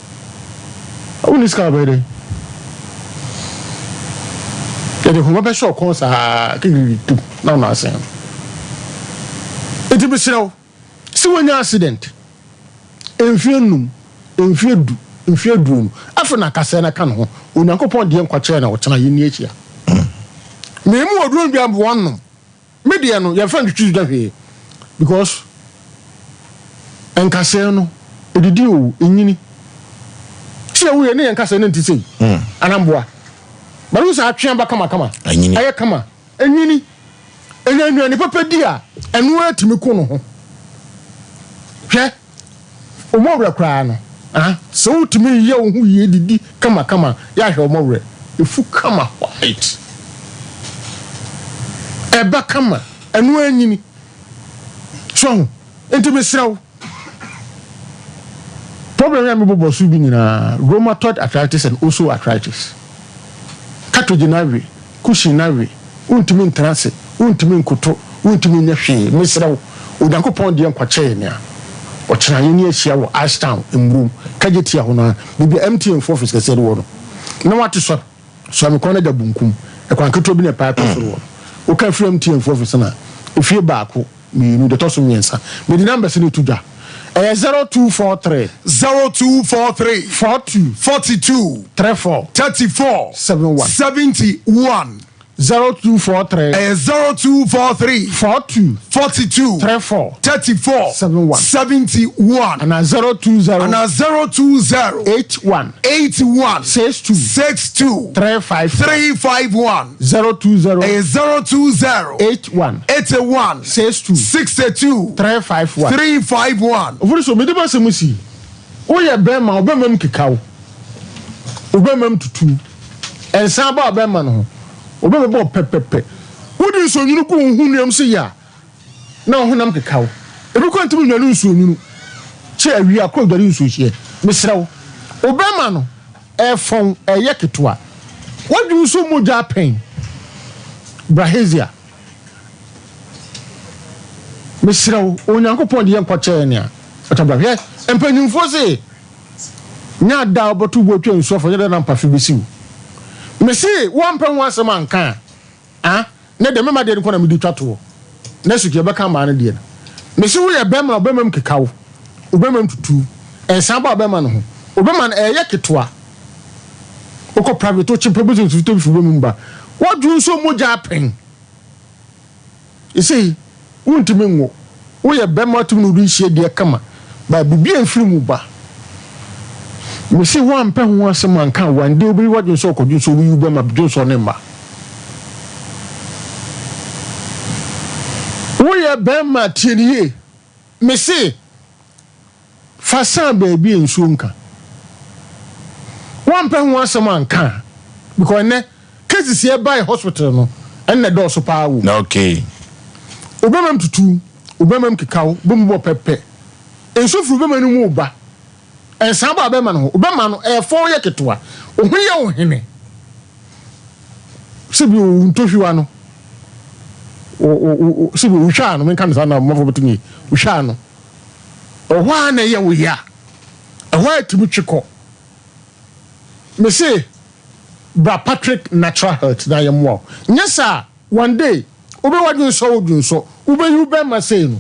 wonni sika wobɛyɛ dɛn yɛde homa bɛhyɛ ɔkɔn saa kikiriki tum na ɔno asɛn no nti mesrɛ wo Sɛ wanya accident mfeɛ num, mfeɛ du, mfeɛ aduonu, afei na kasɛɛ no aka ne ho. Onyankopɔn deɛ nkwa kyɛɛ na ɔkyena yɛnni akyia. Me mu oduro no bi a wɔn nom. Me deɛ no yɛmfa ntwitwi so hwee because nkasɛɛ no edidi o, enyini. Sɛ yɛwo yɛ ne yɛn nkasɛɛ no nte sei. Anamboa. But wo sɛ atwe aba kama kama. Ɛyɛ kama. Enyini. Enya nnuane papa di a, ɛno ara tumi ko no ho. Hwɛ, wo mmɔwerɛ koraa no, ah, sɛ wotumi yɛ wo ho yie didi kamakama, yɛ ahwɛ wo mmɔwerɛ, efu kama white. Ɛba kama, ɛno ara nyini. So ahu? Nti mesrɛ wo, Problem yi a mebobɔ so bi nyinaa, rheumatoid arthritis and osteoarthritis, cartilage no awe, cushion no awe, wontumi ntena ase, wontumi nkoto, wontumi nyɛ hwee, mesrɛ wo, Onyankopɔn deɛ nkwa kyɛɛ nea ɔkyena yɛne ahyia wɔ Ashtown, Mmurom, Kagyetia hɔ no ara, baabi a MTN fo office kɛseɛ no wɔ no, na wate sɔ Soa me kɔn na da bunkum, ɛkwan ketewa bi na ɛpae kɔ soro hɔ no, woka firi MTN fo office no a, efie baako. Mmienu, deɛ ɛtɔ so mmiɛnsa, mede numbers no reto dwa. Ɛyɛ 0243. 0243. 42. 42. 34. 34. 71. 71. 0243. Ɛyɛ 0243. 42. 42. 34. 34. 71. 71. Anaa 020. Anaa 020. 81. 81. 62. 62. 351. 351. 020. Ɛyɛ 020. 81. 81. 62. 62. 351. 351. Ofori so mede b'asɛm si. Woyɛ bɛrima, wo bɛrima mu keka wo. Wo bɛrima mu tutu. Nsa ba wo bɛrima no ho. Wo bɛrima bɔ pɛpɛpɛ. Wode nsuonwunu gu wo ho nnuam so yɛ a, na wo honam keka wo. Ebi koraa ntumi nnware nsuonwunu. Kyɛ awia koraa odware nsuohyeɛ. Mesrɛ wo, wo bɛrima no, ɛrefɔn, ɛreyɛ ketewa. W'adwene nso mogya apɛn. Brahezia. Mesrɛ wo, Onyankopɔn de yɛn nkwa kyɛɛ nea. Ɔtɔ bra hwɛ mpanyinfoɔ se nyɛ ada a wobɛto bo atwa nsu afa nyɛ da na mpafe bɛsi wo. Mese woampɛ ho asɛm anka a ah ne deɛ mɛma deɛ no kɔ na mede twa toɔ. Next week yɛbɛka mmaa no deɛ no. Mese woyɛ bɛrima a ɔbɛrima mu keka wo, wo bɛrima mu tutu, nsa ba ɔbɛrima no ho, wo bɛrima no ɛyɛ ketewa. Wokɔ private wokye pɛ bɛsɛ nsu firi bɛrima mu ba. Woadwo nso mogya apɛn. Seesei wontumi nwo. Woyɛ bɛrima wotumi ne wo de hyia deɛ kama but biribi amfiri mu ba. Mese woampɛ ho asɛm anka a one day wobɛyi w'adwene sɛ ɔkɔ dwonsɔ woyi wo bɛrima dwonsɔ ne mma. Woyɛ bɛrima tie ne yie. Mese Fa san baabi a nsuo nka. Woampɛ ho asɛm anka a, because ɛnnɛ cases yɛ bae hospital no ɛnna ɛdɔɔso paa wom. Okay. Wo bɛma mu tutu, wo bɛma mu keka wo, bɛ mu bɔ pɛpɛ. Nsuo firi wo bɛma no mu ba. Ɛnsan ba bɛma no ho. Wo bɛma no ɛfɔn yɛ ketewa. Wo ho yɛ wo hene. Sɛbi wo ntohwiwa no, wo wo wo sɛbi wo hwɛ ano, menka no saa na mmɔfra bɛtumi, wo hwɛ ano. Ɛhɔ ara na ɛyɛ wo ya. Ɛhɔ ara ɛtumi twe kɔ. Mese bra Patrick Natural Health na yɛmmoa wo. Nyɛ saa a, one day wobɛyɛ w'adwene sɛ wodwonsɔ, wobɛyi wo bɛrima sei no,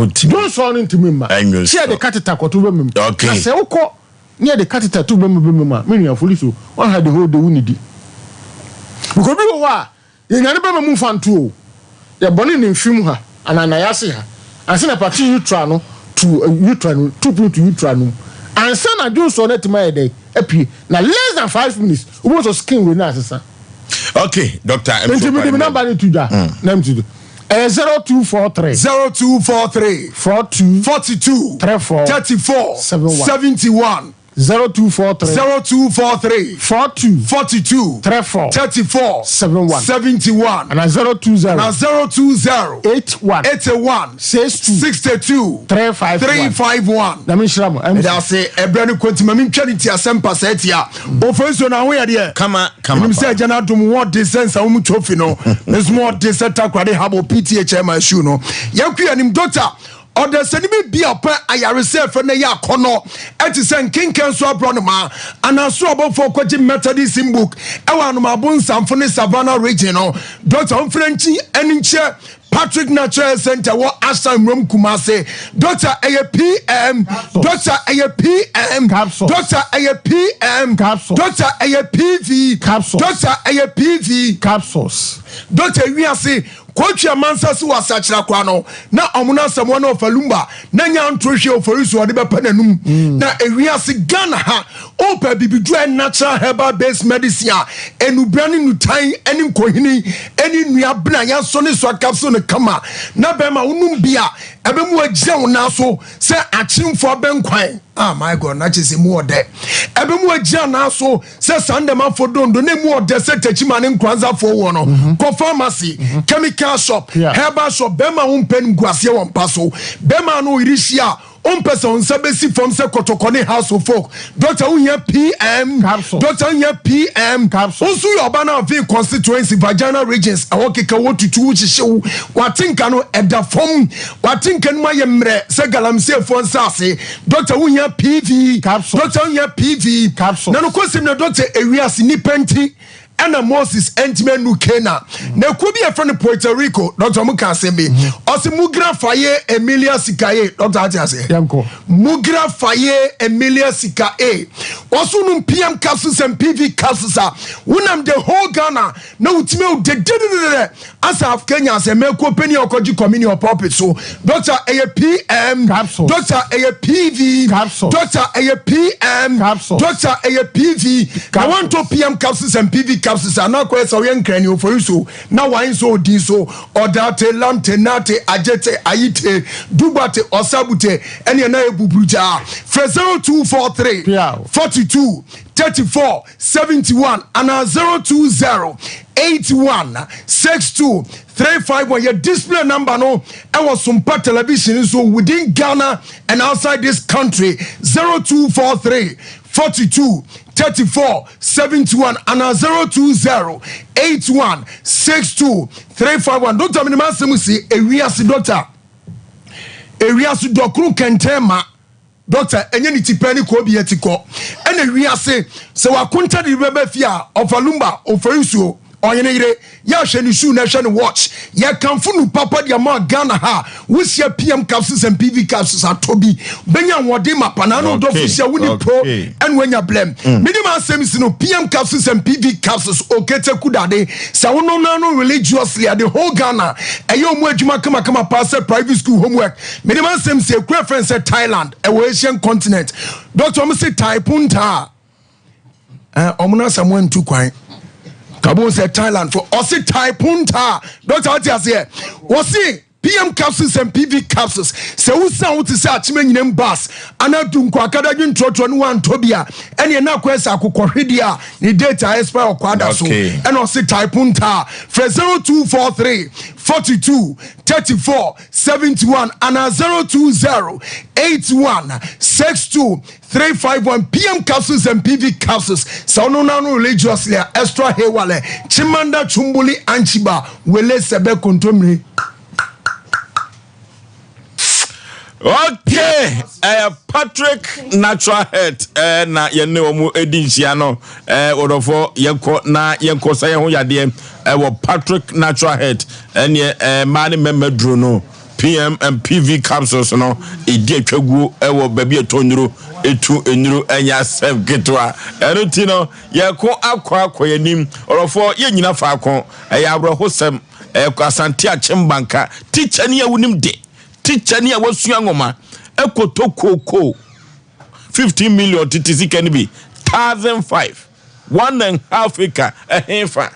dwonsɔ no ntumi mma. Sɛ yɛde catheter kɔto wo bɛrima mu. Na sɛ wokɔ na yɛde catheter to wo bɛrima bɛrima mu a, me nua Foliso, woaha the whole day wonnidi. Because obi wɔ hɔ a, Yɛnya no bɛma mu mfa nto o. Yɛbɔne ne mfe mu ha anaa nayase ha ansa na pate utra no to utra no tube no to utra no mu ansa na dwonsɔ no atumi ayɛ dɛn apue na less than 5 minutes wobɛhu sɛ skin wei no asesa. Okay, Doctor. Nti mede me number no to dwa na mti do. Ɛyɛ 0243. 0243. 42. 42. 34. 34. 71. 71. 0243. 0243. 42. 42. 34. 34. 71. 71. Ana 020. Na 020. 81. 81. 62. 62. 351. 351. Na me nhyira mo. Meda ase ɛbrɛ no kɔnti ma mentwa ne ti asɛm pa saa tia ɔfa nsuo no ahoyɛ deɛ Kama kama ɛnim sɛ paa. agya no adom wɔde sɛ nsa wo mu trophy no me nso wɔde sɛ takorade habo pth ma shoe no yɛnkɔ anim dɔkta ɔdasani bi bi a ɔpɛ ayaresɛ fɛ na ɛyɛ akɔnnɔ ɛte sɛ nkenkan so aborɔnoma anaa soro abɔfoɔ kɔgye Methodist book ɛwɔ Anomabo Nsamfo ne Savannah region no dɔkta ɔmfrɛ nkyi ɛne nkyɛ Patrick Natural Health Center wɔ Asan Nwuram Kumase. Dɔkta ɛyɛ PM. Dɔkta ɛyɛ PM. Dɔkta ɛyɛ PM. Dɔkta ɛyɛ PV. Dɔkta ɛyɛ PV. Capsules. Dɔkta ewiase kotwi amansa si wɔ asakyera kwa no na ɔmo no asɛm wɔn ɔfa lumba na nya nto hwɛ ofori so ɔde bɛpɛ n'anum na ewiase Ghana ha ɔpɛ bibiduro natural herbal based medicine a enubra ne nutan ne nkohini ne nnua bena yɛasɔ ne so akapso no kama na bɛrima wonom bi a ɛbɛmu agyina wo nan so sɛ akyemfo abɛnkwan. Ah my God, na kyerɛ sɛ mu ɔdɛ. Ɛbɛmu agyina nan so sɛ sandɛmafo dondo na emu ɔdɛ sɛ takyima ne nkranzafoɔ wɔ no. Kɔ pharmacy, chemical shop, herbal shop, bɛrima wo mpɛ nguaseɛ wɔ mpa so. Bɛrima no oyere hyia a wompɛ sɛ wo nsa bɛsi fam sɛ kɔtɔkɔ ne house of folk. Doctor wohia PM, doctor wohia PM. Wo nso yɛ ɔba no afei constituency, vagina regions, ɛhɔ keka wo tutu wo hyehye wo. Watenka no ɛda fam. Watenka no mu ayɛ mmerɛ sɛ galamseyfoɔ nsaase. Doctor wohia PV, doctor wohia PV. Na nokwasɛm na doctor ewiase nipa nti ɛna Moses ɛntumi anu Canaan. Na ekuo bi a yɛfrɛ no Puerto Rico, doctor ɔmo ka asɛm bi. Ɔse Mugra Faye Emilia Sikaye, doctor ate aseɛ? Yɛnkɔ. Mugra Faye Emilia Sikaye. Ɔso nom PM capsules and PV capsules a wonam the whole Ghana na wotumi awu dededededɛ asa af Kenya sɛ mɛkuo panyin a ɔkɔgye communion pulpit so. Doctor ɛyɛ PM, Capsules. doctor ɛyɛ PV, Capsules. doctor ɛyɛ PM, Capsules. doctor ɛyɛ PV. Na Capsules. wantɔ PM capsules and PV capsules a na akɔyɛ sɛ ɔyɛ nkrani ofori so na wan so odi so ɔdate lamte nate agyete ayite dubate ɔsabute ɛne ɛna yɛ buburugyaa. Frɛ 0243 Piaw. 42 34 71 anaa 020 81 62 351. Yɛ display number no ɛwɔ Sompa television so within Ghana and outside this country. 0243 42 34 71 anaa 020 81 62 351. Doctor, minimum asɛm si ewiase doctor. Ewiase dɔkono kɛntɛn ma. Doctor, ɛnyɛ ne ti pɛ ne koobi ati kɔ. Ɛna wiase, sɛ wakonta de bɛba fie a, ɔfa lumba, ɔfari nsuo, ɔhene yere, yɛ ahwɛ ne shoe na ɛhwɛ ne watch. Yɛkamfo nu papa de ama Ghana ha a, wosia PM capsules and PV capsules atɔ bi. Bɛnya ahoɔden mapa na ano dɔfo hyia wo ni pro ɛna wanya blɛm. Mede m'asɛm si no PM capsules and PV capsules okete kudade sɛ wonom no ano religiously a the whole Ghana ɛyɛ ɔmo adwuma kamakama paa sɛ private school homework. Mede m'asɛm si ekura fɛn sɛ Thailand ɛwɔ Asian continent. Doctor ɔmo se Thai punta a ɔmo no asɛm antu kwan. Kabo sɛ Thailand fo ɔse Thai punta doctor ɔte aseɛ wɔse PM capsules and PV capsules sɛ wosan wo te sɛ akyema nyinam bus anaa dunko akadadwe ntorɔtorɔ ne woantɔ bi a ɛneɛ na akɔyɛ sɛ akokɔhwedeɛ a ne date a expire ɔkɔ ada so ɛna ɔse Thai punta frɛ 0243 42 34 71 anaa 020 81 62 351 PM capsules and PV capsules sɛ ɔno no ano religiously a extra hewale chimanda chumbuli anchiba wele sɛbɛ kontomire. Okay, uh, Patrick Natural Health uh, na yɛne wɔn edi nhyia no uh, wɔdɔfo yɛnkɔ na yɛnkɔ sɛ yɛn ho yadeɛ ɛwɔ uh, Patrick Natural Health ɛneɛ uh, mmaa ne mmarima duro no PM and PV capsules no ɛdi atwa guo ɛwɔ baabi ɛtɔ nnuro ɛtu nnuro ɛnyɛ asɛm ketewa ɛno ti no yɛko akɔ akɔ yɛnim ɔrɔfoɔ yɛnyina faako ɛyɛ awerɛhosɛm ɛkɔ Asante Akyem Banka tikya ni a wonim de tikya ni a wasua nwoma ɛkɔtɔ kookoo 15 million tete sika no bi 1005 1.5 acre ɛhefa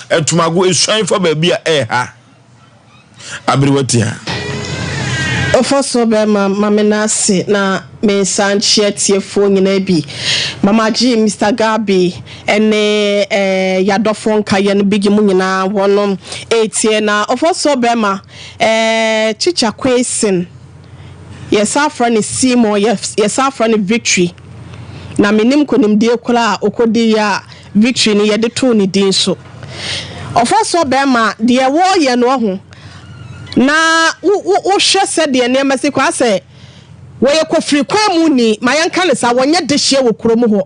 ɛtomago esuan fa baabi a ɛɛha aberewa tia. Ɔfɔsɔ bɛma ma me nan ase na me nsa nkyea atiefoɔ nyinaa bi. Mama G, Mister Gabi ɛne eh, yadɔfoɔ nkaeɛ no bigi mu nyinaa wɔnom ɛretie na ɔfɔsɔ bɛma eh, Chicha Quayson yɛsan frɛ no Seymour yɛsan frɛ no Victory na menim nkonimdie koraa a ɔkɔdiiɛ a Victory no yɛde too ne din so. Ɔfɔsɔ bɛma deɛ wɔreyɛ no ɔho na wo wo wohwɛ sɛdeɛ nneɛma si kɔ asɛ wɔyɛ kofiri kwan mu ni ma yɛnka no saa wɔnyɛ dehyeɛ wɔ kurom hɔ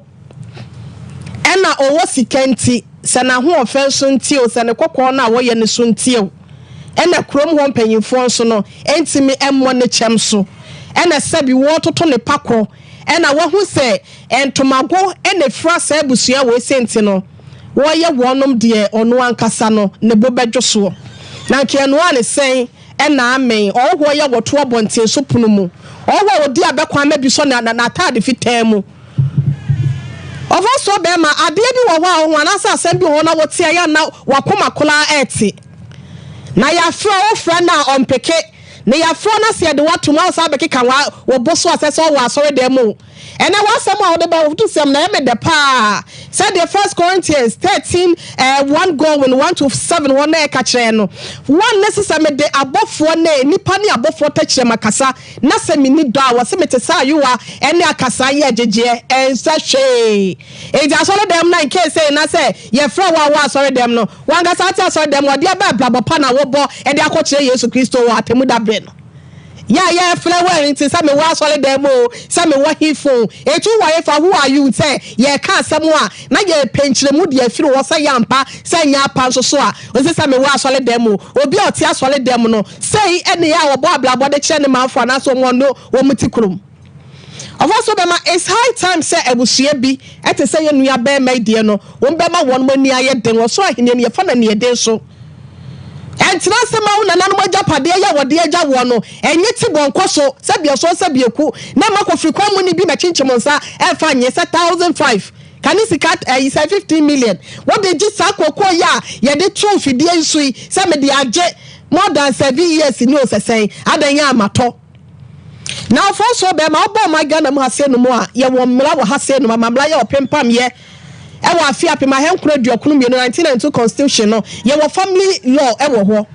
ɛna ɔwɔ sika nti sɛ n'ahoɔfɛ nso nti o sɛ ne kɔkɔɔ no a wɔyɛ no so nti o ɛna kurom hɔ mpanyinfoɔ nso no ntumi mmɔ ne kyɛm so ɛna sɛbi wɔretoto ne pakɔ ɛna wahu sɛ ntomago na efira saa abusua wei se nti no wɔyɛ wɔnom deɛ ɔno ankasa no ne bo bɛdwo soɔ. Na anka ɛnoaa ne sɛn na amen ɔhohoɔ yɛ wɔto abɔnten so pono mu ɔhohoɔ a ɔdi abɛkwan ma bi sɔ n'ataade fitaa mu. Ɔfa soɔ bɛɛma, adeɛ bi wɔ hɔ a wohu anaasɛ asɛm bi wɔ hɔ na wote a yɛ a na wakoma koraa ɛte. Na yɛafrɛ wo frɛ no a ɔmpeke, na yɛafrɛ wo na sɛ yɛde wo ato mu a wosan bɛkeka wo bo so a sɛ sɛ ɔwɔ asɔredan mu o. Ɛnɛ w'asɛm a wode ba afotusɛm no ɛyɛ me dɛ paa sɛdeɛ First Corinthians 13 eh, 1 going 1 to 7 hɔ na ɛka kyerɛ no. 1 ne sɛ sɛ mede abɔfoɔ ne nnipa ne abɔfoɔ tɛkyerɛma kasa na sɛ menni dɔ a wɔse mete sɛ ayowa ne akasaa yɛ gyegyeɛ ɛnsɛ hwee. Enti asɔredɛm no in case sɛ na sɛ yɛfrɛ wo a wɔ asɔredɛm no wankasa ate asɔredɛm wɔde aba abrabɔ pa na wobɔ de akɔkyerɛ Yesu Kristo wɔ atemmuda bere no. Yɛ a yɛfrɛ wo nti sɛ mewɔ asɔredan mu o, sɛ mewɔ hefo o, enti wowɔ hefa, who are you, sɛ yɛreka asɛm a na yɛrepɛ nkyerɛmu de afiri hɔ sɛ ɛyɛ ampa sɛ ɛnyɛ apa nso so a, ɔse sɛ mewɔ asɔredan mu o. Obi a ɔte asɔredan mu no, sei ne yɛ a ɔbɔ abrabɔ de kyerɛ ne manfo anaasɛ wɔn a ɔne wɔn te kurom. Ɔfa so bɛma It's high time sɛ abusua bi te sɛ yɛn nua barima yi deɛ no, wɔn bɛma wɔn ani ayɛ den. Ɔsoro ahennie no, yɛfa no aniɛden so. Ɛntena ase ma wo nananom agyapadeɛ yi a wɔde agya woɔ no ɛnyɛ tibɔ nkɔ so sɛ biɔsɔn sɛ biaku na mma kɔfiri kwan mu ni bi mɛkyinkyim nsa ɛmfa nyɛ sɛ 1005 ka ne sika ɛyi sɛ 15 million wode gye saa kookoo yi a yɛde to mfidie yi so yi sɛ mede agye more than 7 years ni o sɛ sɛn adɛn yɛ amatɔ Na ɔfɔnsoɔ bɛɛma wobɔ ɔman Ghana mu ha sei nom a, yɛwɔ mmra wɔ ha sei nom, amamra yɛ ɔpempamyɛ ɛwɔ afe 1992, 1992 constitution no, yɛwɔ family law ɛwɔ hɔ.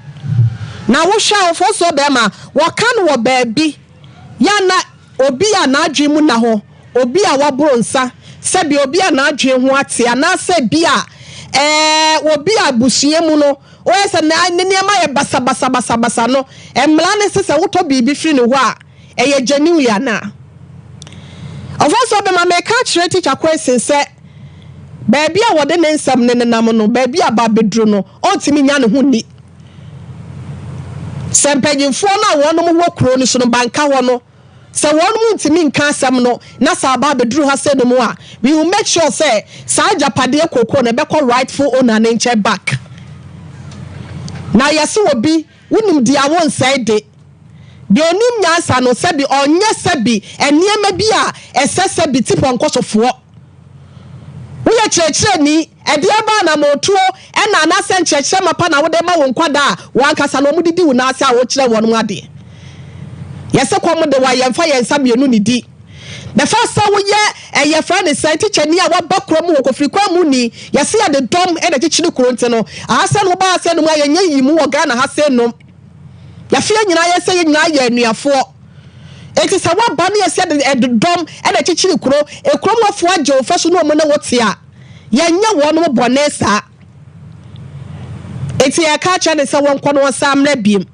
Na wohwɛ a ɔfɔnsoɔ bɛɛma, wɔka no wɔ baabi, yɛ a na obi a n'adwene mu nna hɔ, obi a waboro nsa, sɛbi obi a n'adwene ho ate, anaasɛ bi a ɛɛ obi a abusua mu no. Woyɛ sɛ na ne nneɛma yɛ basabasabasabasa no, mmara no se sɛ wotɔ biribi firi ne hɔ a, ɛyɛ genuinely anaa? Ɔfa so bɛma meka akyerɛ Tikya Kwesi sɛ baabi a wɔde ne nsɛm no nenam no, baabi a aba abɛduru no, ɔntumi nya ne ho nni. Sɛ mpanyimfoɔ no a wɔnom wɔ kuro no so no banka hɔ no, Sɛ wɔnom ntumi nka asɛm no na sɛ aba abɛduru ha sei nom a, we will make sure sɛ saa agyapadeɛ kookoo no ɛbɛkɔ rightful owner no nkyɛn back. Na yɛse obi, wonim deɛ a wonsɛe de. Deɛ ɔnim nyansa no sɛbi ɔnyɛ sɛbi nneɛma bi a ɛsɛ sɛbi tipɔnkɔsofoɔ. Woyɛ kyerɛkyerɛni, ɛdeɛn ba anammɔntuo na anaasɛ nkyerɛkyerɛ mapa na wode ma wo nkwadaa a wɔn ankasa no wɔdidi wo nan ase a wokyerɛ wɔn adeɛ? Yɛse kɔm de wo a yɛmfa yɛn nsa mmienu nnidi. The fact sɛ woyɛ ɛyɛ frɛ ne sɛn tikyani a waba kuro mu wɔ kofiri kwan mu ni, yɛse yɛde dɔm na ɛkyekyere kuro nti no, aha sɛ no woba ha sɛ nom a yɛnyɛ nyiyimu wɔ Ghana ha sɛ nom. Yɛafe yɛn nyinaa yɛ sɛ yɛn nyinaa yɛ anuafoɔ. Enti sɛ woaba ne yɛsɛ de dɔm na ɛkyekyere kuro, ekurom hɔfoɔ agye wo fɛ so ne wɔn ne wo te a, yɛnyɛ wɔnom bɔne saa. Enti yɛka akyerɛ no sɛ wɔnkɔ na wɔnsan mmra biem.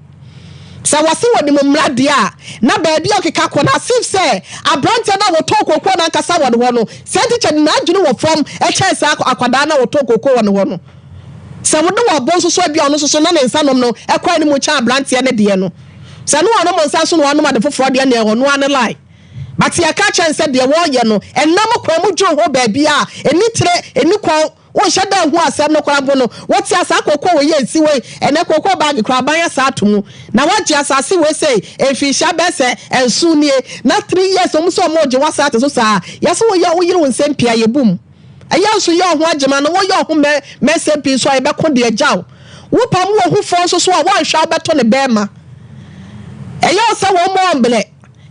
Sɛ wɔse wɔnim mmara deɛ a, na baabi a ɔkeka kɔ no, as if sɛ aberanteɛ no a wɔtɔn kookoo no ankasa wɔ ne hɔ no, saa tikya no n'adwene wɔ fam kyɛn saa akwadaa no a wɔtɔn kookoo wɔ ne hɔ no. Sɛ wode wɔ bo nso so a, ebia ɔno nso so na ne nsa nom no kɔ anim kyɛn aberanteɛ no deɛ no. Sɛ ne wanom nsa nso na wanom ade foforɔ deɛ neɛ ɔno ara ne line. But yɛka kyerɛ no sɛ deɛ wɔreyɛ no ɛnam kwan mu dwene ho baabi a ɛni tire ɛni kɔn wonhyɛ da nhu asɛm no koraa mpo no wote a saa kookoo wei yɛ nsi wei ɛnɛ kookoo bag koraa aban asa ato mu na wagye asase wei sei mfinhyia bɛyɛ sɛ nson nie na 3 years wɔn sɛ wɔn regye w'asase so saa yɛsɛ woyɛ woyere wo nsɛm pii a yɛbu mu. Ɛyɛ nso yɛ ɔho agyema no woyɛ ɔho mɛ mɛsɛm pii nso a yɛbɛko de agya wo. Wo pam wo ho foɔ nso so a woanhwɛ a wobɛto ne bɛɛma. Ɛyɛ wo sɛ wɔn mmɔ ɔmblɛ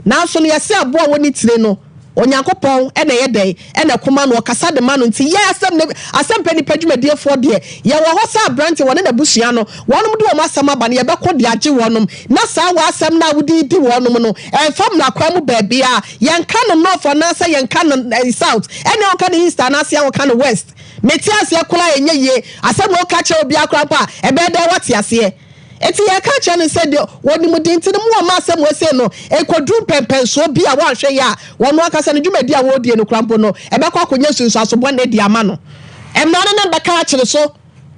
nanso no yɛse aboa a wɔnni tire no Onyankopɔn na ɛyɛ dɛn na ɛko ma no ɔkasa de ma no nti yɛ asɛm ne asɛmpɛ nipa dwumadiefoɔ deɛ yɛwɔ hɔ sɛ abranteɛ wɔne n'abusua no wɔnom de wɔn asɛm aba no yɛbɛko de agye wɔnom na saa w'asɛm no a wode redi wɔnom no ɛmfa mmara kwan mu baabiara Yɛnka no north anaasɛ yɛnka no south, ɛnea ɔka no east anaasɛ ɔka no west. Mete aseɛ koraa a ɛnyɛ yie. Asɛm wei woka kyerɛ obiara koraa mpo a, ɛbɛyɛ dɛn wate aseɛ? Enti yɛreka akyerɛ no sɛ deɛ ɔnim de nti no mo ɔma asɛm wei sei no ɛkɔduru mpɛnpɛnsoɔ bi a wanhwɛ yie a, ɔno ankasa ne dwumadie a wɔredie no koraa mpo no ɛbɛkɔ akɔnya nsunsuanso bɔne de ama no. Mmara no na bɛka akyere so.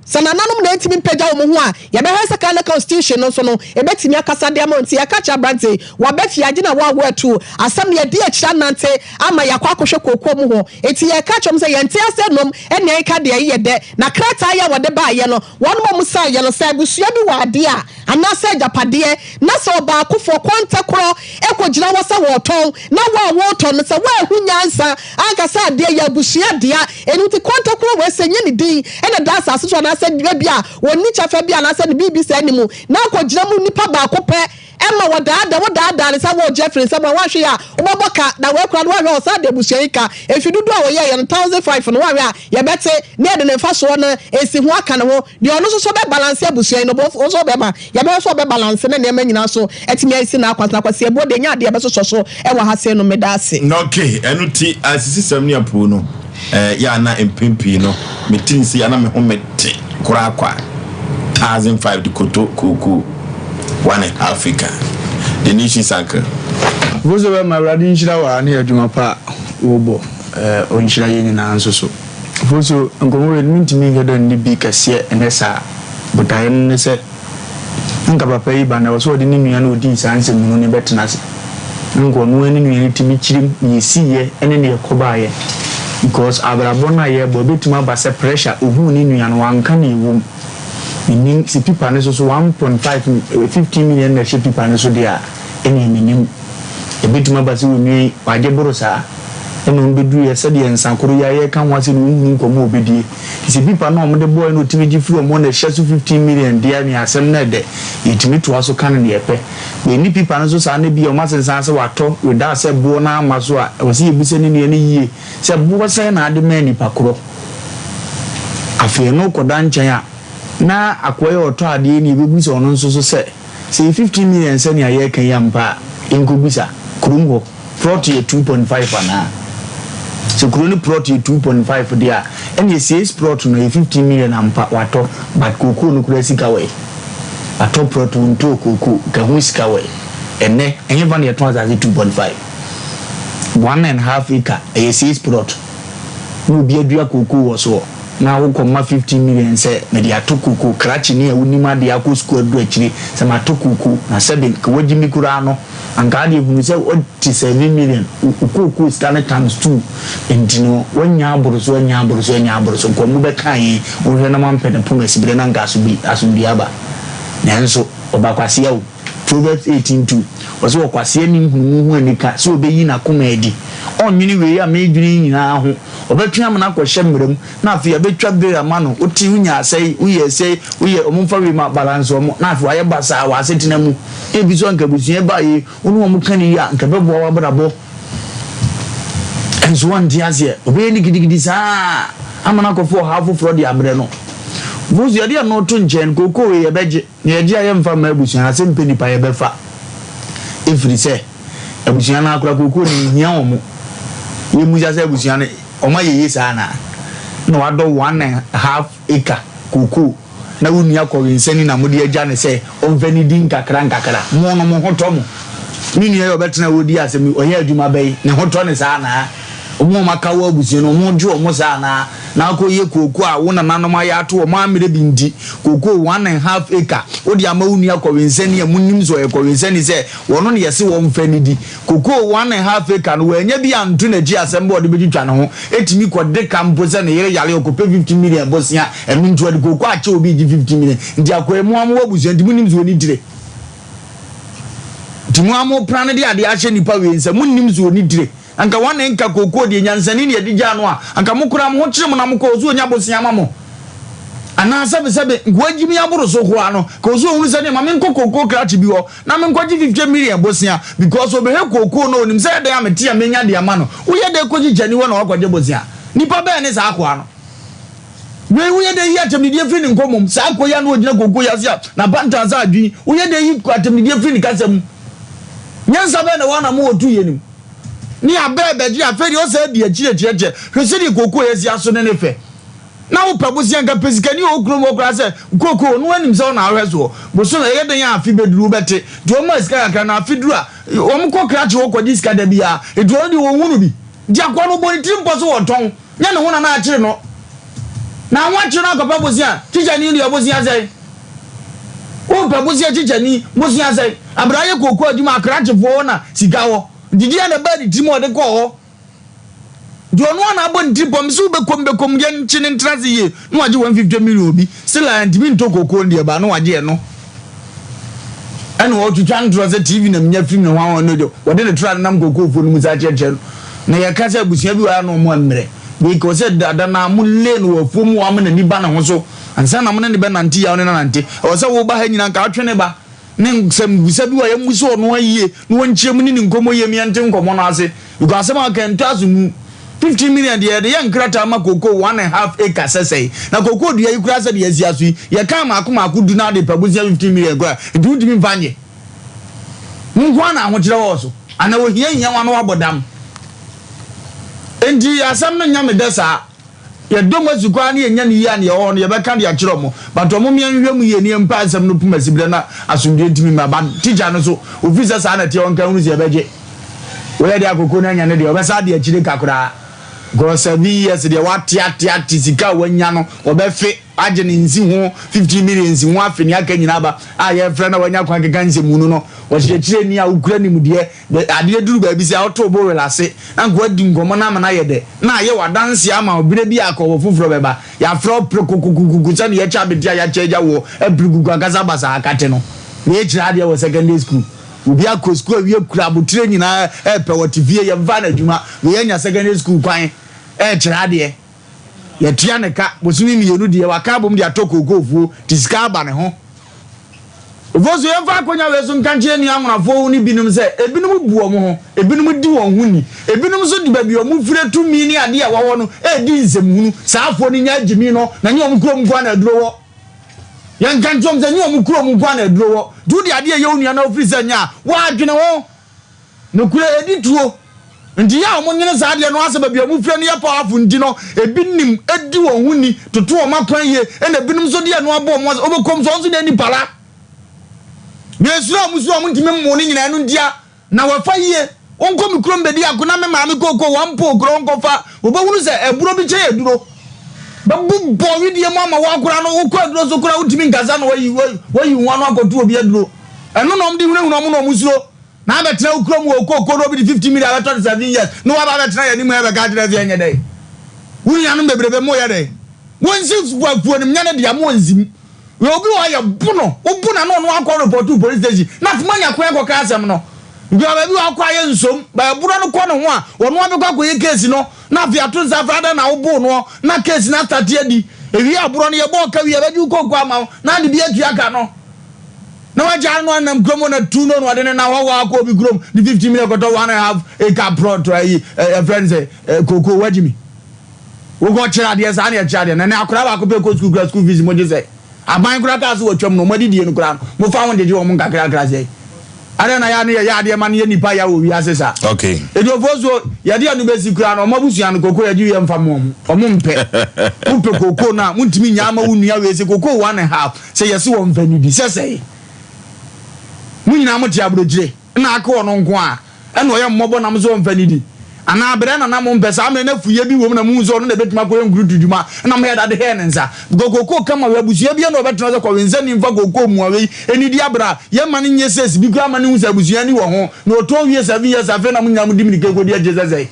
Sɛ nananom na ɛntumi mpagya wɔn ho a, yɛbɛhwɛ sɛ Ghana constitution no nso no, ɛbɛtumi akasa de ama wɔn. Nti yɛka kyerɛ aberanteɛ yi, waba fie agye na wawo atu. Asɛm no yɛde akyire anante ama yɛakɔ akɔhwɛ kookoo mu hɔ. Nti yɛka kyerɛ wɔn sɛ yɛnte ase nom ɛnea yɛka deɛ ɛyɛ dɛ. Na krataa yi a wɔde baeɛ no, wɔnom a wɔsaeɛ no, sɛ abusua bi wɔ adeɛ a, anaasɛ agyapadeɛ, na sɛ ɔbaakofoɔ, kɔntɛkorɔ, kɔgyina hɔ sɛ wɔretɔn, na wo a woretɔ no, sɛ woanhu nyansa anka sɛ adeɛ yɛ abusua dea, ɛno nti kɔntɛkorɔ wei sɛ nyɛ ne din na ɛda asase so anaasɛ ebia ɔnni kyɛfa bi anaasɛ ne biribi saa nni mu, na akɔgyina mu nipa baako pɛ ma wɔdaadaa, wodaadaa no sɛ woregye afiri ne nsam a, woanhwɛ yie a, wobɛbɔ ka, na wei koraa no woanhwɛ a ɔsan de abusua yi ka, mfe dodoɔ a wɔyɛeɛ no, 1005 no, woanhwɛ a yɛbɛte na yɛde ne mfasoɔ no nsiho aka ne ho. Deɛ ɔno nso so bɛ balance abusua yi no, bo nso bɛma yɛbɛhwɛ sɛ ɔbɛ balance ne nneɛma nyinaa so atumi asi n'akwan so. Na Kwasi Abuo deɛ nyɛ adeɛ ɛbɛsosɔ so wɔ ha sei no, meda ase. Ok, ɛno ti asisisɛm ne apuu no eh, yɛ a na mpɛn pii no me ti nsi a na me ho me te koraa kwa 1005 de koto kookoo one and half acre the nation's uncle. Mfomso bɛma Awurade nhyira wo a ne adwuma pa a wobɔ eh, ɔnhyira yɛn nyinaa nso so. Mfomso, nkɔmmɔ wei no mentumi nhwɛ dɛ nne bi kɛseɛ ɛnɛ saa. Botaeɛ no ne sɛ, anka papa yi ba no ɛwɔ sɛ ɔde ne nua no a ɔdii saa nsɛmhunu no bɛtena ase. Na anka ɔno ara ne nua no tumi kyerɛ mu deɛ ɛsiiɛ ne deɛ ɛkɔbaeɛ. Because abrabɔ no a yɛrebɔ ɛbɛtumi aba sɛ pressure, ɔhuu ne nua no wanka deɛ ɛwɔ mu. Mennim, sɛ pipa no so so 1.5, 15 million na ɛhyɛ pipa no so deɛ a, ɛnneɛ mennim. Ebetumi aba sɛ onua yi, wagye boro saa. Ɛnna wɔbeduruiɛ sɛdeɛ nsa koro yi a yɛreka ho asɛm yi, wonhunu nkɔmmɔ a wɔbɛdie. Nti sɛ pipa no a wɔde bɔeɛ no wɔtumi gye firi wɔn hɔ na ɛhyɛ so 15 million deɛ a, nea asɛm no ɛdɛ. Yɛtumi toa so ka no deɛ yɛpɛ. Yɛnni pipa no so saa na ebia wɔasensan sɛ watɔ without sɛ boɔ no amma so a, ɛwɔ sɛ yɛbisa ne nua no yie sɛ boɔ sɛn na ade maa nipa korɔ. Afei ɛno kɔda nkyɛn a, na akoa yi a ɔtɔ adeɛ yi no yɛbɛbisa ɔno nso so sɛ, Sɛ yɛ 15 million sɛnea yɛreka yi ampa a, yɛnkɔbisa, kurom hɔ, plot yɛ 2.5 anaa? Sɛ kuro no plot yɛ 2.5 deɛ a, ɛneɛ 6 plot no ɛyɛ 15 million ampa, watɔ, but kookoo no koraa sika wɔ he? Watɔ plot, wontɔɔ kookoo, nka ho sika wɔ he? Ɛnnɛ, ɛhefa na yɛtɔn asase 2.5? One and half acre, ɛyɛ 6 plot, na obi adua kookoo wɔ soɔ, na wokɔma 15 million sɛ mede ato kookoo, krakye ni a wonim adeɛ akɔ sukuu aduru akyire, sɛ mato kookoo, na sɛbe nka wagye me koraa no, Anka adeɛ hunu sɛ wote 7 million wo kookoo sika no times 2 nti no woanya aboro so anya aboro so anya aboro so nka ɔmo bɛka yɛn wohwɛ na moampɛ ne poma siberɛ na anka asomdwie aba nanso ɔba kwasea o Proverbs 18 2 ɔse ɔkwasea nni nhunumu ho anika sɛ ɔbɛyi n'akoma adi ɔnnwene wei a meredwene yi nyinaa ho ɔbɛtwe amena akɔhyɛ mmara mu na afei abɛtwa bail ama no wote wonya asɛe woyɛ sɛi woyɛ ɔmo mfa wei ma balance ɔmo na afei wayɛ basaa wɔ asetena mu. Ebi nso anka abusua ba yi, wo ne wɔn ka no yie a, anka ɛbɛboa w'abrabɔ. Nso wɔnte aseɛ. Ɔbɛyɛ no gidigidi saa ama no akɔfa ɔhaw foforɔ de abrɛ no. Bonsu yɛde ɛno to nkyɛn, kookoo wei yɛbɛgye, na yɛgye a yɛmfa mma abusua no, asɛm pɛ nipa yɛbɛfa. Ɛfiri sɛ, abusua no akora kookoo no nhia wɔn. Yɛmmisa sɛ abusua no, wɔn ayɛ yie saa anaa? Na wadɔ one and half acre kookoo. na wo nua kɔwensani na mode agya no sɛ ɔmfa nnidi nkakrankakra. Mo no, mo ho tɔ mo. Me nua yi a ɔbɛtena hɔ di asɛm yi, ɔyɛ adwuma bɛn? Ne ho tɔ no saa anaa? Wɔn a wɔaka wɔ abusua no, wɔgye wɔn saa anaa? Na akɔyɛ kooko a wo nananom ayɛ ato wɔn ammrɛ bi nti, kooko one and half acre, wode ama wo nua kɔwensani a monim sɛ ɔyɛ kɔwensani sɛ ɔno na yɛse wɔmfa nnidi. Kokoo one and half acre no wannya bi anto n'akyi asɛm bɛ ɔde bɛtwitwa ne ho ɛtumi kɔ de ka mpo sɛ ne yere yare ɔkɔpɛ 50 million bosea ɛno nti ɔde kooko akyɛ obi regye 50 million nti akoa yi mo ara mowɔ abusua nti monim sɛ ɔni tire nti mo ara mo pra no de adeɛ ahyɛ nipa wei nsa monim sɛ ɔni tire anka one nka kookoo deɛ nyansani ne ɛde gyaa no a anka mo koraa mo ho kyere mo na mokɔ ɔsɛ ɔnya bosea ma mo anaa sɛbesɛbe nkoa gyimi aboro so koraa no ka ɔsɛ ɔhunu sɛ ne ma menkɔ kookoo krakye bi hɔ na menkɔgye 50 million bosea because ɔbɛhwɛ kookoo no ɔnim sɛ ɛdɛn a mete a menya de ama no. Woyɛ dɛn kɔgye kyani hɔ na woakɔgye bosea? Nipa bɛn ne saa akoa no? Wei woyɛ dɛn yi atɛmdidie firi ne nkɔmmɔ mu? Saa akoa yi a na ɔgyina kookoo yi ase a n'apantan sɛ adwene, woyɛ dɛn yi atɛmdidie firi ne kasa mu? Nyansa bɛn na ɛwɔ anamo a ɔtu yɛ no mu? Ne abɛ bɛgye afei deɛ ɔsɛ adi akyire kyerɛkyerɛ hwɛ sɛdeɛ kookoo yi asi aso ne ne fɛ. Na wo pɛ bosea nka pɛ sikani a ɔwɔ kurom hɔ koraa sɛ kookoo ɔno anim sɛ ɔna ahwɛ soɔ. Bosome ɛyɛ dɛn a afe bɛduru wobɛte. Nti wɔn ma sika kakra na afe duru a wɔn kɔ krakye hɔ kɔgye sika da biara. Nti ɔno deɛ wɔnhu no bi. Nti akoa no ɔbɔ ne tirim pɔ so ɔtɔn. Nyɛ ne ho na na akyere no. Na ho akyere no akɔpɛ bosea. Tikyani deɛ bosea sɛn? Wopɛ bosea tikyani bosea sɛn? Abraa yɛ kookoo adwuma akrakyefoɔ hɔ na sika wɔ. Nti deɛn na ɛbaa ne tirim a ɔde kɔɔ hɔ? Deɛ ɔno ara na abɔ ne tiri pɔm sɛ wobɛkɔm bɛkɔm yɛ nkye ne ntena ase yie na wagye 150 million obi still a ntumi ntɔ kokoo no deɛ ba na wagye ɛno ɛna ɔtwitwa ntorɔ sɛ TV na menya firi ne ho ahɔ no deɛ wɔde ne tora nenam kokoofoɔ no mu saa kyerɛkyerɛ no na yɛka sɛ abusua bi wɔ ha na ɔmo mmerɛ because sɛ dada na mo lee no wɔ afuo mu ama n'ani ba ne ho so ansa na mo ne ne bɛnante yaw ne nanante ɛwɔ sɛ woba ha nyina nka atwe ne ba ne nsɛmmisa bi wɔ a yɛmmisa ɔno ara yie na ɔnkyerɛ mu ne ne nkɔmmɔ yie ma yɛnte nkɔmmɔ no ase because asɛm a ɔka ɛntɔ aso mu. 15 million deɛ yɛde yɛ nkrataa ma cocoa one and half acre sɛsɛe na cocoa dua yi koraa sɛdeɛ yɛasi aso yi yɛkaa maako maako du na ade pa bosea 15 million koraa nti wontumi mfa nyɛ wo nko ara na ahokyerɛ wɔ so anaa ohia hia wo ano wabɔ dam nti asɛm no nyɛ me dɛ saa. Yɛdɔ mo asukɔ ara na yɛnya no yie a, nea ɛwɔ hɔ no yɛbɛka de akyerɛ wɔn. But wɔn mmea nhwɛ mu yie na yɛmpa asɛm no poma siberɛ na asomdwoeɛ ntumi mma. But teacher no so, ɔfiri sɛ saa na ɛteɛ ɔnka nhunu sɛ yɛbɛgye. Woyɛ deɛ akoko no anya no deɛ, ɔbɛsan de akyire ka koraa. Because 7 years deɛ wate ate ate sika a wanya no, ɔbɛfe agye ne nsi ho 15 million nsi ho afe nea aka nyinaa aba a yɛfrɛ na wanya kwan keka nsɛmhunu no. Ɔkyerɛkyerɛni a wokura nimdeɛ Bɛ adeɛ duru baabi sɛ woto bo werɛ ase na nka woadi nkɔmmɔ no ama no ayɛ dɛ na ayɛ wo adanseɛ ama wo berɛ bi a akɔwɔ foforɔ bɛba. Yɛafrɛ wo prekokokokoku sɛdeɛ yɛkyɛ abete a yɛakyɛ agya woɔ apirikuku ankasa basaa akate no. Na yɛkyerɛ adeɛ wɔ secondary school. Obi akɔ sukuu awie kura abotire nyinaa ɛɛpɛ ɔte fie yɛmfaa no adwuma. Wei anya secondary school kwan ɛɛkyerɛ adeɛ. Yɛtua ne ka bosome mmienu deɛ waka abom de atɔ kookoofuo nti sika aba ne ho. Ofosu, yɛmfa akonnwa wei so nka nkyerɛ nua anwonafoɔ no binom sɛ, ebinom bu wɔn ho, ebinom di wɔn ho ni, ebinom nso de baabi a wɔfiri tumi ne adeɛ a ɛwɔ hɔ no redi nsɛmhunu. Saa afoɔ no nya gyimi no, na nyɛ wɔn kurom nko ara na aduro wɔ. Yɛnka nkyerɛ wɔn sɛ, nyɛ wɔn kurom nko ara na aduro wɔ. Nti wode adeɛ a ɛyɛ wo nua na wofiri sɛ nyɛ a, woadwene ho. Nokorɛ, ɛdi tuo. Nti yɛ a wɔn nwene saa adeɛ no asɛ baabi a wɔn fire no yɛ powerful nti no ebi nim di wɔn ho ni toto wɔn akwan yie ɛna ebinom nso de ɛno abɔ wɔn ase wɔbɛkɔm so wɔn nso deɛ nipa la na esuro a wɔn suro a wɔn ntumi mmo ne nyinaa ɛno ntia na wɔfa yie wɔnkɔ me kurom bɛdi ako na me maame kooko wɔn mpo okuro wɔnkɔfa wɔbɛhunu sɛ ɛburo bi kyɛn aduro bɛbobɔ wedeɛ mu ama wɔakora no wokɔ aduro so kora wotumi nkasa na wɔyi wɔyi wɔn ano akɔto obi aduro ɛno na wɔn de hunahuna wɔn na wɔn suro. Na abɛtena wo kurom wɔ kooko na obi de 50 million abɛtɔ no 7 years na waba abɛtena yɛn anim ha bɛka akyerɛ sɛ yɛnyɛ dɛn? Wo nuanom bebrebe mo yɛ dɛn? Wɔnsi afuo no nyɛ ne dea mo nsi mu. Wei obi wɔ hɔ yɛ bo no, wo bo na na ɔno akɔ report to police station na afei moanya kwan akɔka asɛm no. Nti baabi wɔ akɔ ayɛ nsom, bɛɛborɔ no kɔ ne ho a ɔno abɛkɔ akɔyɛ case no na afei ato nsa afei adɛn na woboo noɔ na case no astate adi. Ewie aborɔ no yɛbɔɔ ka wie yɛbɛgye wo kooko ama wo na ade bi atua ka no. Na wagyaa no anam kurom hɔ na tu no na ɔde ne nam hɔ hɔ akɔ obi kurom de 15 million kɔtɔ one and a half acre plot ayi ɛfrɛ no sɛ koko wagyi mi wokɔ kyerɛ adeɛ saa na yɛkyerɛ adeɛ na ne akora baako pɛ kɔ sukuu kura school fees mo gye sɛ aban kora kaa so wɔtwam no wɔn adidie no kora no mofa ho gyegye wɔn nkakrakra sɛ adɛn na yɛ ne yɛyɛ adeɛ ma no yɛ nipa ya wɔ wiase saa okay eduofoɔ so yɛde ɛno bɛsi kora no ɔmo abusua no koko yɛgye wie mfa mo ɔmo ɔmo mpɛ wopɛ koko no a montumi nyaa ma wo nua wei sɛ koko one and half Sɛ yɛse wɔn mfa nidi sɛ sɛe. Mo nyinaa mote abrokyire na aka ɔno nko a ɛna ɔyɛ mmɔbɔ na mose ɔmfa nidi? Anaa berɛ na na mompɛ saa mmerɛ na afuyɛ bi wom na mohu sɛ ɔno na ɛbɛtumi akɔyɛ nkurutu dwuma na moyɛ dade hɛɛ ne nsa? Because kookoo kama wei abusua biara na ɔbɛtena sɛ kɔwensani mfa kookoo mua wei nidi aberɛ a yɛmma no nyɛ sales bi koraa ma no hu sɛ abusua ani wɔ ho na ɔtɔn wie 7 years afei na mo nyinaa modi mirika kɔdi akyire sɛ sɛe.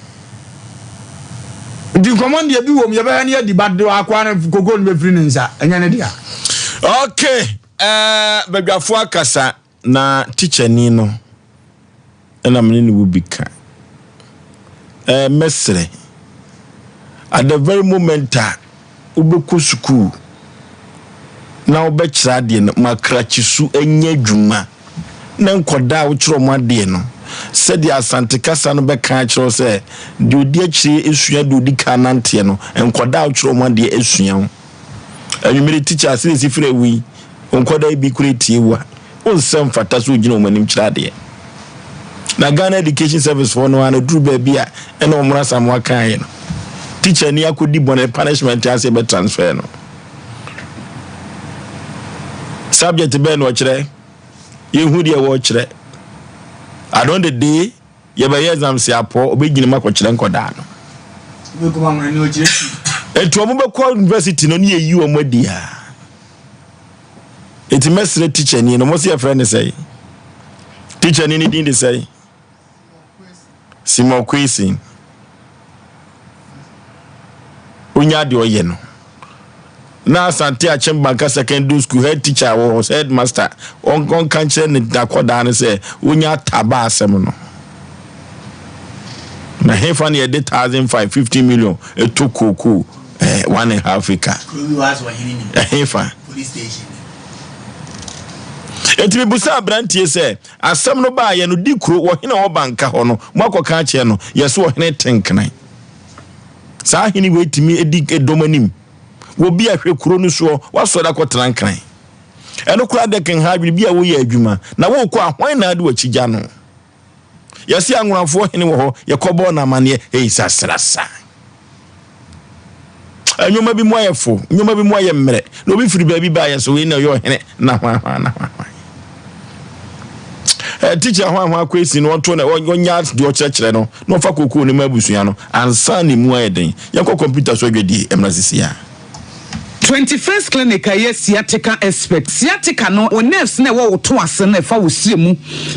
Nti nkɔmɔ no deɛ bi wom yɛbɛhwɛ no yɛdi but deɛ akoa no koko no bɛfiri ne nsa ɛnyɛ ne dea. Ok eh, badwafoɔ akasa na tikyani no ɛna mene ne wo bi ka eh, mɛsrɛ at the very moment a wobɛkɔ sukuu na wobɛkyerɛ adeɛ no ma krakye su nyɛ adwuma na nkɔdaa a wokyerɛ wɔn adeɛ no sɛdeɛ Asante kasa no bɛka akyerɛ wo sɛ deɛ ɔdi akyire sua deɛ ɔdi kan nanteɛ no nkɔdaa a wokyerɛ wɔn adeɛ asua wo anwummere tikya sɛdeɛ ɛsi frɛ wo yi nkɔdaa yi bi kora tie wo a Wo nsɛm mfata sɛ wogyina wɔn anim kyerɛ adeɛ. Na Ghana Education Service foɔ no ara no duru baabi a ɛna wɔn Asamoah kaeɛ no. Teacher ni akɔdi bɔne punishment ase bɛ transfer no. Subject bɛn na ɔkyerɛ? Yɛhu deɛ wɔkyerɛ. At the end of the day, yɛbɛyɛ exam se apɔ ɔbɛgyina mu akɔkyerɛ nkɔdaa no. Nti wɔn bɛkɔ university no ne yɛyi wɔn adi a. Enti mɛsrɛ tikyani no, mo se yɛfrɛ no sɛn? Tikyani no din de sɛn? Simon Kwesi. Onya deɛ ɔyɛ no. Na Asante Akyem Banka Secondary School head teacher wɔ hɔ, headmaster, ɔnka nkyerɛ ne nakɔdaa no sɛ onya taba asɛm no. Na hefa na yɛde 1005, 15 million ɛtɔ kookoo eh, one and half acre. Ɛhefa. Enti mebusaa aberanteɛ sɛ, asɛm no baayɛ no, di kuro, wɔhene a ɔwɔ Banka hɔ no, moakɔka akyerɛ no? Yɛse ɔhene Tenkenan. Saa hene wei tumi di dɔm anim. Wɔ bi a hwɛ kuro no soɔ, wasɔre akɔtena Nkran. Ɛno koraa dɛ kenha adwene bi a woyɛ adwuma, na wokɔ a hwan na ade w'akyi gya no? Yɛse Anwonafoɔ hene wɔ hɔ, yɛkɔbɔɔ no amaneɛ, ei sasrasa. Nneɛma bi mu ayɛ fo, nneɛma bi mu ayɛ mmerɛ, na obi firi baabi baa yɛ so wei na ɔyɛ ɔhene na hwan hwan na hwan hwan. Eh, teacher hwan hwan kwesi no ɔnto na ɔnya deɛ ɔkyerɛkyerɛ no na ɔfa kokoo no ma abusua no ansa ne mu ayɛ den. Yɛnkɔ kɔmputa so adwadie mmra sisi a. 21st Clinic a ɛyɛ sciatica expert. Sciatica no, wo nerves no a ɛwɔ wo to ase no a ɛfa wo srɛ mu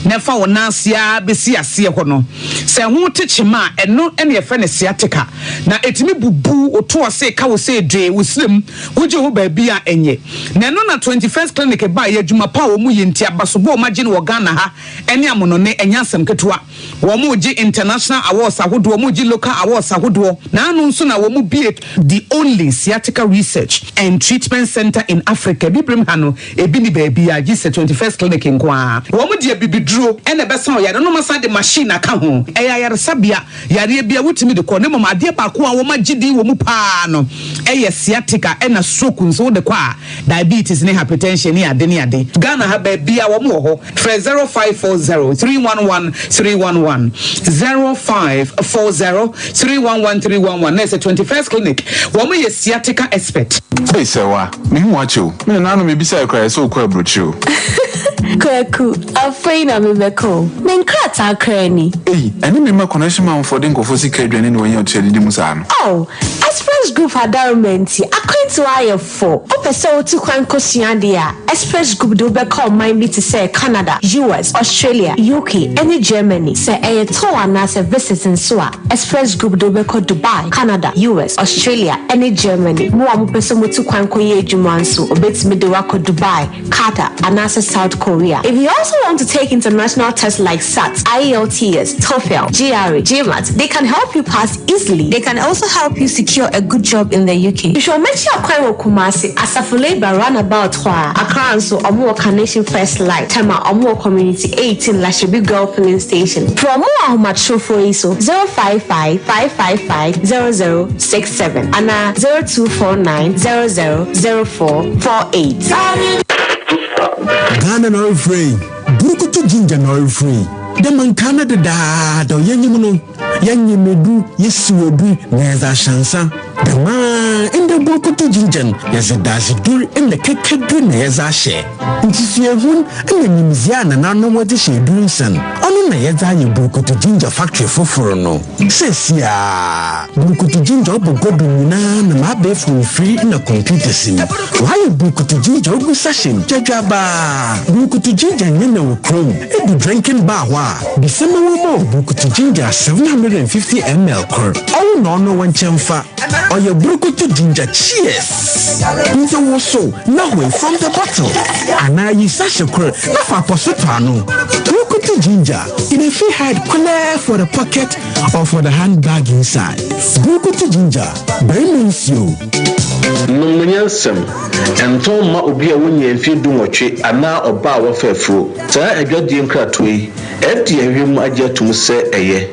na ɛfa wo nan ase ara bɛsi aseɛ hɔ no, sɛ ɛho te kyema a, ɛno na yɛfrɛ no sciatica. Na ɛtumi bubu wo to ase, ka wo sɛ dwee, wo srɛ mu, wogye ho baabi a ɛnyɛ. Na ɛno na 21st Clinic baeɛ, adwuma pa a wɔyɛ nti, abasobɔ a wɔagye no wɔ Ghana ha ne amonɔne, ɛnyɛ asɛm ketewa. Wɔregye international awards ahodoɔ, wɔregye local awards ahodoɔ. Naano nso na wɔbue the only sciatica research. and Treatment Centre in Africa. Abibirem ha no, ebi nni baabiara gye sɛ 21st Clinic nko ara. Wɔn de abibiduro na ɛbɛsa ɔyare no na wɔasan de machine aka ho. Ɛyɛ ayaresabea, yareɛ biara wotumi de kɔ na mmom adeɛ baako a wɔagye din wɔ mu pa ara no yɛ sciatica ɛna stroke nso wode kɔ a, diabetes ne hypertension ne ade ne ade. Ghana ha baabiara wɔn wɔ hɔ. Frɛ 0540 311 311, 0540 311 311 na ɛsɛ 21st Clinic. Wɔn yɛ sciatica expert. Ei Sɛwa, mehu wo akyɛ o. Me nananom mebisae koraa ɛsɛ wokɔ aburokyire o. Kwaku, afei na mebɛkɔ o. Me nkrataa koraa ni. Ei, ɛne me mma connection manfoɔ de nkurɔfoɔ sika adwane na wɔanya otua didi mu saa no. Oh, Express Group adaworoma nti, akwantuo ayɛ fo. Wopɛ sɛ wotu kwan kosua adeɛ a, Express Group de wo bɛkɔ ɔman bi te sɛ Canada, US, Australia, UK, ne Germany. Sɛ ɛyɛ tour anaasɛ visit nso a, Express Group de wo bɛkɔ Dubai, Canada, US, Australia, ne Germany. Mo a mopɛ sɛ motu kwan kɔyɛ adwuma nso, wɔbɛtumi de wo akɔ Dubai, Qatar, anaasɛ South Korea. If you also want to take international tests like SAT, IELTS, TOEFL, GRE, GMAT, they can help you pass easily. They can also help you secure a good job in the UK. Hwehwɛ wɔn akyi akwan wɔ Kumasi, Asafo Labour roundabout hɔ ara. Accra nso, wɔn wɔ Carnation First Light, Tema, wɔn wɔ Community 18 Lashibi Girl Filling Station. Frɛ wɔn wɔ ahomatrofoɔ yi so, 055 555 0067 anaa 0249 00 0448. Ghana na ɔrefrɛ yi, Burukutu Ginger na ɔrefrɛ yi. Dɛ ma nkaa no dedaada ɔyɛnyim no. Yɛnyem edur, yesiw edur, na yɛdze ahyɛ ansa. Dɛmara ndɛ Burukutu Ginger no, yɛdze dadzedur na kɛkɛdur na yɛdze ahyɛ. Ntsi suahun na nyimdzee a nananom wɔdze hyɛ edur nsa no, ɔno na yɛdze ayɛ Burukutu Ginger factory fofor no. Seseiara, Burukutu Ginger ɔbɔ gua do nyina nam abaɛfor mfir na computers mu. Wɔayɛ Burukutu Ginger ogu sachet mu dwadwaabaa. Burukutu Ginger nnyɛ na wɔ kurom. Edu drinking bar hɔ a, bisa ma wɔmma wo Burukutu Ginger 750 ml kor. Ɔwo na ɔno wo nkyɛn fa. Ɔyɛ Burukutu Ginger Cheers! Ntsi wosow na hoe from the bottle anaa yi sachet kor na fa akɔso tɔ ano. Burukutu Ginger, e dey fit hide kolɛɛ for the pocket or for the handbag inside. Burukutu Ginger, barima nsuo. Nom no nyansam. Ɛntɔn mma obi a wonnyaa mfeɛ dunwɔtwe anaa ɔbaa a wafa afuro. Saa adwadie nkratoɔ yi, FDA ahwehwɛ mu agye atom sɛ ɛyɛ.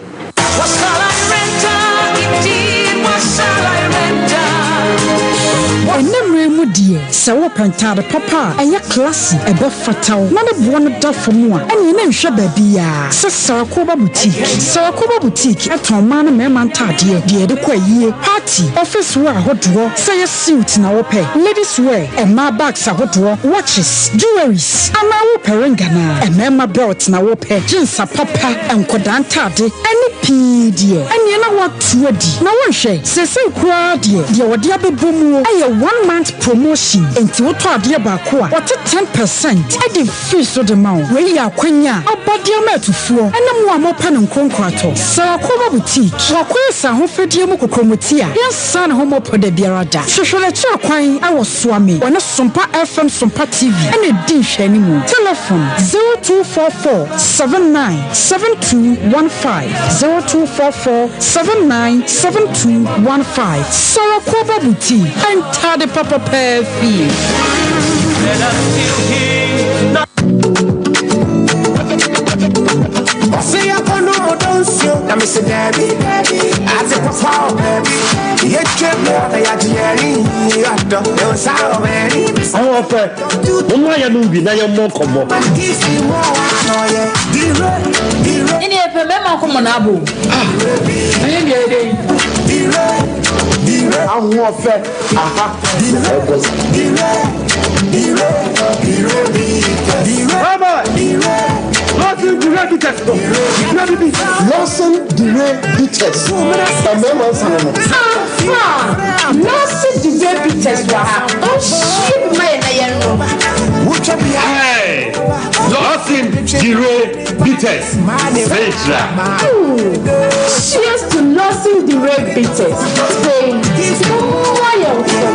Ɛnnɛ mmerɛ yi mu deɛ, sɛ wopɛ ntaade papa a ɛyɛ classy, ɛbɛfata wo, na ne boɔ no da fam a, ɛnneɛ na nhwɛ baabiara sɛ Sarakoba Boutique. Sarakoba Boutique tɔn mmaa ne mmarima ntaadeɛ, deɛ yɛde kɔ ayie, party, office wear ahodoɔ, sɛ ɛyɛ suit na wopɛ, ladies wear, mmaa bags ahodoɔ, watches, jewelries, anaa wopɛ ring anaa mmarima belt na wopɛ, jeans apapa, nkwadaa ntaade, ɛne pii deɛ, ɛneɛ na woato adi. Na wonhwɛ, seesei koraa deɛ, deɛ wɔde abɛbɔ muo yɛ one month promotion, enti wotɔ adeɛ baako a, wɔte 10 percent de firi so de ma wo. Wei yɛ akwanya a aba de ama atufoɔ ne mo a mopɛ no nkonkoratɔ. Sarakoba Boutique, wakɔyɛ sɛ ahofadie mu kokromoti a yɛnsan ne ho mmɔpɔ da biara da. Hwehwɛ n'akyiri kwan wɔ Suame, ɔne Sompa FM Sompa TV na ɛdi nhwɛanimu. Telefon, 0244 79 7215, 0244 79 7215. Sarakoba Boutique, ntade papa paa fie. Ahoɔfɛ, momma yɛnom bi na yɛmmɔ nkɔmmɔ. Ɛne yɛpɛ mmarima nkɔmmɔ na abo. Ah, ɛyɛ deɛ ɛdɛ yi. Ahoɔfɛ, aha na ɛbɔ sa. Lawson Dure Bitters no. Dure bibi. Lawson Dure Bitters. Mmarima nsa no no. Ampa! Lawson Dure Bitters wɔ ha. Ɔnhyie bi ma yɛn na yɛn nom. Hey! Lawson Dure Bitters. Sɛnkyira. Cheers to Lawson Dure Bitters. Say, momma yɛn nkɔmmɔ.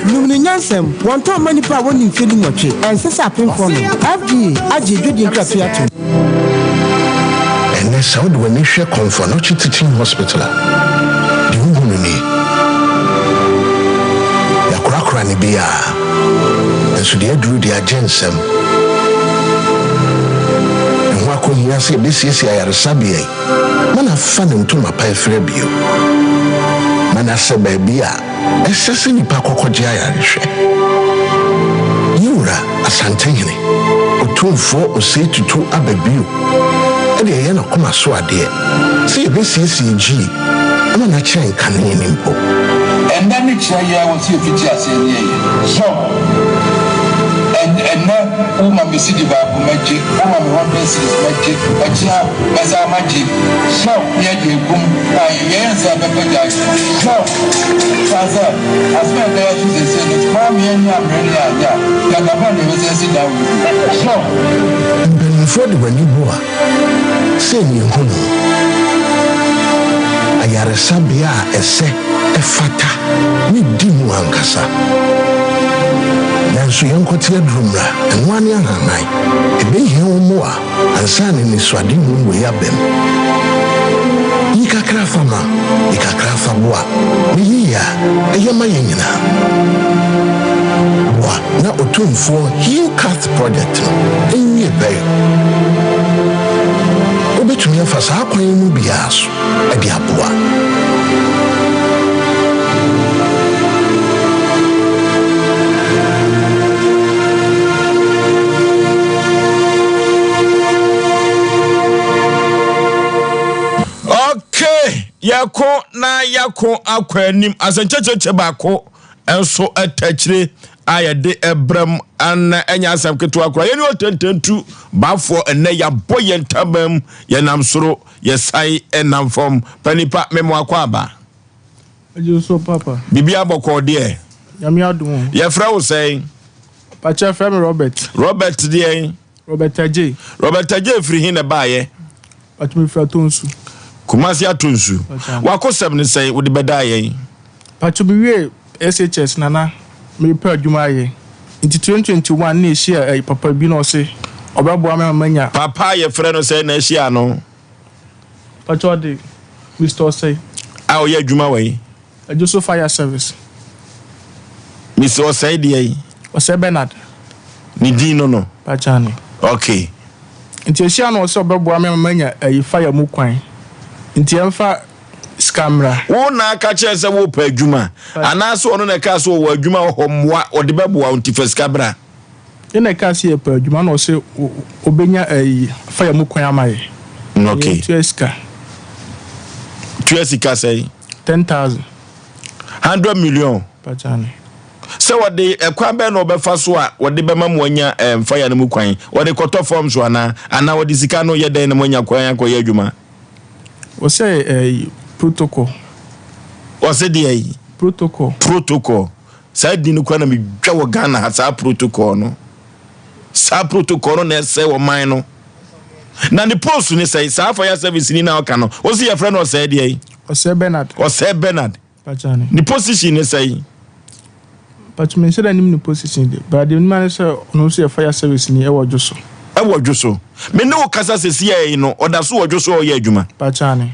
Nom no nyansam, wɔntɔn mma nnipa a wɔnni mfe 18, ɛnsɛ sɛ apemfoɔ nom. FDA agye adwadie nkratoɔ yi atom. Ɛnnɛ, sɛ wode w'ani hwɛ Komfo Anokye Teaching Hospital a, deɛ no biara. Nanso deɛ aduru deɛ agye nsam. Ɛho akɔhia sɛ yɛbɛsiesie ayaresabea yi ma no afa ne ntoma pa afira bio, ma no asɛ baabi a ɛsɛ sɛ nnipa kɔkɔgye ayarehwɛ. Yɛn Wura Asantehene, Otumfoɔ Osei Tutu aba bio de ɛyɛ n'akoma so adeɛ sɛ yɛbɛsiesie Gyii ama no akyɛn kane no mpo. Ɛnnɛ ne kyerɛ yɛ wɔ sɛ yɛfiti aseɛ ne yɛyɛ. So ɛnnɛ wo ma me cedi baako mɛgye, wo ma me hundred cedis mɛgye, ɔkyena mɛsan magye. So ne yɛde agum na yɛyɛ nsɛ yɛbɛpɛ gyae. So san sɛ asɛm a ɛda yɛn so seesei no maa me ani ammere ne anyɛ a, yɛaka bɛn na yɛbɛsan asi dan wei bio. So. Mpanimfoɔ de wɔn ani bu a. Sei na yɛhu no, ayaresabea a ɛsɛ, ɛfata, ne di mu ankasa. Nanso yɛnkɔte aduru mmra, ɛno ara ne ahanhan. Ɛbɛhia wo mmoa ansa na anisoadehunu wei abam. Yi kakra fa ma, yi kakra fa boa, na yiye a ɛyɛ ma yɛn nyinaa. Boa na Otumfoɔ Heal Cath Project no nwie pɛyɛ. Wobɛtumi afa saa kwan yi mu biara so de aboa. Okay, yɛko na yɛako akɔ anim asɛnkyɛkyɛkyɛ baako nso ɛta akyire a yɛde ɛbrɛ mu ana ɛnyɛ asɛm ketewa koraa yɛne ɔtɛntɛntu baafoɔ ɛnɛ yɛabɔ yɛn ntaban mu yɛnam soro yɛsae ɛnam fam panipa memo akɔ aba so papa biribi abɔkɔɔ deɛ nyame adom yɛfrɛ wo sɛn pakyɛ frɛ me Robert Robert deɛ Robert Adjei. Robert Adjei firi he na ɛbaeɛ? Pacho me firi Atonsu. Kumasi Atonsu. W'akosɛm ne sɛn wode bɛdaa yɛn? Pacho me wie SHS na na merepɛ adwuma ayɛ. Nti 2021 na yɛhyia ɛyi papa bi na ɔse ɔbɛboa me ama manya. Papa a yɛfrɛ no sɛn na ahyiaa no? Pacho ɔde Mister Osei. A ɔyɛ adwuma wɔ he? Adwoso fire service. Mr Osei deɛ yi. Osei Bernard. Ne din no no. Pakyane. Okay. Nti ehyia no ɔsɛ ɔbɛboa me ama manya ayi fire mu kwan. Nti ɛmfa sika mmra. Wo na aka kyerɛ sɛ wopɛ adwuma anaasɛ ɔno na ɛkaa sɛ ɔwɔ adwuma wɔ hɔ mmoa ɔde bɛboa wo nti fa sika bra. Yɛ na ɛkaa sɛ yɛpɛ adwuma na ɔsɛ ɔbɛnya ayi fire mu kwan ama yɛ. Okay. Tua sika. Tua sika sɛn? 10,000. 100 million. Pachane. Sɛ wɔde ɛkwan bɛn na wɔbɛfa so a wɔde bɛma mo anya eh, mfaya no mu kwan? Wɔde kɔtɔ fam so anaa? Anaa wɔde sika no yɛ dɛn na moanya kwan akɔyɛ adwuma? Wɔsɛ eh, protocol. Wɔsɛ deɛ yi? Protocol. Protocol. Saa din no koraa na medwa wɔ Ghana ha, saa protocol no. Saa protocol no na ɛsɛe ɔman no. Na ne post ne sɛe, saa fire service ni na ɔka no. Wosi yɛfrɛ no ɔsɛe deɛ yi? Ɔsɛe Bernard. Ɔsɛe Bernard. Pachane. Ne position ne sɛe? Pacho me nhyɛ da nim ne position de, but deɛ menim ara ne sɛ ɔno nso yɛ fire service ni ɛwɔ Dwoso. Ɛwɔ Dwoso. Me ne wo kasa sesiɛ yi no, ɔda so wɔ Dwoso a ɔyɛ adwuma. Pachane.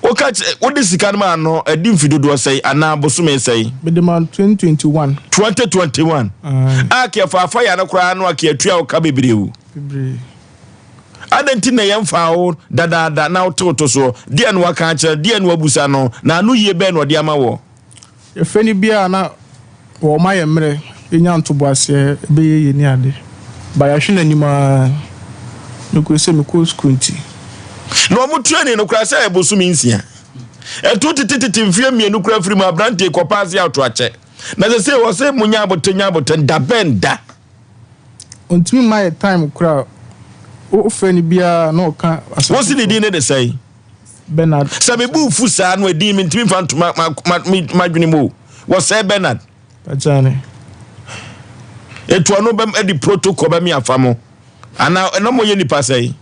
Woka kyerɛ, wode sika no maa no ɛdi mfe dodoɔ sɛe anaa bosome sɛe? Mede maa no 2021. 2021. Aye. A kɛ fa fire no koraa no a kɛ atua wo ka bebree o. Bebree. Adɛn nti na yɛmfaa wo dadaada na wote wo to soɔ? Deɛn na woaka akyerɛ no? Deɛn na woabusa no? Na anoyie bɛn na ɔde ama woɔ? Yɛfrɛ no biara na wɔma yɛn mmerɛ, yɛnya ntoboaseɛ, ɛbɛyɛ yie ne ade. But yɛahwɛ n'anim ara, nokorɛ sɛ mekɔɔ sukuu nti. Na wɔn training no koraa sɛ ɛyɛ bosome nsia. Ɛto tetetete mfeɛ mmienu koraa firi mu aberanteɛ kɔpa ase ato akyɛ. Na sɛ sɛ wɔ sɛ mo nya abotɛ nya abotɛ da bɛn da. Ɔntumi mma yɛ time koraa. Wofrɛ no biara na ɔka asɛm. Wosi ne din ne de sɛn? Bernard. Sɛ me bo fu saa no edin mentumi mfa nto ma ma ma m'adwene mu o. Wɔsɛe Bernard. Pakyane. Etu ɔno bɛm ɛde protocol bɛmi afa mo. Ana ɛna mo yɛ nipa sɛn?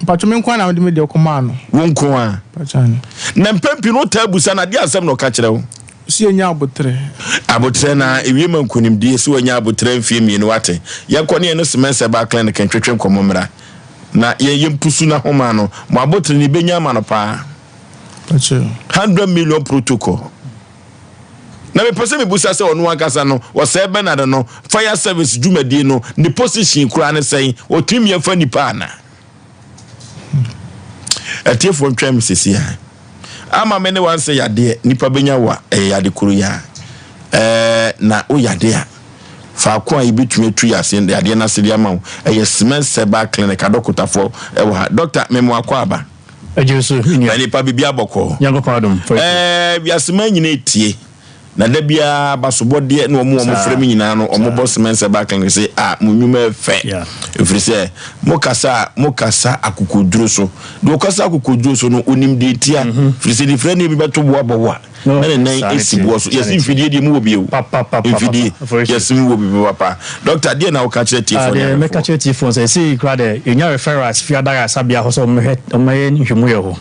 Mpacho me nko ara na mede me deɛ kɔmaa no. Wo nko ara? Pakyane. Na mpɛn pii no wotaa busa no adeɛ asɛm na ɔka kyerɛ wo? Ɔsi yɛnya aboterɛ. Aboterɛ na ewie ma nkunimdie sɛ wanya aboterɛ mfeɛ mmienu wate. Yɛnkɔ ne yɛne Semens Herbal Clinic ntwetwe nkɔmmɔ mmra. Na yɛn yɛn pusu n'ahoma no mo abotere no ebenya ama no paa. 100 million protocol. Na mepɛ sɛ mebusa sɛ ɔno ankasa no, Ɔsɛe Bernard no, fire service dwumadie no, ne position koraa ne sɛn? Ɔtumi mia fa nnipa anaa? Atiefoɔ ntwɛn me sɛsi a. Ama me ne wansɛ yadeɛ, nipa bɛnya wo a, ɛyɛ yade koro yi a. Ɛɛ, na wo yade a, faako a yɛbɛtumi atu yadeɛ no ase de ama wo, ɛyɛ Cement Herbal Clinic, adɔkotafoɔ ɛwɔ ha. Dɔkta, mema wakɔ aba. Agye so, me nua. Na nipa biribi abɔkɔ. Nyankopɔn adom. Ɛɛ, wiase man nyinaa etie. Na da biara basobɔdeɛ ne wɔn wɔn frɛ me nyinaa no, wɔn bɔ Cement Herbal Clinic se, ah, mo nnwuma yɛ fɛ. Ɛfiri sɛ, mo kasa a, mo kasa akokoduro so. Deɛ ɔkasa akokoduro so no, onim deɛ etia. Firi sɛ, nifirani bi bɛto boɔ abɔ wo a, na ne nan esi boɔ so. Yɛsi mfidie deɛ mu wɔ bi o. Mfidie, yɛsi mu wɔ bi papa. Dɔkta, deɛ na woka kyerɛ tiefoɔ ne Deɛ mɛka ahwɛfoɔ? kyerɛ tiefoɔ sɛ ɛsei koraa deɛ yɛnya referrals fi adaresabea hɔ sɛ wɔmmɛhwɛ wɔmmɛyɛ nhwɛmu yɛ hɔ.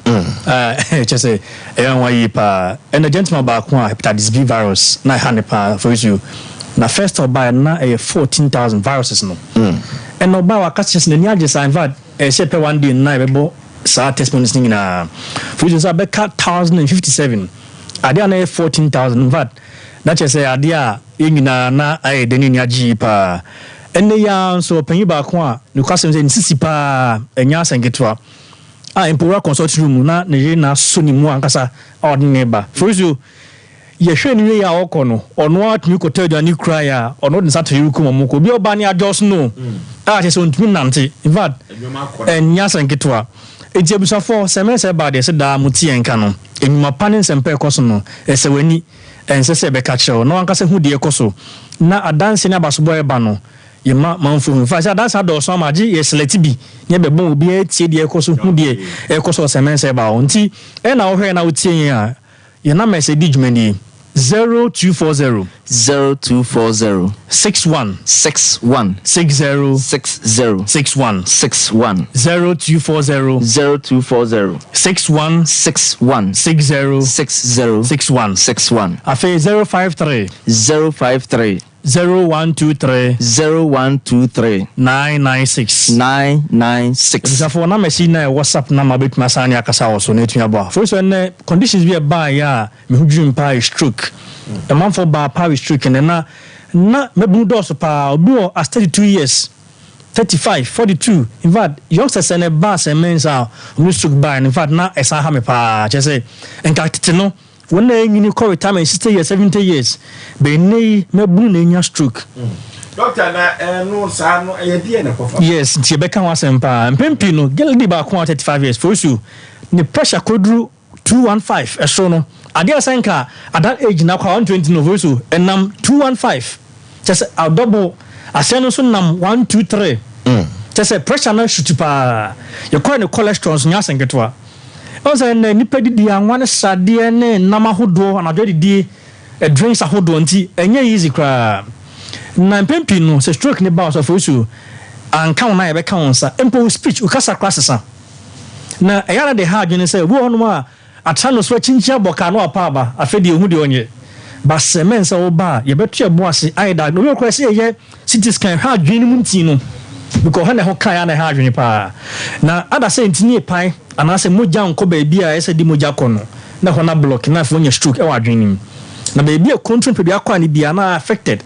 Kyerɛ sɛ ɛyɛ nwanwa yie paa. Ɛna gentleman baako a hepatitis B virus na ɛha no paa for you na first ɔbaeɛ no na ɛyɛ 14,000 viruses no. Ɛna ɔbaeɛ waka kyerɛ sɛ n'ani agye saa in fact ɛyɛ sɛ pɛ one day no na yɛbɛbɔ saa testimonies no nyinaa. For you nso abɛka 1,057 adeɛ a na ɛyɛ 14,000 in fact na kyerɛ sɛ adeɛ a Yɛn nyinaa na ayɛ dɛ ne ani agye yie paa. Ɛnnɛ yi ara nso, ɔpanyin baako a nokwasɛm sɛ ne sisi paa nyɛ asɛm ketewa a mpo owura consulting room na ne yere na asɔ ne mu ankasa a ɔde no reba. Fabrizio, yɛhwɛɛ no wiei a ɔrekɔ no, ɔno ara tumi kɔtɔ aduane kurae a ɔno de ne nsa to yere kum wɔn kɔ. Obi a ɔba ne adjust no a kyerɛ sɛ ɔntumi nnante. In fact, ɛnyɛ asɛm ketewa. Enti abusuafoɔ, sɛ mɛsɛ ba deɛ sɛ daa mote yɛn nka no, nnwuma pa ne nsɛmpa a ɛkɔ so no, ɛsɛ w'ani. Ɛnsɛ sɛ yɛbɛka kyerɛ wo na w'ankasa hu deɛ ɛrekɔ so. Na adanseɛ ne abasobɔ a ɛba no, yɛma manfoɔ hu. In fact, sɛ adanseɛ adɔɔso ama agye yɛ select bi na yɛbɛbɔ ma obiara atie deɛ ɛrekɔ so, hu deɛ ɛrekɔ so wɔ Sɛmɛnsɛ ɛba hɔ. Nti, ɛna wohwɛ na wotie yɛn a, yɛn numbers a ɛdi dwuma nie, 0240. 0240. 61. 61. 60. 60. 61. 61. 0240. 0240. 61. 61. 60. 60. 61. 61. Afei 053. 053. 0123. 0123. 996. 996. Abusuafoɔ na mɛsi na WhatsApp na ma bɛtumi asan ne akasa wɔ so na ɛtumi aboa. Afei so ɛnɛ conditions bi ɛbaeɛ a me ho dwirim paa yɛ stroke. Ɛmanfoɔ baa paa with stroke ɛnɛ na na mabunu dɔɔso paa. Obi wɔ as 32 years. 35, 42 infact youngsters sɛ na ɛbaa sɛ me nsa a wɔn stroke baa no infact na ɛsan ha me paa kyerɛ sɛ nka tete no wɔn na ɛnyini kɔ retirement 60 years 70 years bɛn nnɛ yi mɛbunu na enya stroke. Doctor na ɛno saa no ɛyɛ deɛ na ɛkɔfa. Yes nti yɛbɛka ho asɛm paa mpɛn pii no girl lady baako a 35 years for you ne pressure kɔduru 215 ɛsoro no adeɛ a sɛ nka at that age na akɔ a 120 no voice o ɛnam 215 kyɛ sɛ adɔbo aseɛ no nso nam 123 kyɛ sɛ pressure no asutu paa yɛkɔɛ ne cholesterol nso nyɛ asɛm ketewa ɛwɔ sɛ ɛnɛ nipa didi anwa ne sradeɛ ne nam ahodoɔ anadwo adidie drinks ahodoɔ nti ɛnyɛ easy koraa na mpɛn pii no sɛ stroke ne ba ɔsɔfo so anka wo na yɛbɛka wo nsa mpo wo speech wo kasa koraa sesa Na ɛyɛ a na deɛ ɛha adwene ne sɛ, obi wɔ hɔnom a, atra no so akyinkyin abɔ kaa na wapa aba, afei deɛ ɔhu deɛ ɔnyɛ. But sɛ mɛn sɛ woba a, yɛbɛto yɛn bo ase ayɛ diagnose. Obi wɔ hɔ koraa sɛ yɛyɛ CT scan hwɛ adwene no mu ntin no, because hɔ na ɛho ka ɛyɛ a na ɛha adwene paa. Na ada sɛ ntini repae anaasɛ mogya nkɔ baabi a ɛsɛ sɛ ɛde mogya kɔ no, na ɛhɔ no ablɔke na afei wonya stroke wɔ adwene no mu. Na baabi a control nipadua kɔ a no biara na affected.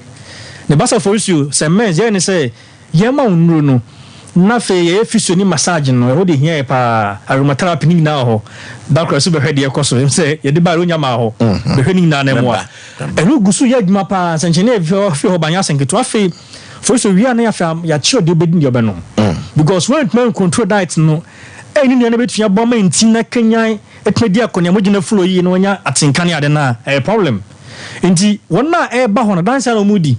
Ne ba sɛ for you, sɛ mɛns yɛyɛ ne sɛ Yɛma wo nnuro no, na afei yɛyɛ physio ne massage no, ɛhɔ deɛ ɛhia yɛ paa, aromatherapy ne nyinaa wɔ hɔ. Da koro nso bɛhwɛ deɛ ɛkɔ so, ɛm sɛ yɛde baeɛ ɔnya maa hɔ, bɛhwɛ ne nyinaa na ɛmmoa. Ɛno gu so yɛ adwuma paa, nsɛnkyerɛnne a ɛfi hɔ ba nyɛ asɛm ketewa. Afei physio wie a na yɛafei yɛakyerɛ deɛ ɔbɛdi ne deɛ ɔbɛnom. Because woantumi ancontrol diet no, ɛne nnuane bɛtumi aboa ma ntin no akanyan atumi adi akɔneaba, mogya no aflow yie na wanya atenka ne ade no a, ɛyɛ problem. Nti wɔn a ɛreba hɔ no, adanse a na wɔredi.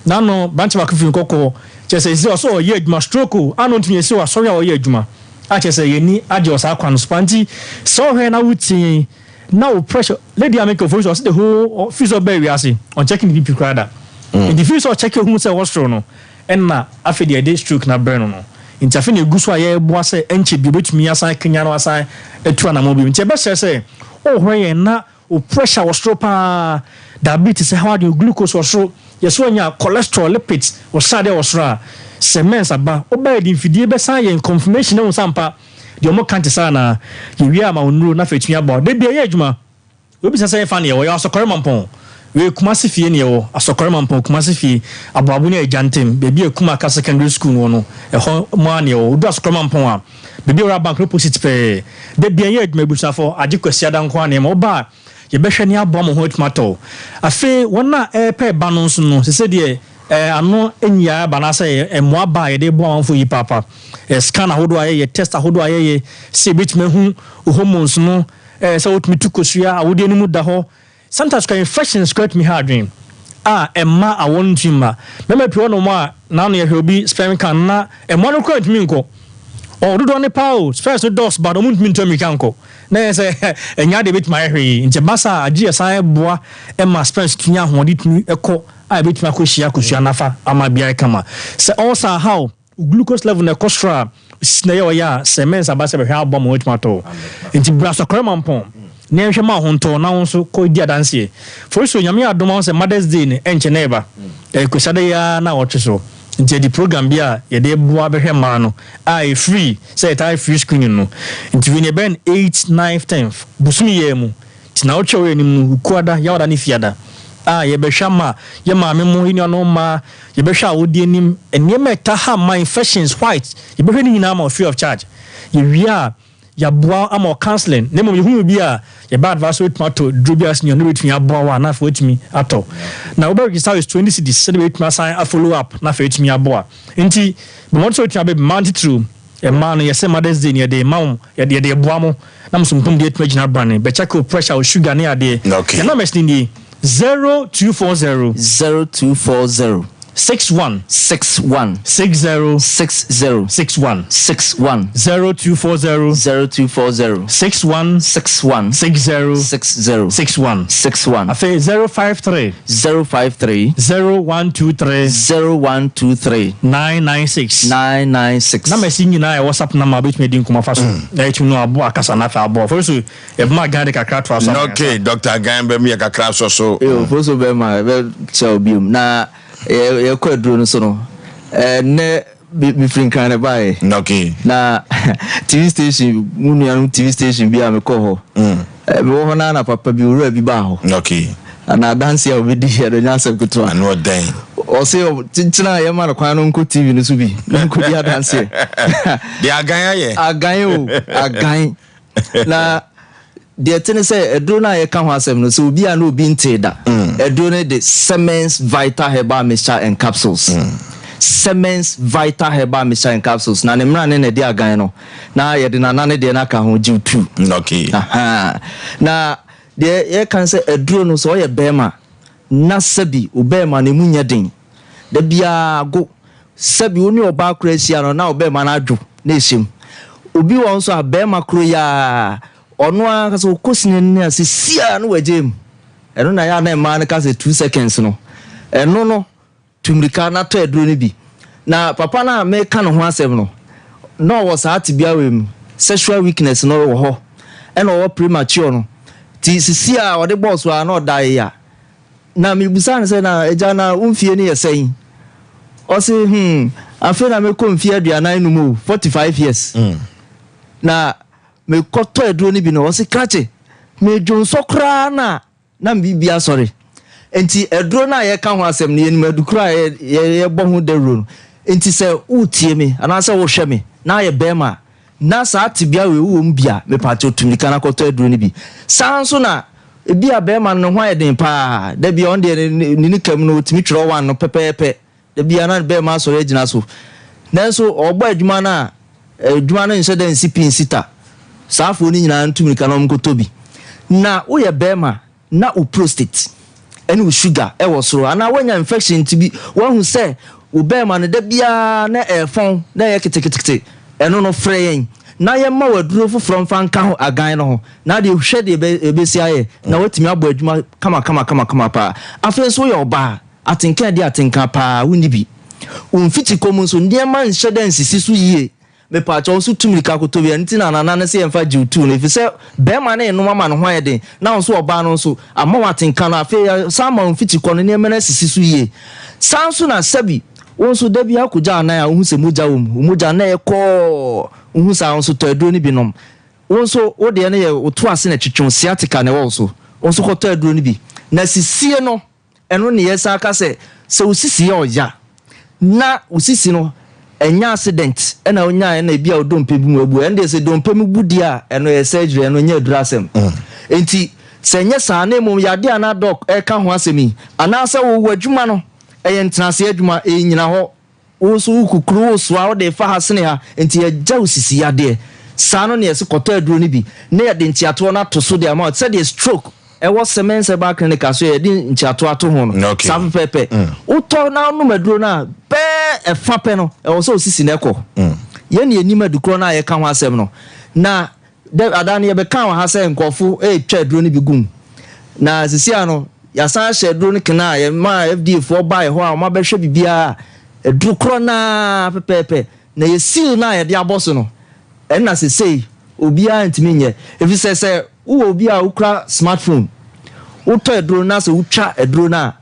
N'ano branch baako firi nkɔkɔɔ kyerɛ sɛ sɛ ɔsɛ ɔyɛ adwuma stroke o ano ntumi ɛsɛ asɔre a ɔyɛ adwuma a kyerɛ sɛ yɛn ani agye wɔ saa kwan no so paa nti sɛ ɔhwɛ na wotie yɛn na wo pressure lady a meka ofori sɛ ɔsɛ the whole firi sɛ ɔbaa wiase ɔnkyɛke ne BP koraa da nti firi sɛ ɔkyɛke ohun sɛ ɛwɔ soro no ɛna afei deɛ ɛde stroke no abrɛ no no nti afei na egu so a yɛreboa sɛ ɛnkyɛ bi obetumi asan akanya no asan atu anamɔ bio nti ɛbɛsrɛ sɛ ɔhwɛ yɛn na Wo pressure wɔ soro paa, diabetes ɛhaw adwene, glucose wɔ soro, yɛsɛ wanya cholesterol, lipids, wo sradeɛ wɔ soro a, sɛ mens aba, woba yɛde mfidie bɛsan ayɛ confirmation ahu sɛ ampa deɛ wɔka nte saa anaa. Yɛwie a ma wo nnuro na afei atumi aboa wo. Da biara yɛ adwuma. Wei bisa sɛ ɛfa neɛ wɔ yɛ asɔkɔre mampɔn. Wei Kumasi fie na yɛwɔ, Asɔkɔre Mampɔn Kumasi fie, Aboabo ne Agya ntam, baabi a Kumaka Secondary School no wɔ no, ɛhɔ mu ara na yɛwɔ. Wodu Asɔkɔre Mampɔn a, baabi a Owura Bank no opposite pɛɛ. Da biara yɛyɛ adwuma abusuafo, agye Kwasiada nko ara na yɛma. Woba a, yɛbɛhwɛ ne aboa mo ho atumi atɔ wo. Afei wɔn a ɛrepɛ ba no nso no, sese deɛ eh, ano nyiaa ba anaasɛ mmoa ba a yɛde boa amanfoɔ yi paapa. Eh, scan ahodoɔ a yɛyɛ, test ahodoɔ a yɛyɛ, sɛ yɛbɛtumi ahu wo hormones no, eh, sɛ wotumi tu kosua, awodeɛ no mu da hɔ. Sometimes koraa infections koraa tumi ha adwene a ɛmma awɔ no ntumi mma. Mmarima pii wɔ hɔnom a n'ano yɛhwɛ obi sperm count na mmoa no koraa ntumi nkɔ. Ɔwɔ dodoɔ no paa o, sperms no dɔɔso but wɔn ntumi ntu ammirika nkɔ. Na ɛyɛ sɛ ɛnyɛ adeɛ ɛbɛtumi ayɛ hwee. Nti ɛba saa a agye yɛsan boa ma sperms tumi nya ahoɔden tumi kɔ a ɛbɛtumi akɔhyia kosua no afa ama biara kama. Sɛ ulcer haw Wo glucose level no ɛkɔ soro a, sisi na ɛyɛ ɔyɛ a, sɛ mɛnsa ba sɛ bɛhwɛ aboa ma woatumi atɔ wo. Nti bra Sɔkɔrɛ Mampɔn na yɛnhwɛ ma wo ho ntɔ wo na wo nso kɔ di adanseɛ. Fosuo, Nyame adom a wohu sɛ Mother's Day no ɛnkyɛ na ɛreba. Ɛyɛ Kwasiada yi ara naawɔtwe so. Nti yɛde program bi a yɛde boa bɛhwɛ mmaa no a ɛyɛ free sɛ yɛtaa free screening no. Nti wei no yɛbɛyɛ no eight, ninth, tenth bosome yi ara mu. Nti naawɔtwe a ɛwɔ yɛn anim no, Wukuada, Yawada ne Fiada a yɛbɛhwɛ ama yɛn maame mo, yɛn nuanom mmaa, yɛbɛhwɛ a wodi anim, nneɛma a ɛta ha mma, infections, white, yɛbɛhwɛ ne nyinaa ama wo free of charge. Yɛwie a, yɛaboa wo ama wo counseling, na mmom yɛhu biribi a, yɛbɛ advise sɛ wobɛtumi atɔ duro bi a senior no bɛtumi aboa wo a, na afei woatumi atɔ. Na wobɛ register with 20 cedis sɛdeɛ wobɛtumi asan a follow up na afei atumi aboa. Nti, bɔ mmɔden sɛ wobɛtumi aba bi, mmaa ntitiriw. Mmaa no, yɛsɛ Mother's Day no yɛde rema mo, yɛde yɛde reboa mo na mo nso mo mpɔmuden atumi agyina brane. Bɛ check wo pressure, wo sugar ne adeɛ. Okay. Yɛn numbers no nie, 0240. 0240. 61. 61. 60. 60. 61. 61. 0240. 0240. 61. 61. 60. 60. 61. 61. Afei 053. 053. 0123. 0123. 996. 996. Numbers yi nyinaa yɛ WhatsApp number a wobɛtumi adi nkɔmmɔ afa so na yɛatumi ne wo aboa akasa na afei aboa. Afei nso yɛbɛma Gan de kakra atoa so ama yɛn Okay, nsa. Dr. Gan bɛm yɛ kakra sɔ so. Yo, Foso bɛma bɛkyɛ wo biom na yɛkɔ aduro no so no ɛnɛ mefiri Nkran na ɛbaeɛ. Okay. Na TV station mu nuanom TV station bi a mekɔ hɔ. Mm. Mewɔ hɔ na na papa bi owura bi baa hɔ. Okay. Na adanse a obedi yɛ no nyɛ asɛm ketewa. Ano ɔdɛn. Ɔse kyenkyena a yɛma no kwan no nkɔ TV no so bi na nkɔdi adanseɛ. Deɛ agan ayɛ. Agan o, agan. Na deɛ ɛte ne sɛ aduro no a yɛka ho asɛm no sɛ obi a na obi ntee da. Mm. Aduro no de Semens Vital Herbal Mixture and Capsules. Mm. Semens Vital Herbal Mixture and Capsules na ne mmara ne na ɛde agan no na yɛde nana ne deɛ no aka ho gyew tu. Okay. Aha. Na deɛ yɛka sɛ aduro no sɛ ɔyɛ bɛrima na sɛbi wo bɛrima no emu nyɛ den da biara go Sɛbi wo ne ɔbaa koro ahyia no na ɔbɛɛma no adwo na ɛhyɛ mu. Obi wɔ hɔ nso a bɛɛma koro yi ara ɔno ankasa ɔkɔ sini no ase siaa na wagyae mu. Ɛno na ɛyɛ a na mmaa no ka sɛ two seconds no. Ɛno no tu mmirika na tɔ aduro no bi. Na papa no a meka ne ho asɛm no na ɔwɔ saa tebea wei mu, sexual weakness no wɔ hɔ ɛna ɔwɔ premature no. Nti sisi a ɔde bɔɔ so ara na ɔdaeɛ a. Na mebisaa no sɛ, Na agya, na wo mfie no yɛ sɛn? Ɔse, Hmm, afei na mekɔ mfie 45 o, 45 years. Mm. Na mekɔtɔ aduro no bi no, ɔse, krakye, medwonsɔ koraa na na me biribi asɔre. Nti aduro no a yɛka ho asɛm no, yɛnim adukoro a yɛbɔ ho dawuro no. Nti sɛ wotie me anaasɛ wohwɛ me na ayɛ bɛrima a, na saa tebea wei wowɔ mu bi a, mepaakyɛw tu mmirika na kɔtɔ aduro no bi. Saa nso na Ebia barima no ne ho ayɛ den paa. Da bi a ɔno deɛ ne nika mu no ɔtumi twerɛ one no pɛpɛɛpɛ. Da bi a na barima asɔre agyina so. Nanso ɔbɔ adwuma no a, adwuma no nhyɛ da nsi pi nsi ta. Saa afoɔ no nyinaa ntu mirika na wɔnkɔtɔ bi. Na woyɛ barima na wo prostate ne wo sugar wɔ soro anaa woanya infection nti bi woahu sɛ wo barima no da biara na ɛrefɔn na ɛyɛ ketekete, ɛno no frɛ yɛn na yɛmma wo aduro foforɔ mfa nka ho agan no ho. Na deɛ hwɛ deɛ ɛbɛsi ayɛ na woatumi abɔ adwuma kama kama kama kama paa. Afei nso woyɛ ɔbaa, atenka a ɛde atenka paa wonni bi. Wo mfikyikɔ mu nso nneɛma nhyɛ da nsisi so yie. Mepaakyɛw wo nso tu mmirika kɔtɔ bi. Ɛno nti na Nana no se yɛmfa gyew tuu no efisɛ barima no renom ama ne ho ayɛ den na wo nso ɔbaa no nso ama wo atenka no afei san ama wo mfikyikɔ no nneɛma no asisi so yie. Saa nso na sɛbi wo nso da biara kɔgya anan a wohu sɛ mogya wɔ mu, wo mogya no na ɛyɛ kɔɔ, wohu saa wo nso tɔ aduro no bi nom. Wo nso, wo deɛ no yɛ wo to ase na ɛtwetwe wo, sciatica na ɛwɔ wo so. Wo nso kɔtɔ aduro no bi. Na sisie no, ɛno ne yɛsan ka sɛ, sɛ wo sisi yɛ ɔya na wo sisi no ɛnyɛ accident ɛna wonyaeɛ na ebi a wo dompe bi mu abu, ɛno deɛ sɛ dompe mu bu deɛ a, ɛno yɛ surgery, ɛno nyɛ aduru asɛm. Enti sɛ ɛnyɛ saa na mmom yadeɛ a na dɔk ɛreka ho asɛm yi, anaasɛ wo w'adwuma no ɛyɛ ntenaseɛ adwuma, ɛnnyina hɔ, Wo nso wo kukuru wo soa wode fa ha sene ha nti yɛgya wo sisi yadeɛ saa no na yɛse kɔtɔ aduro no bi na yɛde nkyeatoɔ no ato so de ama wo sɛdeɛ stroke ɛwɔ Semens Herbal Clinic aso yɛde nkyeatoɔ ato ho no saa pɛpɛɛpɛ wotɔ na wonom aduro no a bɛɛ ɛfa pɛ no ɛwɔ sɛ wo sisi no ɛkɔ yɛn na yɛnim adukorɔ no a yɛka ho asɛm no na Dɛ ada no yɛbɛkaa wɔ ha sɛ nkorɔfo retwa aduro no bi gu mu. Na sisi a no, yɛasan ahyɛ aduro no kena a yɛmaa FDA foɔ baeɛ hɔ a wɔabɛhwɛ biribiara a, aduro korɔ no ara pɛpɛɛpɛ. Na yɛ seal no a yɛde abɔ so no, ɛnna sesei obiara ntumi nyɛ. Ɛfiri sɛ sɛ wowɔ obi a wokura smartphone, wotɔ aduro no na sɛ wotwa aduro no a,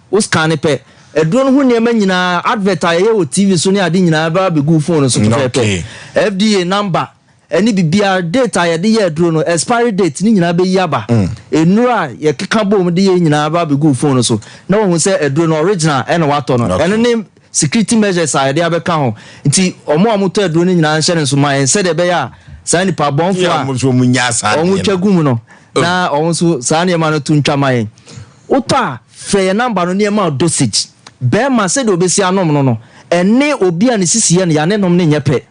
wo scan pɛ, aduro no ho nneɛma nyinaa, advert a yɛyɛ wɔ TV so ne ade nyinaa bɛba abɛgu wo phone no so pɛpɛɛpɛ. FDA number, Ɛne biribiara, date a yɛde yɛ aduro no, expiry date, ne nyinaa bɛyi aba. Nnuro a yɛkeka bom de yɛ nyinaa bɛba abɛgu wo phone no so na wahu sɛ aduro no original ɛna watɔ no. Ɛno ne security measures a yɛde abɛka ho. Nti wɔn a wɔtɔ aduro no nyinaa nhyɛ no nso ma yɛn sɛdeɛ ɛbɛyɛ a saa nnipa bɔnfoɔ a wɔtwa gu mu no na wɔn nso saa nneɛma no to ntwa ma yɛn. Wotɔ a, frɛ yɛn number no na yɛma wo dosage. Barima sɛdeɛ ɔbɛsi anom no no, ɛne obi a ne sisi yɛ no ya ne nom no nyɛ pɛ.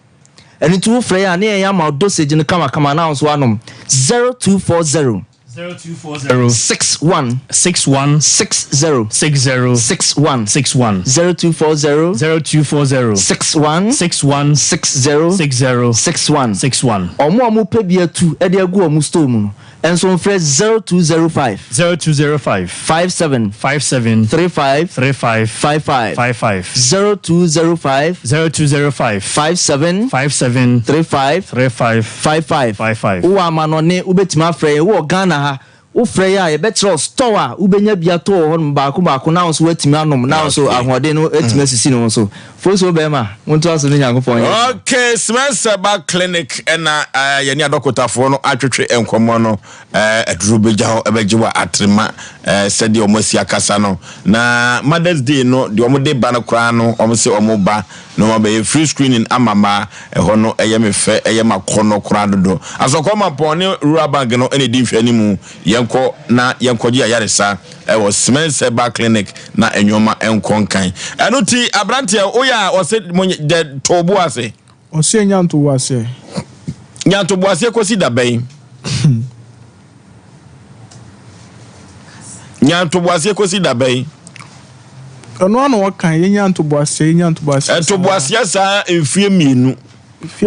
Ɛno nti wo frɛ yɛn a ne yɛn ama wo dosage no kamakama na wo nso anom 0240 0240 61 61 60 60 61 61 0240 0240 61 61 60 60 61 61. Wɔn a wɔpɛ bi atu de agu wɔn store mu no nso mfrɛ 0205 0205 57 57 35 35 55 55 0205 0205 57 57 35 35 55 55. Wowɔ amanɔne wobɛtumi afrɛ yɛn, wowɔ Ghana ha wofrɛ yɛn a yɛbɛkyerɛ wo store a wobɛnya bi atɔ wɔ hɔnom baako baako na wo nso woatumi anom na wo nso ahoɔden no atumi asisi ne ho so. Fosuo bɛrima, montoa so ne Nyankopɔn nyɛ adwuma. Okay, Smenseba Clinic ɛna eh, yɛne adɔkotafoɔ no atwetwe nkɔmmɔ no eh, aduro bɛgya hɔ ɛbɛgye wɔ atrema eh, sɛdeɛ wɔn asi akasa no na Mother's Day no deɛ wɔn de ba no koraa no wɔn sɛ wɔn ba na wɔn abɛyɛ free screening ama mmaa ɛhɔ no ɛyɛ me fɛ ɛyɛ ma kɔ no koraa dodo asɔkɔ mampɔn ne rural bank no ɛna ɛdi nhwɛanimu yɛnkɔ na yɛnkɔgye ayaresa ɛwɔ Smenseba Clinic na nneɛma nkɔ nkan. Ɛno ti aberanteɛ woyɛ a ɔse mo dɛ to bo ase. Ɔse nya ntoboaseɛ. Nya ntoboaseɛ kɔsi da bɛn? Nya ntoboaseɛ kɔsi da bɛn? Ɛno ano ɔka yɛnya ntoboaseɛ yɛnya ntoboaseɛ. Ntoboaseɛ saa mfie mmienu.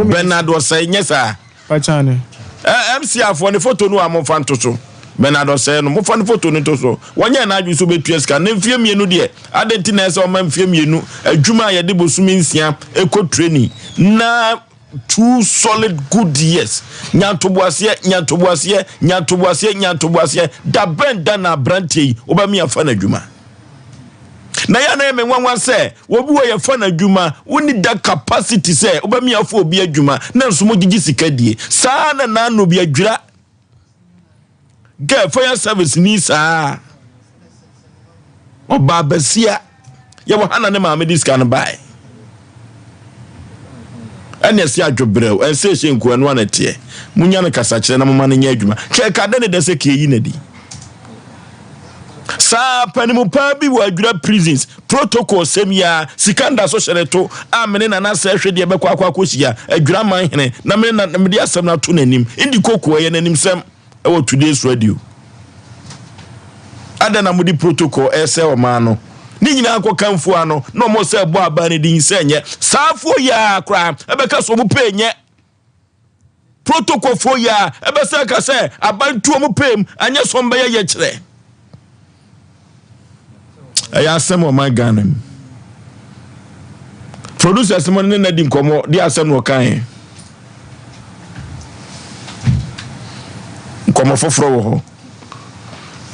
Bernard Osei nyɛ saa. Pakyane. Eh, MC afoɔ ne foto no a momfa nto so. Bernard Osei no, momfa ne foto no nto so. Wɔnyɛɛ n'adwene sɛ ɔbɛtua sika. Na mfeɛ mmienu deɛ, adɛn nti na ɛsɛ sɛ ɔma mfeɛ mmienu adwuma a yɛde bosome nsia kɔ training na two solid good years. Nya ntoboaseɛ, nya ntoboaseɛ, nya ntoboaseɛ, nya ntoboaseɛ. Da bɛn da na aberanteɛ yi wobɛme afa no adwuma? Na yɛ na yɛ me nwanwa sɛ obi wɔ yɛfa no adwuma wonni da capacity sɛ wobɛme afa obi adwuma na nso mogyegye sika die saa na naano bi adwira girl fire service ni saa ɔbaa basia yɛwɔ ha na ne maame de sika no bae ɛne ɛsɛ adwobrɛw ɛnsɛ ɛhyɛ nkuo ɛno ana teɛ munya no kasakyerɛ na moma no nyɛ adwuma kɛka dɛ ne dɛ sɛ kɛyi na di Saa panimu paa bi wɔ adwira prisons protocol sɛm yi ara sika nda so hyɛ ne to a mene nana sɛ hwɛ deɛ bɛkɔ akɔ akɔhyia adwira man hene na mene na mede asɛm no ato n'anim ndi koko ɛyɛ n'anim sɛm ɛwɔ today's radio adɛn na mode protocol ɛsɛ ɔman no ne nyinaa nkɔ kamfo ano na ɔmo sɛ ɛbɔ aban no din sɛ nyɛ saa afoɔ yi ara koraa ɛbɛka so ɔmo pɛ nyɛ Protocolfoɔ yi a ɛbɛsɛ ka sɛ aban tuo mu pɛm anyɛ sɔm bɛyɛ yɛ kyerɛ. Ɛyɛ asɛm wɔ man Ghana mu. Producers mo ne na di nkɔmmɔ de asɛm na ɔkaeɛ. Nkɔmmɔ foforɔ wɔ hɔ.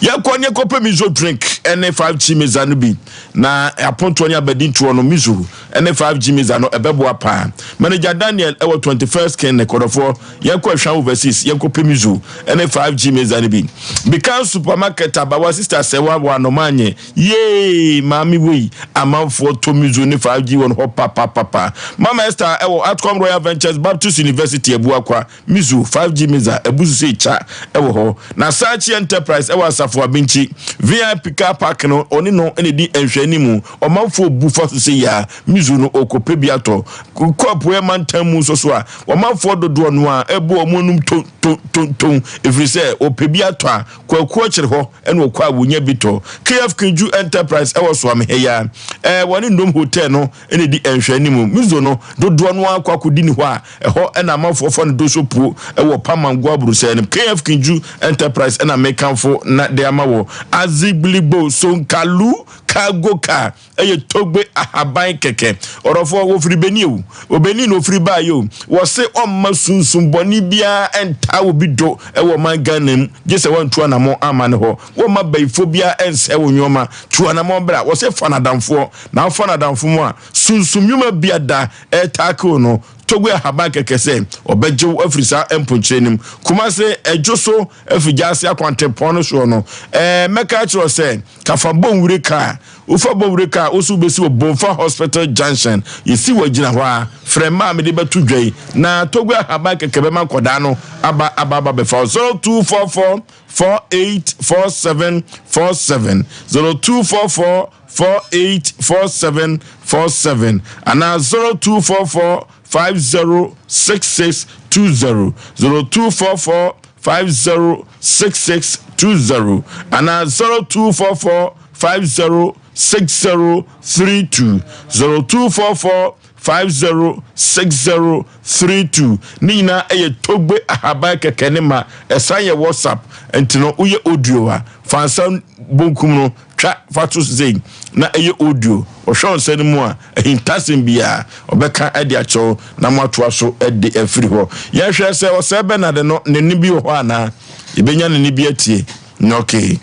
Yɛkɔ ne yɛkɔpɛ miso drink. ne 5G meza no bi na apontoɔ ne abadintoɔ no Mizu ne 5G meza no ɛbɛboa paa. Manager Daniel ɛwɔ 21st King ne kɔdɔfoɔ yɛnkɔ Ɛhwa Overseas yɛnkɔ pɛ Mizu ne 5G meza no bi. Bikan Supermarket abawa sister sɛwa wɔ anɔmanye yee maame wei amanfoɔ tɔ Mizu ne 5G wɔ no hɔ papapapa. Mama Esther ɛwɔ Atcom Royal Ventures Baptist University Abuakwa Mizu, 5G Miza, abu so sɛ kya wɔ hɔ. Na Sachi Enterprise wɔ Asafo Abinkyi. VIP car park no, ɔne no na ɛdi nhwɛanimu. Ɔmanfoɔ bu fa so sɛ yia, Mizu no ɔrekɔpɛ bi atɔ. Kɔ apueɛ mantam mu nso so a, ɔmanfoɔ dodoɔ no ara bɔ wɔn anum ton ton ton ton, ɛfiri sɛ wɔpɛ bi atɔ a, Kwaku Ɔkyere hɔ na wɔkɔ a wɔnya bi tɔ. KF Kinju Enterprise wɔ Soame ha yi ara. Ɛɛ, wɔne Ndom Hotel no na ɛdi nhwɛanimu. Mizu no, dodoɔ no ara kɔ akɔdi ne hɔ a, Ɛhɔ na amanfoɔ fa no doso puo wɔ Pamango aburusɛɛ no. KF Kinju Enterprise na mekamfo na de ama wɔ. Azigbiligbo Sonkalu Cargo Car yɛ Togbe ahaban kɛkɛ. Ɔdɔfoɔ, wɔfiri Benin o, wɔ Benin na wɔfiri baeɛ o. Wɔse ɔmma sunsum bɔne biara ntaa obi do wɔ ɔman Ghana mu gye sɛ wantu anamɔn amma ne hɔ. Wɔmma bayifoɔ biara nsɛe wo nnoɔma. Tu anamɔn bra. Wɔse fa no adamfoɔ na wofa no adamfo mu a, sunsum nnwuma biada ɛretackle no. Togo ahaban kɛkɛ sɛ ɔbɛgye wo afiri saa mponkyerɛ no mu. Kumase, Ɛdwo so afiri Gyaase akwantempɔn no soɔ no, ɛɛ, mɛka akyerɛ wo sɛ, ka fa Bonwire kaa. Wofa Bonwire kaa a, wo so wobɛsi wɔ Bomfa Hospital Junction. Yɛsi wɔ agyina hɔ ara. Frɛ mma a mede bɛto dwa yi, na Togo ahaban kɛkɛ bɛma nkwadaa no aba aba aba bɛfa wo. 0244 48 47 47, 0244 48 47 47 anaa 0244 50 66 20, 0244 50 66 20 anaa 0244 50 60 32, 0244 50 60 32. Ne nyinaa yɛ Togbe ahaban kɛkɛ ne ma ɛsan yɛ WhatsApp nti no woyɛ audio a fa nsa bonkum no Twa fa to sei na ɛyɛ audio. Ɔhwɛ wo nsa no mu a, ahintasɛm biara ɔbɛka de akyerɛ wo na moatoa so de afiri hɔ. Yɛnhwɛ sɛ ɔsɛe Bernard no ne nne bi wɔ hɔ anaa. Yɛbɛnya ne nne bi atie. Okay.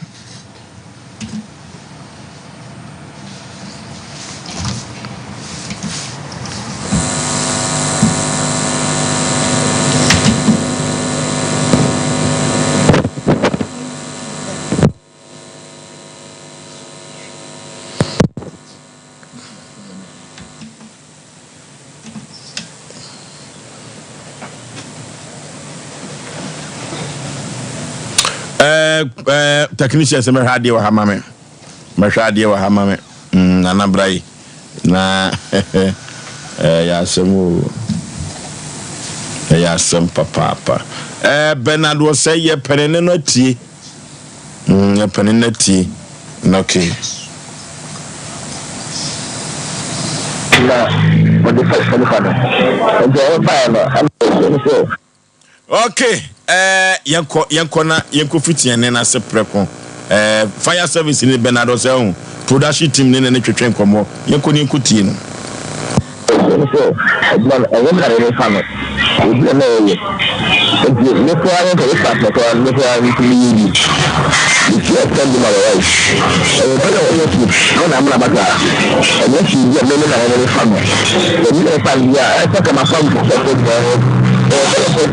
Eh, eh, technician sɛ mɛhwɛ adeɛ wɔ ha ma me mɛhwɛ adeɛ wɔ ha ma me mm, nana bra yi na ɛyɛ asɛm o ɛyɛ asɛm papaapa eh, Bernard wɔ sɛ yɛ pɛne ne no atie Mm, yɛ panin na tie. Na okay. Na ɔde fa nipa no. Nti ɔbaeɛ no, ɛna ɔhyɛ no sɛ. Okay, eh, yɛnkɔ, yɛnkɔ na yɛnkɔ fiti yɛn nan ase prɛko. Eh, fire service ni Bernard Ɔsɛho, production team ne ne ne twetwe nkɔmmɔ. Yɛnkɔ ne yɛnkɔ tie no. Ɛwom sɛ adwuma no, ɛnyɛ me na merefa no, obi na na ɔreyɛ. Enti me koraa no, sɛ mefa asɛm koraa no, me koraa nso meyɛ bi. Metua sika bi ma me wife. Ɛwɔ pɛ na ɔyɛ food na na amena bata. Ɛnyɛ hwee bi a me me na merefa no. Sɛ me na mefa no deɛ a, ɛsɛ sɛ mafa no sɛ sɛ deɛ ɛwɔ pɛ na ɔyɛ food.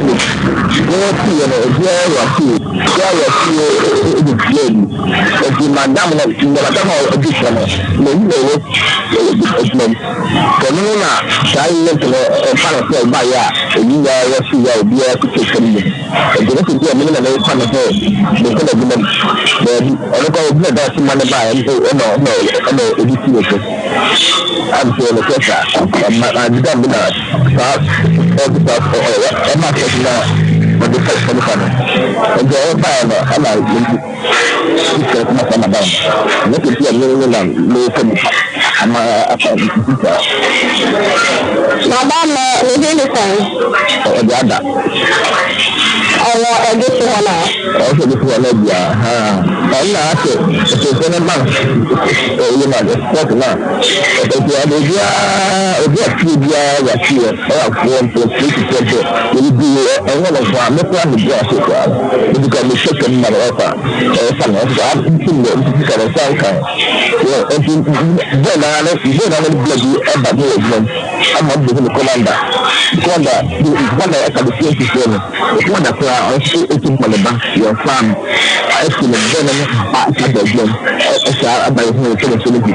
Me wɔteeɛ no, obiara wɔ aseɛ. Obiara wɔ aseɛ de tua bi. Enti madam no, madam a ɔdi sika no, n'ani na ɛwɔ adwuma mu. Sɛ ɔno no na saa event no ɛfa no sɛ ɔbaeɛ a ɛyi nyinaa wɔ so yɛ a obiara kuta sika no mu. Nti ɛnyɛ sɛ bi a me ne na merefa no sɛ mekɔ n'adwuma mu. Daabi, ɔno koraa obi na ɛda ase ma no baeɛ ɛna ɛna ɛna ɛdi si ne so. Am sɛ nokorɛ saa. Ɛma madam bi na saa ɔde saa ɛma asɛm na ɔde fa sika no fa no. Nti ɔbaeɛ no ɛna Sɛ na saa madam no nyɛ sɛ bi a me ne na merefa nipa ama afa nti saa. Madam no ne din de sɛn? Ɔde ada. Ɔwɔ ɛde so hɔ na. Ɔwɔ sɛ ɛde so hɔ na bia haa ɔno na asɛ ɔsɛ ne bank ɛyɛ na sport na ɛsɛ ɔde obiara obi a fie biara wɔ fie ɛyɛ afoɔ mpo polisifoɔ mpo yɛde di ɛnyɛ no nko a me koraa me di ase koraa no ebi koraa me hyɛ kɛm ma no ɔfa ɛfa no ɔfa nti no nti sika no nsa nkan yɛ nti bɛɛ naa no bɛɛ naa no bɛɛ bi ɛba ne wɔ adwuma mu ama ɔmo bɛhu ne kɔmanda kɔmanda kɔmanda ɛka de fie ntifoɔ no kɔmanda koraa ɔnso ɛti ma ne ba yɛn fa no ɛsi no bɛɛ no ba ɛka bɛ adwuma mu ɛsɛ aba yɛ ho ɛsɛ ne so no bi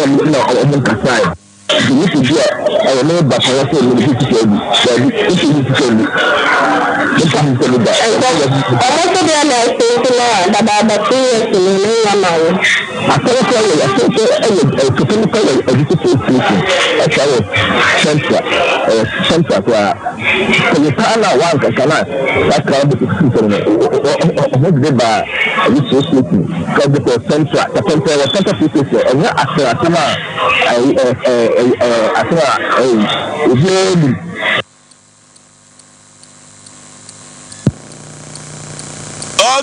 ɛna ɔmo nkasae. Nti nipa bi a ɛyɛ ne ba paa sɛ ne bi sika bi daabi nipa bi sika bi nipa bi sika bi da. Ɛsɛ ɔmo nso deɛ na ɛsɛ nti no a dadaada 2 years ni no nya ma wo. Asɛm kora yɛ asɛm sɛ ɛyɛ ɛkeka nipa yɛ ɛde sɛ police station ɛsɛ wɔ central ɛyɛ central koraa sɛ paa na wankasa na saa kra bɛ sisi sɛ no ɔmo de ba ɛde police station kɔ de kɔ central central wɔ central police station ɛnyɛ asɛm asɛm a. Ayi ɛ ɛ ɛ asɛm a ɛyi obiara nim.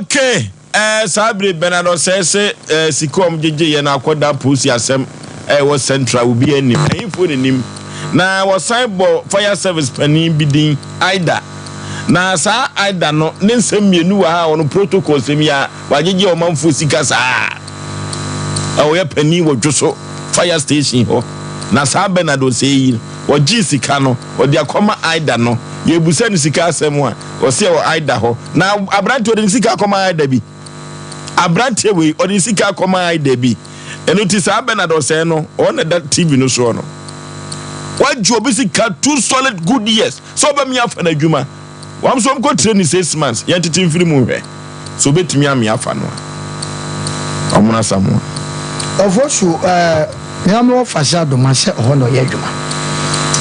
Okay, eh, saa bere Bernard Osei se eh, sika wɔn gyegye yɛ no akɔda polisi asɛm ɛwɔ Central obi anim ɛhefoɔ na nim na wɔsan bɔ fire service panin bi din Aida na saa Aida no ne nsɛm mmienu wɔ ha a wɔn protocol sɛm yi a Wagyegye ɔmanfoɔ sika saa a ɔyɛ panin wɔ Dwoso fire station hɔ na saa Bernard Osei yi ɔgyee sika no ɔde akɔma Aida no yɛbusa no sika asɛm a ɔse ɛwɔ Aida hɔ na abranteɛ ɔde ne sika akɔma Aida bi abranteɛ wei ɔde ne sika akɔma Aida bi ɛno ti saa Bernard Osei no ɔno na ɛda TV no soɔ no wagye obi sika two solid good years sɛ ɔbɛmi afa no adwuma Wɔn nso wɔnkɔ training 6 months yɛn tete mfiri mu nhwɛ sɛ obetumi ame afa no a. Ɔmono Asamoah. Ɔfo so ɛɛ nea mewɔ fa sɛ adoma sɛ ɔhɔ na ɔyɛ adwuma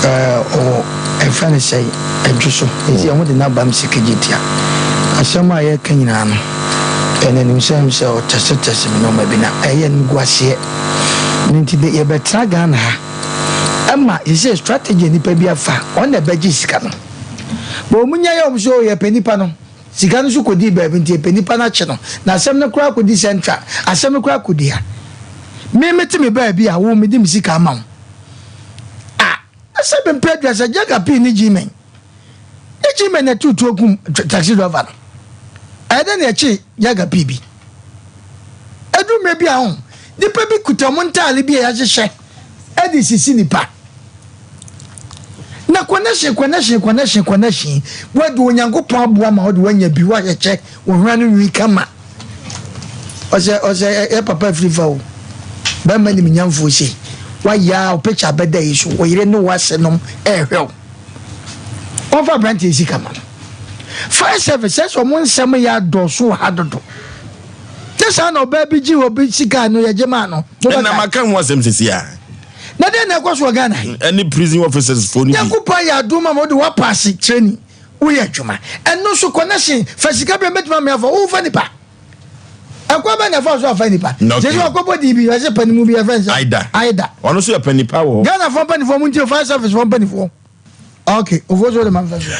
ɛɛ ɔwɔ ɛfɛ ne sɛ ɛdwo so nti ɛho de n'aba m sɛ kegye tia asɛm a yɛka nyinaa no ɛna nim sɛ sɛ ɔtɛsetɛse me nneɛma bi na ɛyɛ no gu aseɛ no nti de yɛbɛtena Ghana ha ɛma sɛ strategy a nipa bi afa ɔno na ɛbɛgye sika no bɔn ɔmo nya yɛ ɔmo sɛ yɛpɛ nipa no sika no nso kɔdi baabi nti yɛpɛ nipa no akye no na asɛm no koraa kɔdi central asɛm no koraa kɔdi ha me mete me baabi a wo mede me sika ama wo a sɛ mempɛ aduasa gyaga pii ne gyimen ne gyimen na tutuo kum taxi driver no ɛyɛ dɛ na ɛkye gyaga pii bi ɛdu mmerɛ bi a ho nipa bi kuta mo ntaale bi a yɛahyehyɛ ɛde sisi nipa na connection connection connection connection wadi Onyankopɔn aboa ma wode wanya bi wahyehyɛ wo hwena no nwi kama ɔsɛ ɔsɛ ɛ papa firi fa o bɛrima nim nyamfoɔ sei wayɛ a wo picture bɛda yi so wo yere ne wo ase nom ɛɛhwɛ wo wɔmfa aberanteɛ sika ma no fire service sɛ sɛ ɔmo nsɛm yɛ adɔso wɔ ha dodo te saa na ɔbaa bi gye obi sika no yɛgye maa no. Ɛna maka ho asɛm sisi a. Na deɛ na ɛkɔ so wɔ Ghana yi. Ɛne prison officers fo no bi. Nyankopɔn yɛ adom ama wode woapaase training woyɛ adwuma ɛno so connection fa sika bɛ mɛtumi ame afa wofa nipa ɛkwan bɛ na ɛfa so afa nipa sɛ sɛ ɔkɔbɔ di bi ɛsɛ panimu bi ɛfɛn sɛ Aida Aida ɔno nso yɛ panipa wɔ hɔ. Ghana fɔ mpanifoɔ mu nti fire service fɔ mpanifoɔ ok ofo so de ma nfɛ so.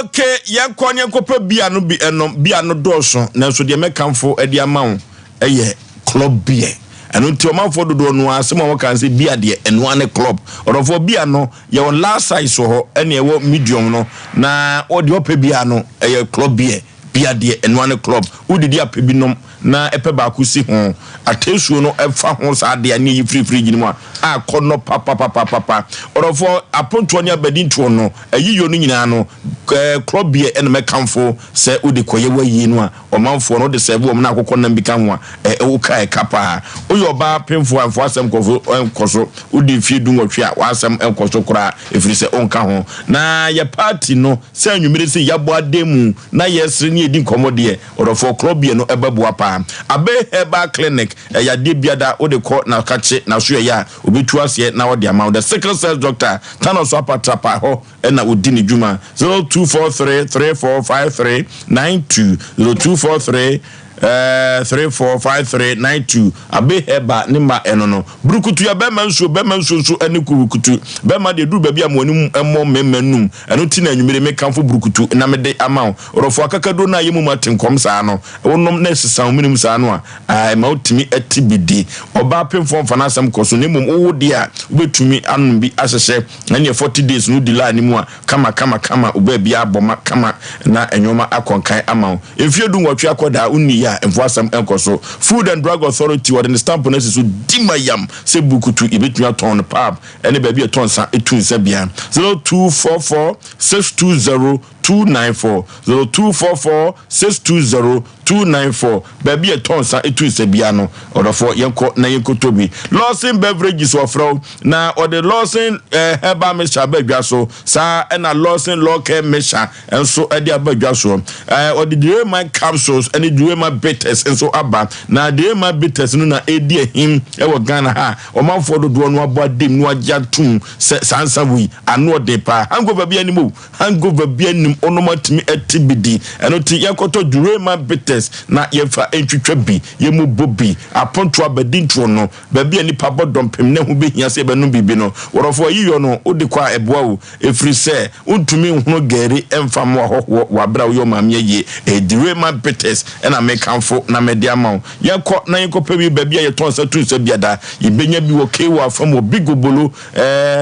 Ok yɛnkɔ ne yɛnkɔpɛ bia no bi ɛnom bia no dɔɔso nanso deɛ mɛkamfo ɛde ama wo ɛyɛ club beer ɛno nti ɔmanfoɔ dodoɔ no ara asɛm a wɔka sɛ bia deɛ ɛnoa ne club ɔdɔfoɔ bia no yɛwɔ large size wɔ hɔ ɛne ɛwɔ medium no na ɔdeɛ ɔpɛ bia no ɛyɛ club beer bia deɛ ɛnoa ne club wodidi apɛ bi nom na ɛpɛ baako si ho atesuo no ɛfa ho saa deɛ ne yi firi fridge no mu a akɔ no papapapapa ɔdɔfoɔ apontoɔ ne abadintoɔ no ayiyɔ no nyinaa no ɛɛ club beer ɛna mɛkamfo sɛ wode kɔyɛ wayie no a ɔmanfoɔ no wode sɛbe wɔn na akokɔ nam bi ka ho a ɛ woka ɛka paa woyɛ ɔbaa pemfoɔ a mfo asɛm nkɔfo nkɔ so wode mfie 18 a w'asɛm nkɔ so koraa ɛfiri sɛ wonka ho na yɛ party no sɛ anwummere sɛ yɛabɔ adan mu na yɛsere ne yɛdi nkɔmmɔ deɛ ɔdɔfoɔ club beer no ɛbɛboa paa Abe Herbal Clinic ɛyɛ adeɛ biada wode kɔ na kakye na so ɛyɛ a obetu aseɛ na ɔde ama wo the sickle cells doctor Thanos apatrapa hɔ ɛna odi ne dwuma 0243 3453 92 0243. 34 53 92 Abe Herbal ne mma ɛno no. Burukutu yɛ bɛrima nsuo, bɛrima nsuo nso ne kurukutu. Bɛrima deɛ duru baabi a mo anim mmɔ mmarima num. Ɛno ti na anwummere mekamfo burukutu na mede ama wo. Ɔdɔfo akakaduro no a ɛyɛ mum ate nkɔm saa no, wonom na ɛsesa wo menem saa no a, ɛma wotumi te bi di. Ɔbaa pemfoɔ mfa n'asɛm kɔ so na mmom wowo deɛ a, wobɛtumi anom bi ahyehyɛ. Ɛnneɛ 40 days no wodi line no mu a, kama kama kama, wo baabiara abɔ ma kama na nnoɔma akɔ nkan ama wo. Mfeɛ dunwɔtwe akɔdaa a wonni yɛ a, mfo asɛm nkɔ so. Food and Drug Authority wɔde ne stamp no asi so di ma yam sɛ bukutu yɛbɛtumi atɔn no pub ne baabi a ɛtɔ nsa tu nsa bia. 0244 620 294 0244 620 294 Baabi a ɛtɔ nsa tu nsa bia no ɔdɔfoɔ yɛnkɔ na yɛnkɔtɔ bi. Lawson Beverages wɔfrɛ wo na ɔde Lawson eh, Herbal Mixture aba adwa so saa ɛna Lawson Law Care Mixture nso de aba dwa soɔ. Ɛɛ ɔde Duema capsules ne Duema bitters nso aba. Na Duema bitters no na ɛredi ahim wɔ Ghana ha a ɔmanfoɔ dodoɔ no abɔ adim na wɔagye atom sɛ saa nsa wei ano ɔden paa. Hangover bi anim o, hangover bi anim, wonom atumi ate bi di. Ɛno nti yɛnkɔtɔ Duema bitters na yɛmfa ntwitwa bi, yɛmmobɔ bi. Apontoɔ abadintoɔ no, baabi a nnipa bɔ dɔmpem na ɛho bɛhia sɛ yɛbɛnom biribi no, wɔdɔfoɔ ayiyɔ no wode kɔ a ɛboa wo. Ɛfiri sɛ wontumi nhono gari mfa mmoa hɔhoɔ wɔ aberɛ a woyɛ ɔmaame ayie. Ɛyɛ Direma Bitters na mekamfo na mede ama wo. Yɛnkɔ na yɛnkɔpɛ bi baabi a yɛtɔn nsa tu nsa biada. Yɛbɛnya bi wɔ Kewa fam wɔ Big Obolo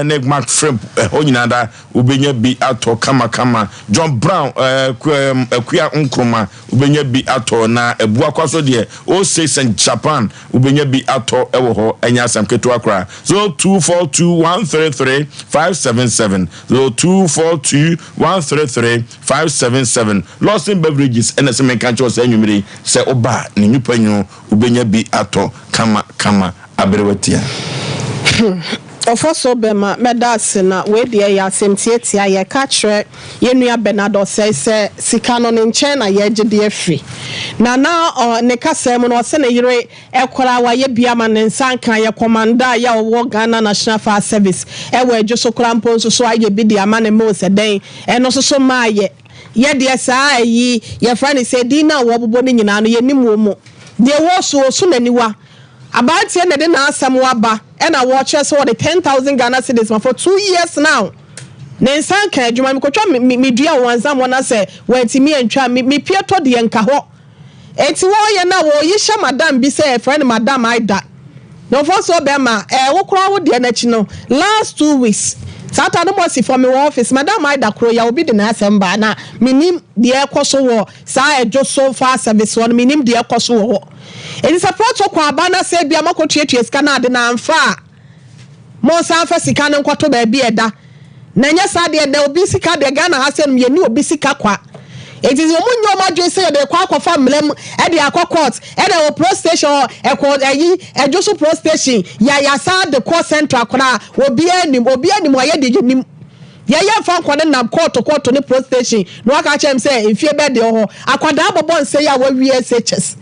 ne Mark Frimp ɛhɔ nyinaa da wobɛnya bi atɔ kamakama. John Brown Akua Nkrumah wobɛnya bi atɔ na Abuakwa so deɛ Osei St Japan Wobɛnya bi atɔ wɔ hɔ, ɛnyɛ asɛm ketewa koraa. 0242133577, 0242133577. Lawson Beverages na ɛsɛ menka nkyerɛ wo saa anwummere yi sɛ woba a, ne nnipa nyo, wobɛnya bi atɔ kama kama. Aberewa tia. Hmm Ofoso bɛma mɛda ase na wei deɛ yɛ asɛm tiatia yɛka kyerɛ yɛn nua Bernard Osei sɛ sika no ne nkyɛn na yɛgye de afiri na na ɔ ne kasaa mu no ɔse ne yere koraa wayɛ bi ama ne nsa nka yɛ kɔmanda a yɛ ɔwɔ Ghana National Fire Service ɛwɔ Adwo so koraa mpo nso so ayɛ bi de ama ne ma ɔsɛ dɛn ɛno nso so maayɛ yɛ deɛ saa ayi yɛfrɛ no sɛ din no a wɔbobɔ no nyinaa no yɛnim wɔ mu deɛ wɔ so ɔso n'aniwa Aberanteɛ na ɛde n'asɛm aba ɛna wɔkyerɛ sɛ wɔde 10,000 Ghana cedis ma for 2 years now ne nsa nka adwuma mekɔtwa me me dua wɔn ansa wɔn asɛ wɔantumi antwa me me pie tɔ deɛ nka hɔ eti wɔyɛ na wɔyi hyɛ madam bi sɛ ɛfrɛ no madam Aida na ɔfɔ so bɛrima ɛɛ wo koraa wo deɛ n'akyi no last 2 weeks saa ta no mo asi fɔ me wɔ office madam Aida koro ya obi de n'asɛm baa na menim deɛ ɛkɔ so wɔ saa ɛdwo so fire service hɔ no menim deɛ ɛkɔ so wɔ hɔ eti sɛ protocol aba na sɛ ebia makɔ tuatua sika na ade na amfa a mo nsa afa sika no nkɔto baabi ɛda na nyɛ saa deɛ da obi sika deɛ Ghana ha sɛ no yɛni obi sika kwa eti sɛ wɔn nyɛ wɔn adwene sɛ yɛde kɔ akɔfa mmerɛ mu ɛde akɔ court ɛna wɔ police station hɔ ɛkɔ ɛyi ɛdwo so police station yɛ yasa de kɔ central koraa obiara nim obiara nim ɔyɛ deɛ yɛnim yɛyɛ nfa nkɔ ne nam court court ne police station na waka kyerɛ m sɛ mfie bɛɛ deɛ wɔ hɔ akwadaa bɔbɔ nsa yi a wawie SHS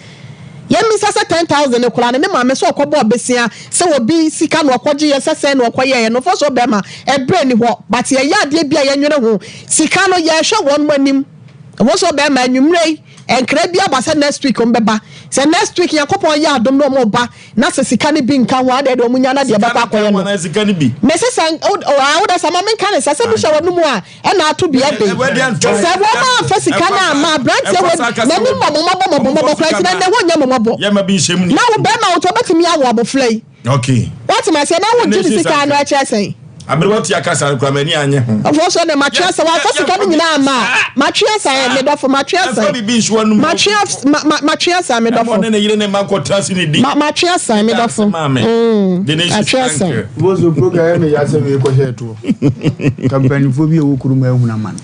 yɛmmisa sɛ 10,000 koraa no ne maame sɛ ɔkɔbɔ ɔbesia sɛ obi sika na ɔkɔgye yɛ sɛ sɛn na ɔkɔyɛɛ no fɔ so bɛrima ɛberɛ ni hɔ but yɛyɛ adeɛ bi a yɛnwene ho sika no yɛhwɛ wɔn mu anim ɛwɔ so bɛrima anwummerɛ yi nkra bi aba sɛ next week ɔmo bɛba sɛ next week Nyankopɔn yɛ adom na ɔmo ba na sɛ sika no bi nka ho adeɛ deɛ ɔmo nya na deɛ bɛkɔ akɔyɛ no sika no bi mesi sɛ wodɛ sɛ ma menka ne sɛ sɛ bi hyɛ wɔn mu a ɛna ato bi ɛde sɛ wɔn a afa sika no ama aberanteɛ wɔ n'anim mɔmɔmɔbɔ mɔmɔmɔbɔ kora nti na ne ho nyɛ mɔmɔbɔ yɛma bi nhyɛ mu na wo bɛrima wo to ɔbɛtumi awo abɔfra yi okay wɔte ma sɛ na wo gye ne sika no ɛkyerɛ sɛn aberewa tia kasa no kora m'ani anyɛ ho ɔfɔ so ne matwe asa wafa sika no nyinaa ma matwe asa yɛ me dɔfo matwe asa ɛfa bibi nhyɛ wɔn mu matwe matwe asa me dɔfo ɛmɔ ne ne yere ne ma nkɔ tena se ne di matwe asa me dɔfo matwe asa bozo program yɛ me yasɛ me kɔhyɛ toɔ kampanimfoɔ bi a ɛwɔ kurom ahunu amane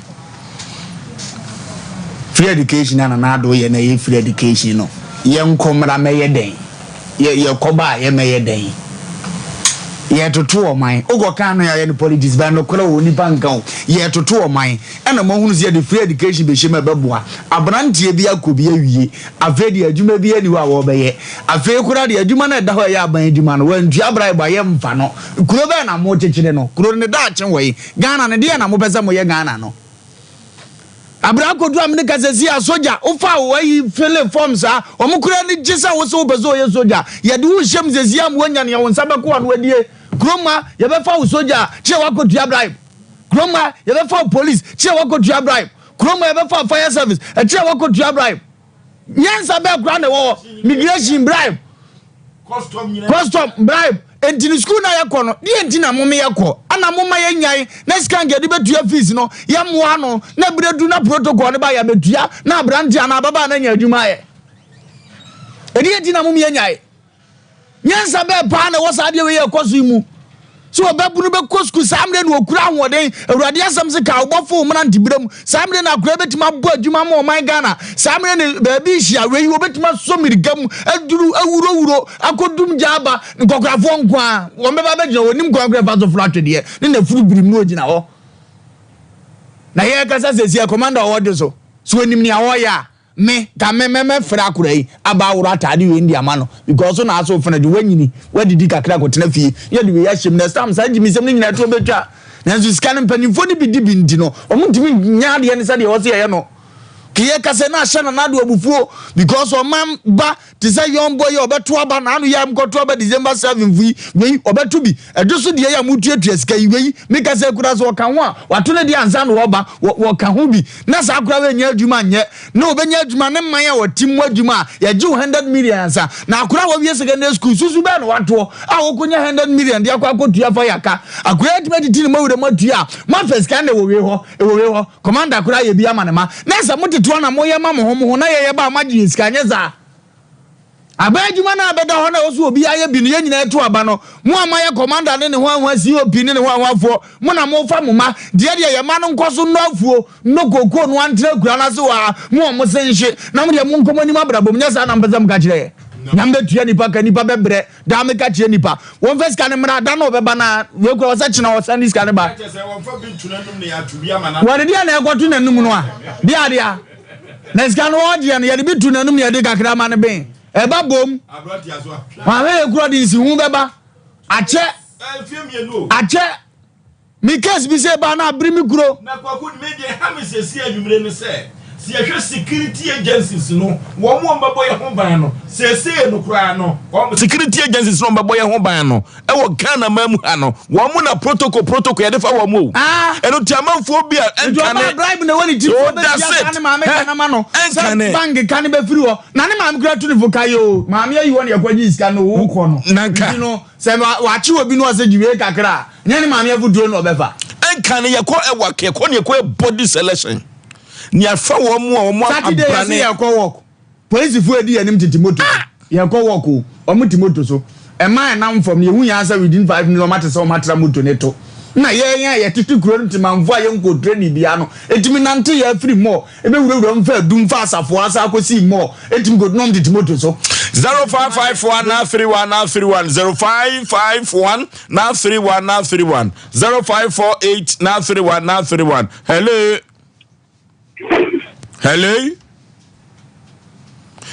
free education a Nana Addo yɛ na ɛyɛ free education no yɛnkɔ mmara mɛyɛ dɛn yɛkɔba a yɛmɛyɛ dɛn yɛtoto ɔman wokɔ kan no yɛayɛ no politics bɛn nokorɛ wɔ nipa nka o yɛtoto ɔman ɛna moahunu sɛ yɛde free education bɛhyɛ mu ɛbɛboa aberanteɛ bi akɔ bi awie afei deɛ adwuma bi ani hɔ a wɔbɛyɛ afei koraa deɛ adwuma no ɛda hɔ a ɛyɛ aban adwuma no wantua bribe a yɛmfa no kuro bɛɛ na mokyekyere no kuro no ne daakye wɔ yi Ghana no deɛ na mopɛ sɛ moyɛ Ghana no. Abira akodu a mene kasa si a sogya wofa wo ayi fele fɔm saa wɔn kura ani gye sɛ wo sɛ wopɛ sɛ ɔyɛ sogya yɛde wo hyɛm sɛsi ama woanya nea wo nsa bɛko ano adie kurom ma yɛbɛfa wo sogya kyerɛ wakɔtua bribe kurom ma yɛbɛfa wo police kyerɛ wakɔtua bribe kurom ma yɛbɛfa wo fire service ɛkyerɛ wakɔtua bribe nyansa bɛɛ kura na ɛwɔ hɔ migration bribe custom bribe nti ne sukuu na yɛkɔ no deɛ nti na mome yɛkɔ ana moma yɛnyae na sika nka yɛde bɛtua fees no yɛmmoa no na berɛ du na protocol no ba yɛbɛtua na aberante anaa ababaa no anya adwuma ayɛ ɛdeɛ nti na mome yɛnyae Nyansa bɛɛ paa na ɛwɔ saa adeɛ wei a ɛkɔ so yi mu? Sɛ ɔbabunu bɛkɔ sukuu saa mmerɛ na ɔkura ahoɔden. Awurade asɛm se ka wobɔfo wo mmerante berɛ mu. Saa mmerɛ na akora bɛtumi abɔ adwuma ama ɔman Ghana. Saa mmerɛ na baabi hyia wei wɔbɛtumi asɔ mmirika mu aduru awurowuro akɔdum gya aba. Nkɔkorafoɔ nko ara wɔn bɛba abɛgyina hɔ. Wɔnim kwan koraa ɛfa so foro atwedeɛ ne n'afuru birim na ɔgyina hɔ. Na yɛrekasa seesei a commander ɔwɔ dwo so. So ɔnim nea ɔreyɛ a? Me, ka me mɛ mɛ frɛ akora yi aba aworo ataade wei ndi ama no because so na aso fene de wanyini wadidi kakra kɔtena fie ne yɛde wei ahyɛ mu next time saa gyimisɛm no nyinaa ɛtoɔ bɛtwa nanso sika no mpanimfoɔ no bi di bi nti no wɔn ntumi nyɛ adeɛ no sɛdeɛ wɔsi yɛyɛ no keyɛ kasɛ na ahyɛ nana ado abufuo because ɔman ba te sɛ young boy yɛ ɔbɛto aba na ano yɛ amkɔto aba December 7 yi wei ɔbɛto bi ɛdo so deɛ yɛ a motuatua sika yi wei meka sɛ kura sɛ ɔka ho a wato ne deɛ ansa na ɔba wɔka ho bi na saa kora wɛnyɛ adwuma nyɛ na ɔbɛnya adwuma ne man a wɔte mu adwuma a yɛgye wo 100 million ansa na akora a wɔwie secondary school susu bɛɛ na watoɔ a wɔkɔnya 100 million de akɔ akɔtua fa yɛaka akora atumi atiti ne mawura mu atua a moafa sika na ɛwɔ wei hɔ ɛwɔ wei hɔ commander koraa yɛ bi ama ne ma na sɛ motete hɔ na moyɛ ma mo ho mo ho na yɛyɛ ba a moagye yɛ sika nyɛ saa Aban adwuma no a bɛda hɔ na ɛwɔ so obi ayɛ bi no, yɛn nyinaa tu aba no. Mo a moayɛ kɔmanda ne ne hoahoa COP ne ne hoahoafoɔ, mo na mofa mo mma. Deɛ deɛ yɛn mma no nkɔ so nnɔ afuo, nnɔ kookoo no antra akuraa no ase hɔ ara, mo a mo se nhye, na mo deɛ monkɔ mo anim abrabɔ mu. Nyɛ saa na mopɛ sɛ moka kyerɛ yɛn? Nyame bɛtua nnipa ka, nnipa bɛbrɛ. Daa meka kyerɛ nnipa, wɔmfa sika no mmra, da no ɔbɛba no a, wei koraa ɔsɛ kyena ɔsan de sika no ba. Wɔde deɛ na ɛkɔto n'anum no a, deɛ adeɛ a. Na sika no ɔgyeɛ no yɛde bi to n'anum na yɛde kakra ma no ben ɛba bom wahwɛ yɛ kura de nsiho bɛba akyɛ akyɛ me case bi sɛ ba na abiri me kuro. Na kwaku me deɛ ha me sɛsi anwummere no sɛ sɛ yɛhwɛ security agencies no wɔn wɔn bɛbɔ yɛn ho ban no sɛsɛ no koraa no wɔn security agencies no wɔn bɛbɔ yɛn ho ban no ɛwɔ Ghana man mu ha no wɔn mu na protocol protocol yɛde fa wɔn o ah. ɛno ti amanfoɔ bi a ɛnkane nti ɔbaa bribe na ɛwɔ ne ti so that's it ne maame ka na ma no sɛ bank ka ne bɛfiri hɔ na ne maame kura tu ne fo ka yi o maame ayi hɔ ne ɛkɔ gye sika no wokɔ no nanka nti no sɛ wakye obi no ɔsɛ gyiwe kakra a nyɛ ne maame afotuo na ɔbɛfa ɛnkane yɛkɔ ɛwɔ yɛkɔ ne yɛkɔ yɛ body selection ne afa wɔn mu a wɔn abrane Saturday yɛsɛ yɛkɔ work Polisifo edi yɛn anim tete moto so. Yɛkɔ walk o, wɔn te moto so. Mmaa a ɛnam fam no, yɛhu yɛn ara sɛ within 5 minutes wɔn ate sɛ wɔn atra moto no to. Nna yɛn a yɛtete kuro no temanfo a yɛnkɔɔ training biara no, etumi nante yɛn afiri mall, ebɛwurawura mu fa adum fa asafoa asa akɔsi mall, etumi kɔ na wɔn tete moto so. 0551 931 931 0551 931 931 0548 931 931 Hello. Hello?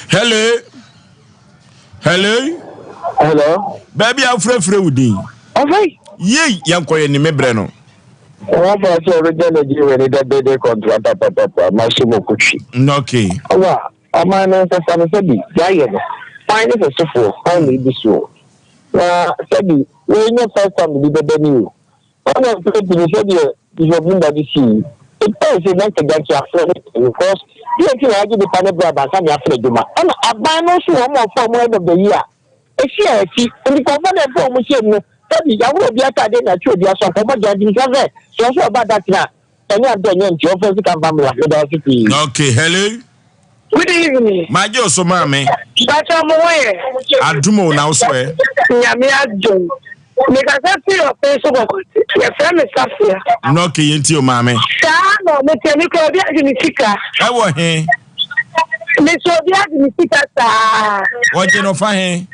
Hello? Hello? Hello? Baabi a wofrɛfrɛ wo din. Ɔfɛ. Yei yɛnkɔ yɛ nime brɛ no. Wọ́n fà sọ ọ̀rẹ́jà Nàìjíríà ní dábẹ́dẹ́ kọ̀ǹtrátà pàpàpà máa ṣe mọ̀ kò twi. Okay. Ọba ọman no nkasa no sɛbi yɛayɛ no kwan ne sɛ sofoɔ kwan na ebi soɔ na sɛbi wei nyɛ first time bi bɛbɛ ni o Ɔna mprɛnti no sɛdeɛ Bishop Mumba de sii yi, ɛbɛɛ sɛ na nka Gyankye afrɛ no pɛn because deɛ nti na yɛagye nipa no berɛ aba ansa na yɛafrɛ adwuma. Ɛna aban no nso wɔn a wɔfa wɔn end of the year ɛsi a ɛsi nkurɔfoɔ na ɛfa wɔn hyɛm no sɛbi yɛahoro obi ataadeɛ na atwe obi aso anka wɔbɔ Gyankye nhyira sɛ sɛ ɔso ɔba dakyena a ɛnyɛ ade a ɛnyɛ nti ɔmfa sika mfa mmra. Meda ase pii. Okay, hello. Good evening. Magye oso maame. Bàtà mo ho yɛ. Adum o na wo so ɛ. Nyame adum. Mekasa firi ɔpɛn so kɔkɔte. Yɛfrɛ me Safia. Nɔke yɛn ti o maame. Saa na ɔmo teɛ me kura obi agye ne sika. Ɛwɔ he? Me so obi agye ne sika saa. Wɔgye no fa he?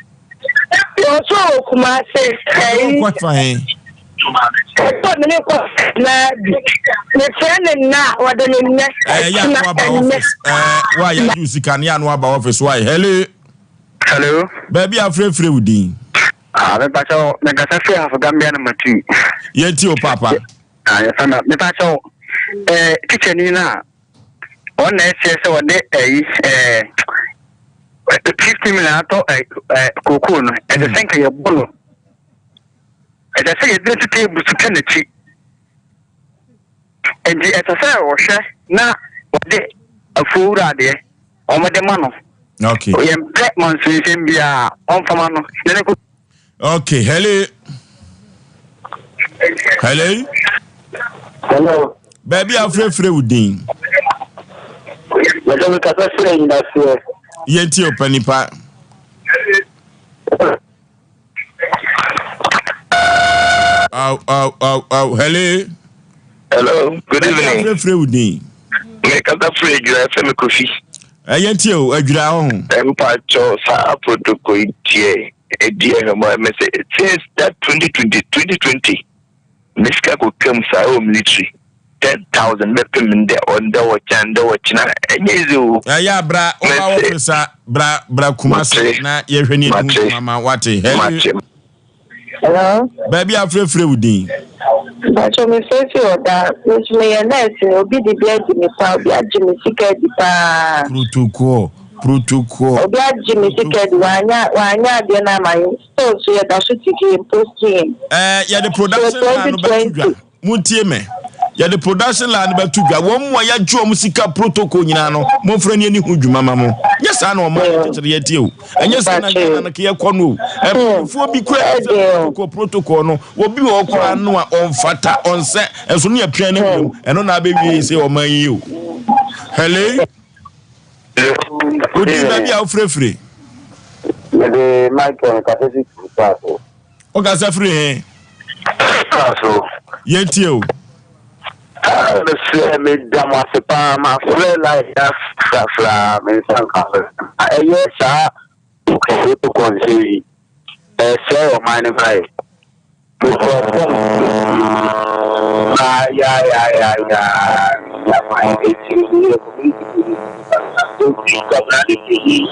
Ɔsɔ wɔ Kumase. Ɛyi. Ɔkɔ fa he? Ɛsɔ me ne kɔ naa bi. Mefrɛ ne nna a wɔde ne nnɛ. Ɛɛ yɛ ano aba office. Ɛɛ wa yɛ adu sika ne yɛ ano aba office wa hello. Hello. Baabi afrɛfrɛ wo din. Ah, me pakyɛw, me kasa firi Ahafo Gambia no matu. Yɛn ti o papa. Ah, yɛfɛ na me pakyɛw, eh, teacher ni na. Wɔn na ɛseɛ sɛ wɔde ɛyi ɛɛ 50 million atɔ ɛ ɛ kookoo no. Ɛsɛ sɛ nka yɛbɔ no. Ɛsɛ sɛ yɛde no to table so twa n'akyi. Nti ɛsɛ sɛ wɔhwɛ na wɔde afuo wura adeɛ wɔde ma no. Okay. Yɛmpɛ mansonsɛm biara ɔmfa ma no. Na ne ko. Okay, hello. Hello. Hello. Baabi a afrɛfrɛ wo din. Mɛsɛ mekasa frɛ nyinaseɛ. Yɛntie ɔpɛ nipa. Aw, aw, aw, aw. Hello. Hello, good evening. Frɛfrɛ wo din. Mekasa frɛ adwira ɛfɛ me Kofi. Ɛyɛ tie o, adwira hɔ ho. Mpakyɛw saa protocol yi deɛ ɛdi ɛhwɛ mu a mɛsɛ since that 2020 2020 me sika kɔ kam saa ɛwɔ military 10,000 bɛpem ndɛ ɔndɛ ɔkyena ndɛ ɔkyena ɛnyɛ easy o. Ɛyɛ a bra woba wɔ pesa bra bra Kumasi na yɛhwɛ ne ɛdi ho dwuma ma wate. Hello. Hello. Baabi a frɛfrɛ wo din. Mpatsɔ me frɛ fi ɔda. Me nso meyɛ nurse na obi de bi adi me paa obi agye me sika adi paa. Protocol protocol. Obi agye me sika adi wanya wanya adeɛ no ama yɛn still nso yɛda so te fie mpost yɛn. Ɛɛ yɛde production line no bɛto dwa. Montie me. Yɛde production line no bɛto dwa. Wɔn mu a yɛagye wɔn sika protocol nyinaa no, momfrɛ ne yɛni ho dwuma ma mo. Nyɛ saa na ɔman no kyekyere yɛ tie o. Ɛnyɛ saa na Ghana no yɛkɔ no o. Mpanimfoɔ bi kura sɛ protocol protocol no, obi wɔ hɔ koraa no a ɔmfata, ɔnsɛ, nso ne yɛpia no awuram. Ɛno na abɛwie sɛ ɔman yi o. Hello? Wodin baabi a wofirefire? Mede Michael nkasa si saa so. Wokasa firi he? Kaa so. Yɛntie o. Ah, mesrɛ meda mo ase paa mafrɛ line ya frafra me nsa nka so. Ɛyɛ saa protocol nsɛm yi ɛsɛe ɔman no bae. Mekɔ fam na ya ya ya ya ya man eti yɛ community police nti kwabena ne panyin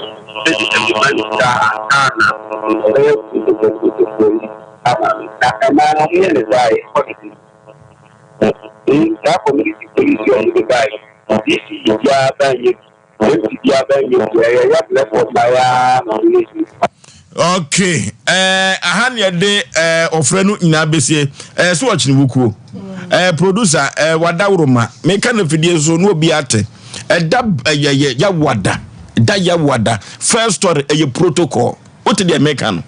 ɛde ɛde ma ne sika ansa na ɔbɛyɛ protocol protocol yi ama me na ɛmaa no ɔmo yɛ ne saa yɛ kɔ ne bi na saa community police yi ɔmo de bae DC biara ba nyɛ bi. Okay, eh, aha ne yɛde eh, ɔfrɛ no nyinaa bɛsie eh, so ɔkyene wukuo eh, producer eh, wadaworoma meka no fidie so na obi ate ɛda ɛyɛyɛ eh, yɛwada da yɛwada first story ɛyɛ protocol wote deɛ meka no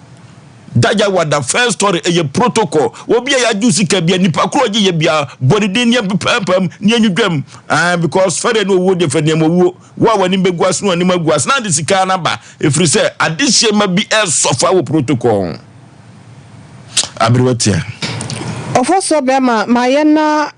da yɛwada first story ɛyɛ protocol obi a yɛagye sika bia nipa koro gye yɛ bia bɔ ne din ne pɛpɛm ne anwudwam ah because fɛre ne owuo deɛ fɛ nneɛma owuo wo a w'anim bɛgu ase no w'anim agu ase na ade sika no aba ɛfiri sɛ adehyeɛ ma bi ɛsɔfa wɔ protocol ho aberewa tia. Ɔfɔsɔ bɛma ma yɛna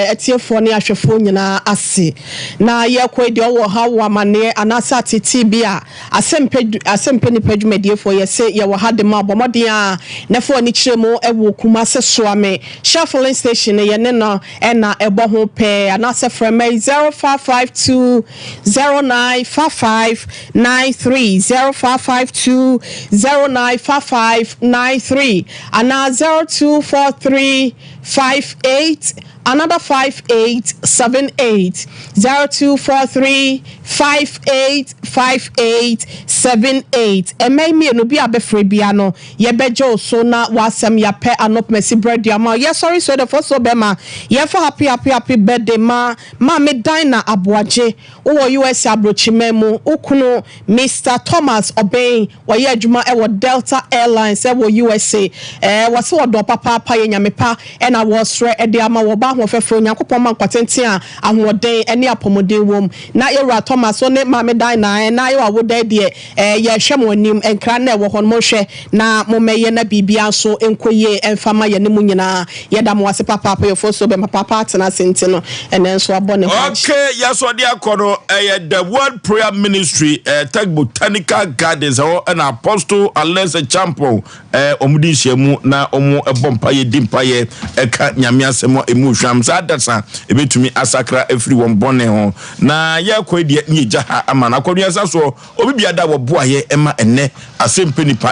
atiefoɔ ne ahwɛfoɔ nyinaa ase na yɛkɔ yi deɛ ɔwɔ ɔhaw wɔ amaneɛ anaasɛ atetee bi a Asɛmpɛ Asɛmpɛ Nnipa dwumadiefoɔ yɛse yɛwɔ ha de ma wo bɔ mmɔden ara na fa w'ani kyerɛ mu wɔ Kumase Soame Shell filling station no yɛne no na ɛbɔ ho pɛɛ anaasɛ frɛ mmɛ 0552 0955 93 0552 0955 93 anaa 0243 58 another 5878 0243 585878 Ɛmmɛn mmienu bi a bɛfrɛ bia no yɛbɛgye wo so na w'asɛm yɛapɛ anɔpmasi berɛ de ama wo Yɛsɔre so ɛdɛfoɔ so bɛma yɛmfa happy happy happy birthday ma Maame Dinah Aboagye Wowɔ USA abrokyiman mu Wo kunu Mister Thomas Obeng Wɔyɛ adwuma wɔ Delta Airlines wɔ USA. Ɛɛ, wɔse wɔdɔ papaapa, yɛ Nyame pa na wɔresrɛ de ama wɔ. Ɔbaa ahoɔfɛfoɔ, Onyankopɔn ma nkwa tenten a ahoɔden ne apɔmuden wom. Na yɛ Wura Thomas wo ne Maame Dinah na yɛ awoda yi deɛ, ɛɛ, yɛrehwɛ mo anim. Nkra no a ɛwɔ hɔ no, monhwɛ na mommɛyɛ na biribiara nso nkɔ yie mfa ma yɛne mo nyinaa. Yɛda mo ase papaapa, yɛfoɔ so bɛma paapa atena ase nti no, ɛnnɛ nso abɔ ne ho akyi. Okay, yɛsɔ de akɔ no ɛyɛ The Word Prayer Ministry eh, Tech Botanical Gardens ɛhɔ ɛna Apostle Alex Champon eh, wɔn di nhyiamu na wɔn ɛbɔ mpaeɛ di mpaeɛ ɛka nyame asɛm a emu hwam saa adasa ebetumi asakra efiri wɔn bɔne ho na yɛkɔ deɛ ne yɛgya ha ama no akɔduasa soɔ obi biada wɔboayɛ ɛma ɛnɛ asɛmpɛ nipa.